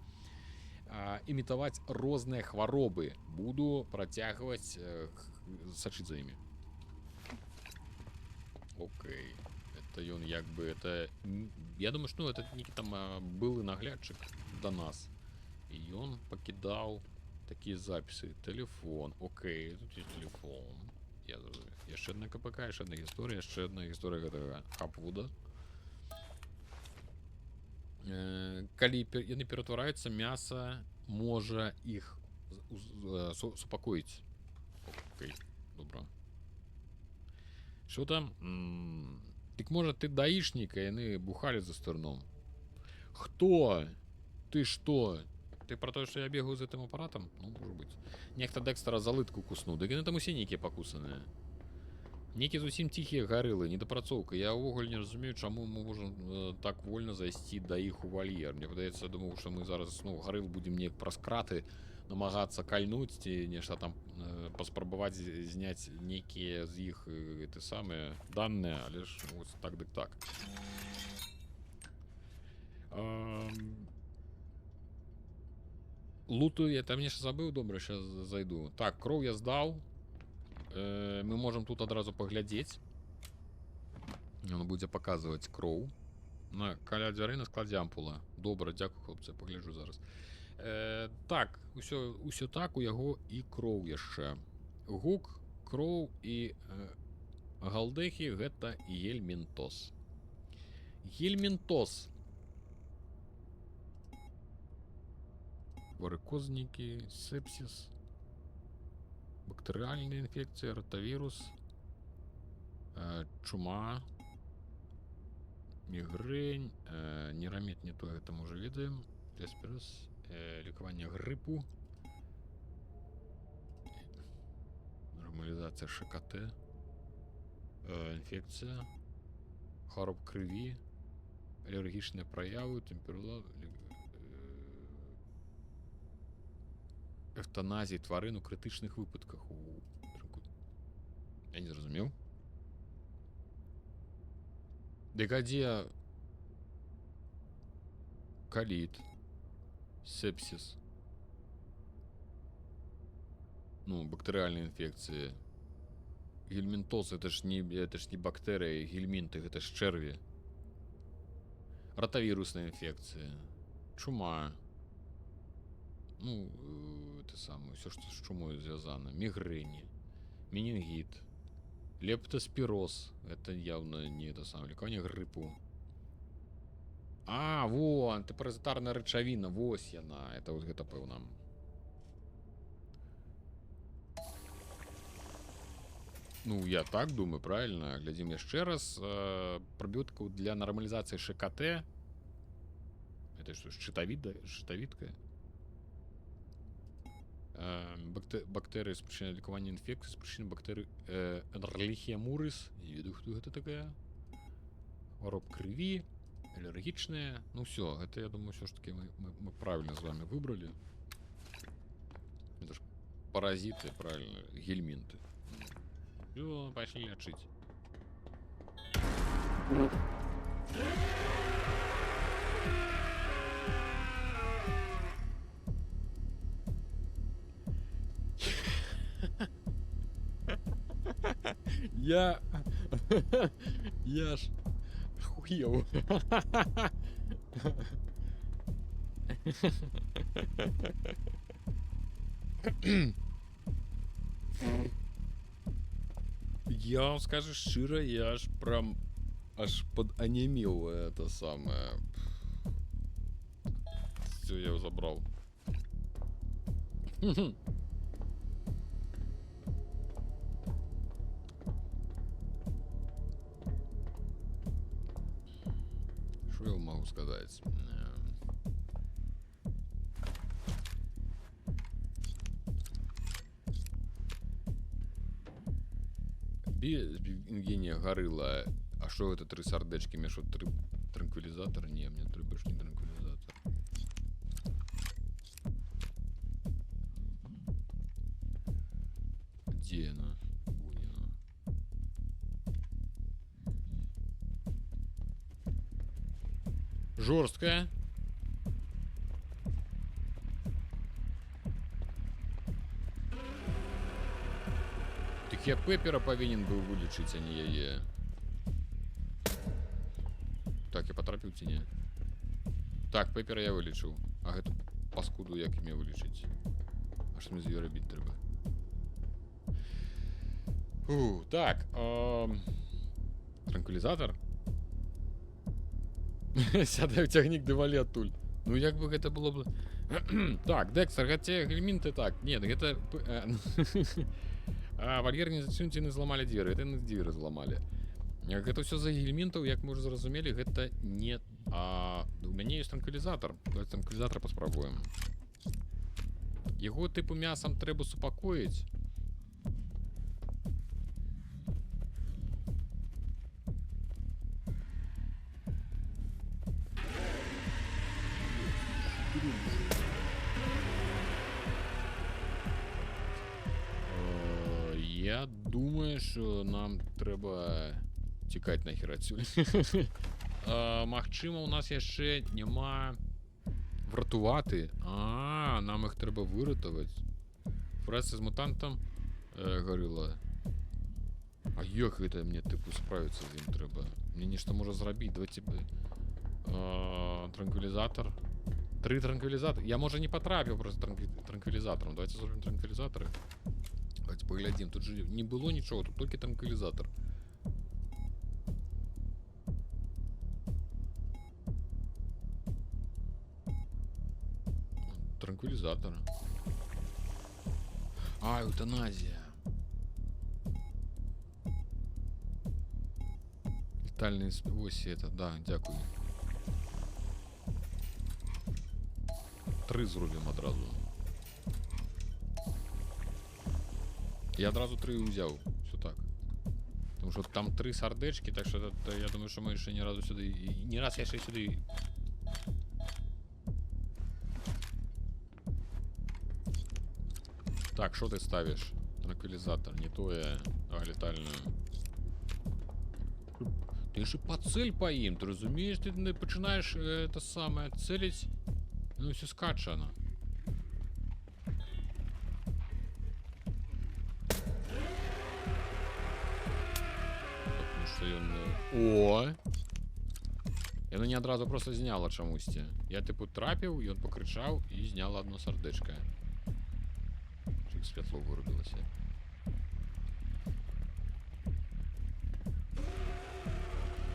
імітаваць розныя хваробы. Буду працягваць сачыць за імі. Окей. Это ён як бы это я думаю, что, ну, это нейкі там былы наглядчык до нас. І ён пакідаў такія запісы. Телефон. Окей, тут есть телефон. Я зразумеў. Яшчэ одна КПК, яшчэ одна гісторыя, яшчэ одна гісторыя гэтага Хапвуда. Калі яны ператвараюцца, мяса можа іх супакоіць. Окей, добра. Що там? Дык можа ты даішнік, а яны бухалі за стырном. Хто? Ты што? Ты про тое, што я бегаю з гэтым апаратам? Ну, можа быць. Нехта Декстера за лытку куснуў. Дык яны там усе нейкія пакусаныя. Нейкія зусім ціхія гарылы, недапрацоўка. Я ўвогуле не разумею, чаму мы можам так вольна зайсці да іх у вальер. Мне падаецца, я думаў, што мы зараз, ну, гарыл будзем неяк праз краты намагацца кальнуць ці нешта там паспрабаваць зняць нейкія з іх ты самыя даныя, але ж вось так дык так. Луту я там нешта забыў, добра, щас зайду. Так, кроў я здаў. Мы можам тут адразу паглядзець. Ён будзе паказваць кроў. На каля дзвярэй на складзе ампула. Добра, дзякуй, хлопцы, я пагляджу зараз. Так, усё так, у яго і кроў яшчэ. Гук, кроў і галдэхі гэта гельмінтоз. Гельмінтоз. Варыкознікі, сепсіс, бактэрыяльная інфекцыя, ротавірус, чума, мігрэнь, нерамет не то, гэта мы ўжо ведаем, леспірус, лікаванне грыпу, нармалізацыя ШКТ, інфекцыя, хвароб крыві, алергічныя праявы, тэмпература, эвтаназіі тварын у крытычных выпадках у Я не зразумеў. Дык а дзе каліт, сепсіс, ну, бактэрыяльныя інфекцыі, гельмінтоз, это ж не бактэрыі, гельмінты, гэта ж чэрві, ротавірусная інфекцыя, чума, ну, это самое, всё, что с чумой звязана, мігрэні, менінгіт, лептоспироз, это явно не это самое, лікаванне грыпу. А, во, антыпаразітарная рэчавіна, вось яна, это вот гэта пэўна. Ну, я так думаю, правильно. Глядзім яшчэ раз. Пробіотыкаў для нармалізацыі ШКТ. Это что, щитовидка? Бактэрыі з прычыны лікавання інфекцый, з прычыны бактэрый Эрліхія мурыс. Не ведаю, хто гэта такая. Хвароб крыві, алергічныя. Ну всё, гэта, я думаю, всё ж таки мы правильно з вами выбрали. Это ж паразиты, правильно, гельминты. Всё, пошли лечить. Я ж охуел. Я вам скажу шчыра, я аж прям аж подонемел это самое. Всё, я его забрал. Что я могу сказать? Евгения Горыла. А что это три сардэчкі? Мне что, три транквилизатор? Не, мне трэба ж не транквилизатор. Где она? Вон она. Жорсткая. Так я Пеппера повинен был вылечить, а не яе. Так, я патрапіў ці не? Так, Пепера я вылечыў. А гэту паскуду як мне вылечыць? А што мне з ёй рабіць трэба? Фу, так, транквілізатор. Сядай ў цягнік ды валі адтуль. Ну як бы гэта было б. Так, Декстер, гэта гельмінты, так. Нет, гэта вальер не зачыньце, не зламалі дзверы, гэта яны дзверы зламалі. Гэта ўсё за гельмінтаў, як мы ўжо зразумелі, гэта не. У мяне ёсць транквілізатор. Давайте транквілізатор паспрабуем. Яго тыпу мясам трэба супакоіць. Я думаю, що нам трэба цікаць нахер адсюль. Магчыма, у нас яшчэ няма вратувати. А, нам іх трэба выратаваць. Фрэс з мутантам гарыла. А як гэта мне тыпу справіцца з ім трэба? Мне нешта можа зрабіць. Давайте транквілізатор. Тры транквілізатор. Я, можа, не патрапіў просто транквілізатором. Давайте зробім транквілізатори. Давайте паглядзім. Тут же не было нічога, тут толькі транквілізатор. Транквилизатор. А, эвтаназия. Летальные оси это, да, дякую. Три зробім одразу. Я одразу три узяв. Все так. Тому що там три сардечки, так що я думаю, що ми ще ні разу сюди. Ні раз я ще сюди. Так, що ти ставиш? Транквилизатор, не то я. Давай летальную. Ти ж і поцель по їм, ти розумієш, ти не починаєш те саме целить, ну все скаче она. Так, ну що ён. О! Яно не адразу просто зняла чамусьці. Я типу трапіў, ён пакрычаў і зняла одно сардэчка. Чик святло вырубілася.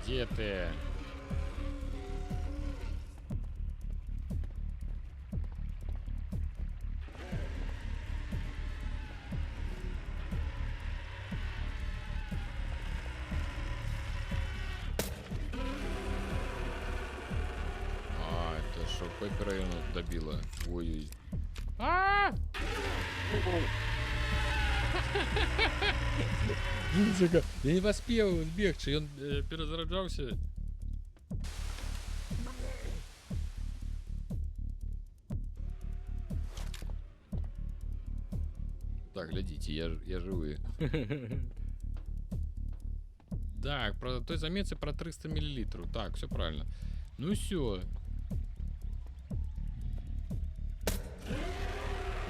Дзе ты? А, это что, Пеппера её добила? Ой-ой. А! Сука, я не поспел бегчы, ён перазараджаўся. Так, глядзіце, я жывы. Так, про той заметцы про 300 миллилитров. Так, все правильно. Ну все.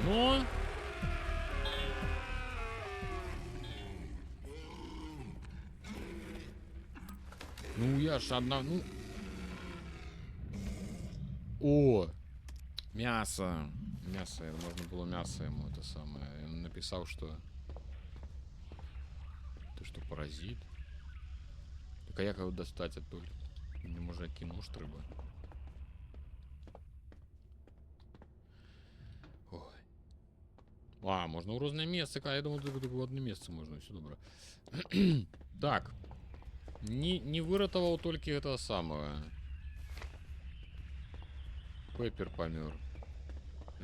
Но... Ну я ж одна, ну... О! Мясо! Мясо, можно было мясо ему это самое. Он написал, что... Ты что, паразит? Так а як его достать оттуда? Мне может які нож трэба? Ой. А, можно ў рознае месца. Я думаю, только в одно место можно. Все добра. Так. Не выратаваў толькі этого самого. Пеппер памёр.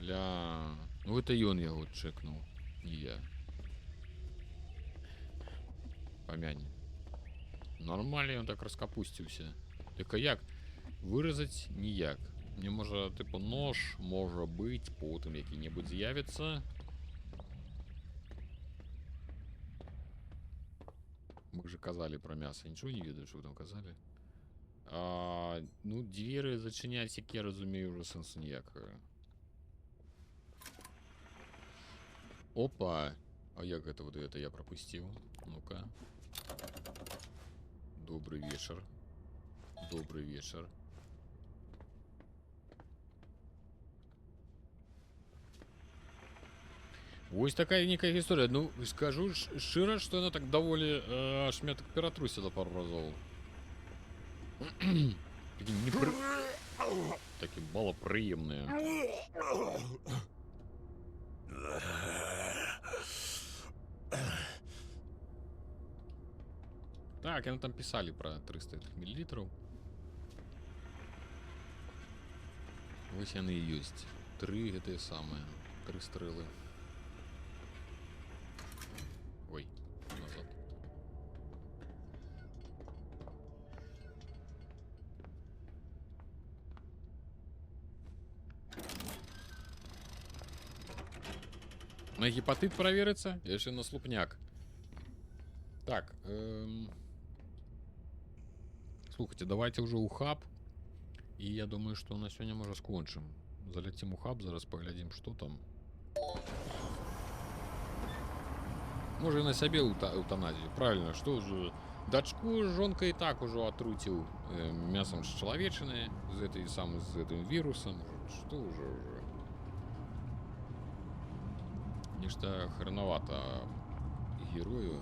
Ля... Ну это ён яго чэкнуў, не я. Памянь. Нормально ён так раскапусціўся. Так а як? Выразаць ніяк. Мне можа, типу, нож, можа быць, потым які-небудзь з'явіцца. Мы же казалі про мясо. Ничего не ведаю, что вы там казалі. А, ну, двери зачиняць, як я разумею, уже сэнсу ніякага. Опа! А як гэта вот это я пропустил? Ну-ка. Добрый вечер. Добрый вечар. Вось такая некая гісторыя. Ну, скажу шчыра, што яна так даволі аж меня так ператрусіла пару разоў. Такі такі малапрыемныя. Так, яны там пісалі пра 300 этих мілілітраў. Вось яны і ёсць. Тры гэтыя самыя. Тры стрэлы. Ой, назад. На гепатыт праверыцца, яшчэ на слупняк. Так, слухайце, давайте ўжо ў хаб. І я думаю, што на сёння можа скончым. Заляцім у хаб, зараз паглядзім, што там. Можа, і на сябе эўтаназію. Правильно, што ж, дачку з жонкай і так ужо атруціў мясам з чалавечыны, з этой сам, з гэтым вірусам. Што ўжо ўжо? Нешта хреновато герою.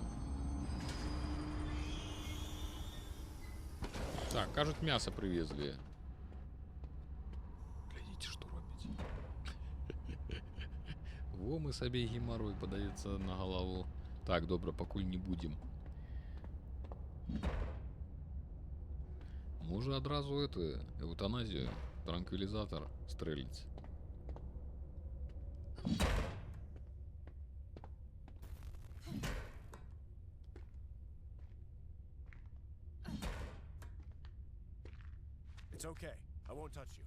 Так, кажуць, мясо привезли. Глядзіце, што робіць. Во мы сабе геморрой падаецца на галаву. Так, добра, пакуль не будзем. Можа, адразу эту эўтаназію, транквілізатор стрэліць. It's okay. I won't touch you.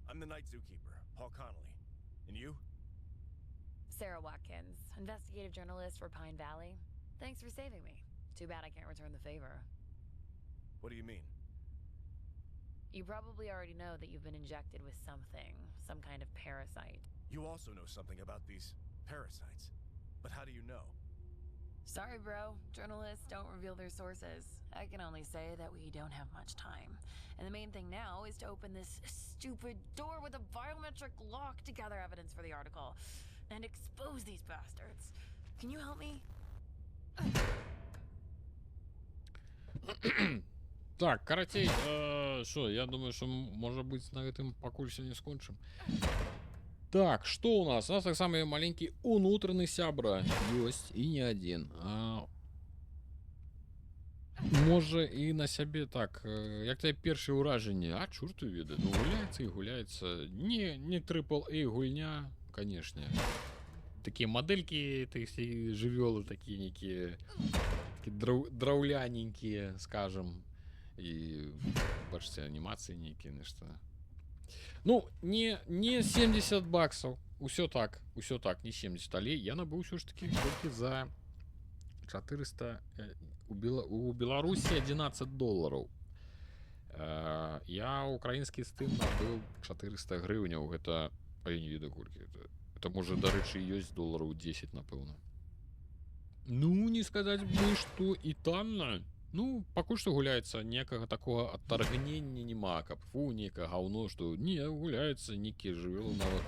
I'm the night zookeeper, Paul Connolly. And you? Sarah Watkins, investigative journalist for Pine Valley. Thanks for saving me. Too bad I can't return the favor. What do you mean? You probably already know that you've been injected with something, some kind of parasite. You also know something about these parasites. But how do you know? Sorry, bro. Journalists don't reveal their sources. I can only say that we don't have much time. And the main thing now is to open this stupid door with a biometric lock to gather evidence for the article and expose these bastards. Can you help me? Так, карацей, што, я думаю, што можа быць, на гэтым пакуль сёння скончым. Так, што у нас? У нас таксама маленькі унутраны сябра ёсць, і не адзін. Можа, і на сябе так, як твоё першае ўражанне? А чорт ведае, ну гуляецца і гуляецца. Не, не трипл A гульня, канешне. Такія мадэлькі, ты всі жывёлы такія нейкія, такі драўляненькія, скажем. І бачыце, анімацыі нейкія, нешта. Ну, не 70 баксаў. Усё так, не 70, але я набыў усё ж такі толькі за 400, у Беларусі 11 долараў. Я украінскі Steam набыў 400 грыўняў, гэта, а я не ведаю колькі гэта. Это можа, дарэчы, ёсць долараў 10, напэўна. Ну, не сказаць бы, што і танна. Ну, пакуль што гуляецца, некага такога адтаргнення няма, каб фу, некае гаўно, што не, гуляецца, нейкія жывёлы нават,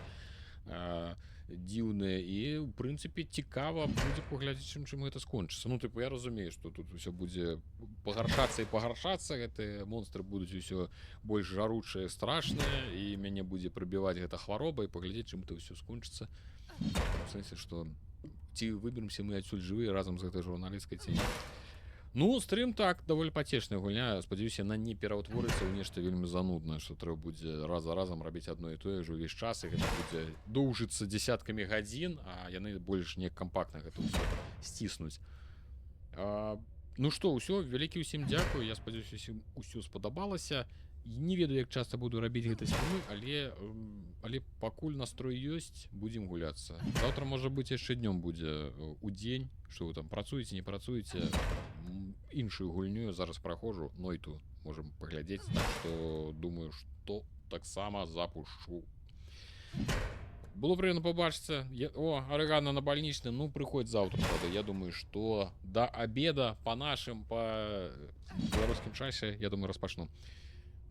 дзіўныя. І, у прынцыпе, цікава будзе паглядзець, чым гэта скончыцца. Ну, тыпу, я разумею, што тут усё будзе пагаршацца і пагаршацца, гэтыя монстры будуць усё больш жаручыя, страшныя, і мяне будзе прыбіваць гэта хвароба, і паглядзець, чым это ўсё скончыцца. У сэнсе, што ці выберемся мы адсюль жывыя разам з гэтай журналісткай, ці не. Ну, стрым так, даволі пацешная гульня. Спадзяюся, яна не пераўтворыцца ў нешта вельмі зануднае, што трэба будзе раз за разам рабіць адно і тое ж увесь час, і гэта будзе доўжыцца дзесяткамі гадзін, а яны больш не кампактна гэта ўсё сціснуць. Ну што, ўсё, вялікі ўсім дзякую. Я спадзяюся, усім усё спадабалася. Не ведаю, як часта буду рабіць гэты стрымы, але пакуль настрой ёсць, будзем гуляцца. Заўтра, можа быць, яшчэ днём будзе, у дзень, што вы там працуеце, не працуеце, іншую гульню я зараз праходжу, Нойту можам паглядзець, так што думаю, што таксама запушчу. Было прыемна пабачыцца. О, Арыгана на больничным, ну, прыходзь заўтра тады. Я думаю, што да обеда по нашим, по беларускім часе, я думаю, распачну.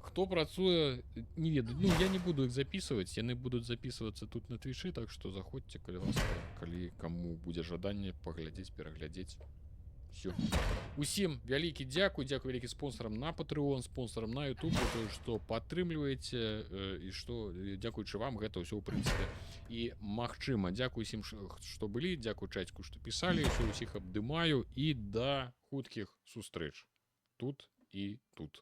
Хто працуе, не ведаю. Ну, я не буду іх записывать, яны будуць записываться тут, на твічы, так што заходзьце, калі ласка, калі каму будзе жаданне паглядзець, пераглядзець. Всё. Усім вялікі дзякуй, дзякуй вялікі спонсорам на Patreon, спонсорам на YouTube за тое, што падтрымліваеце і што дзякуючы вам гэта ўсё, ў прынцыпе, і магчыма. Дзякуй усім, што былі, дзякуй чацьку, што пісалі, усё, усіх абдымаю і да хуткіх сустрэч. Тут і тут.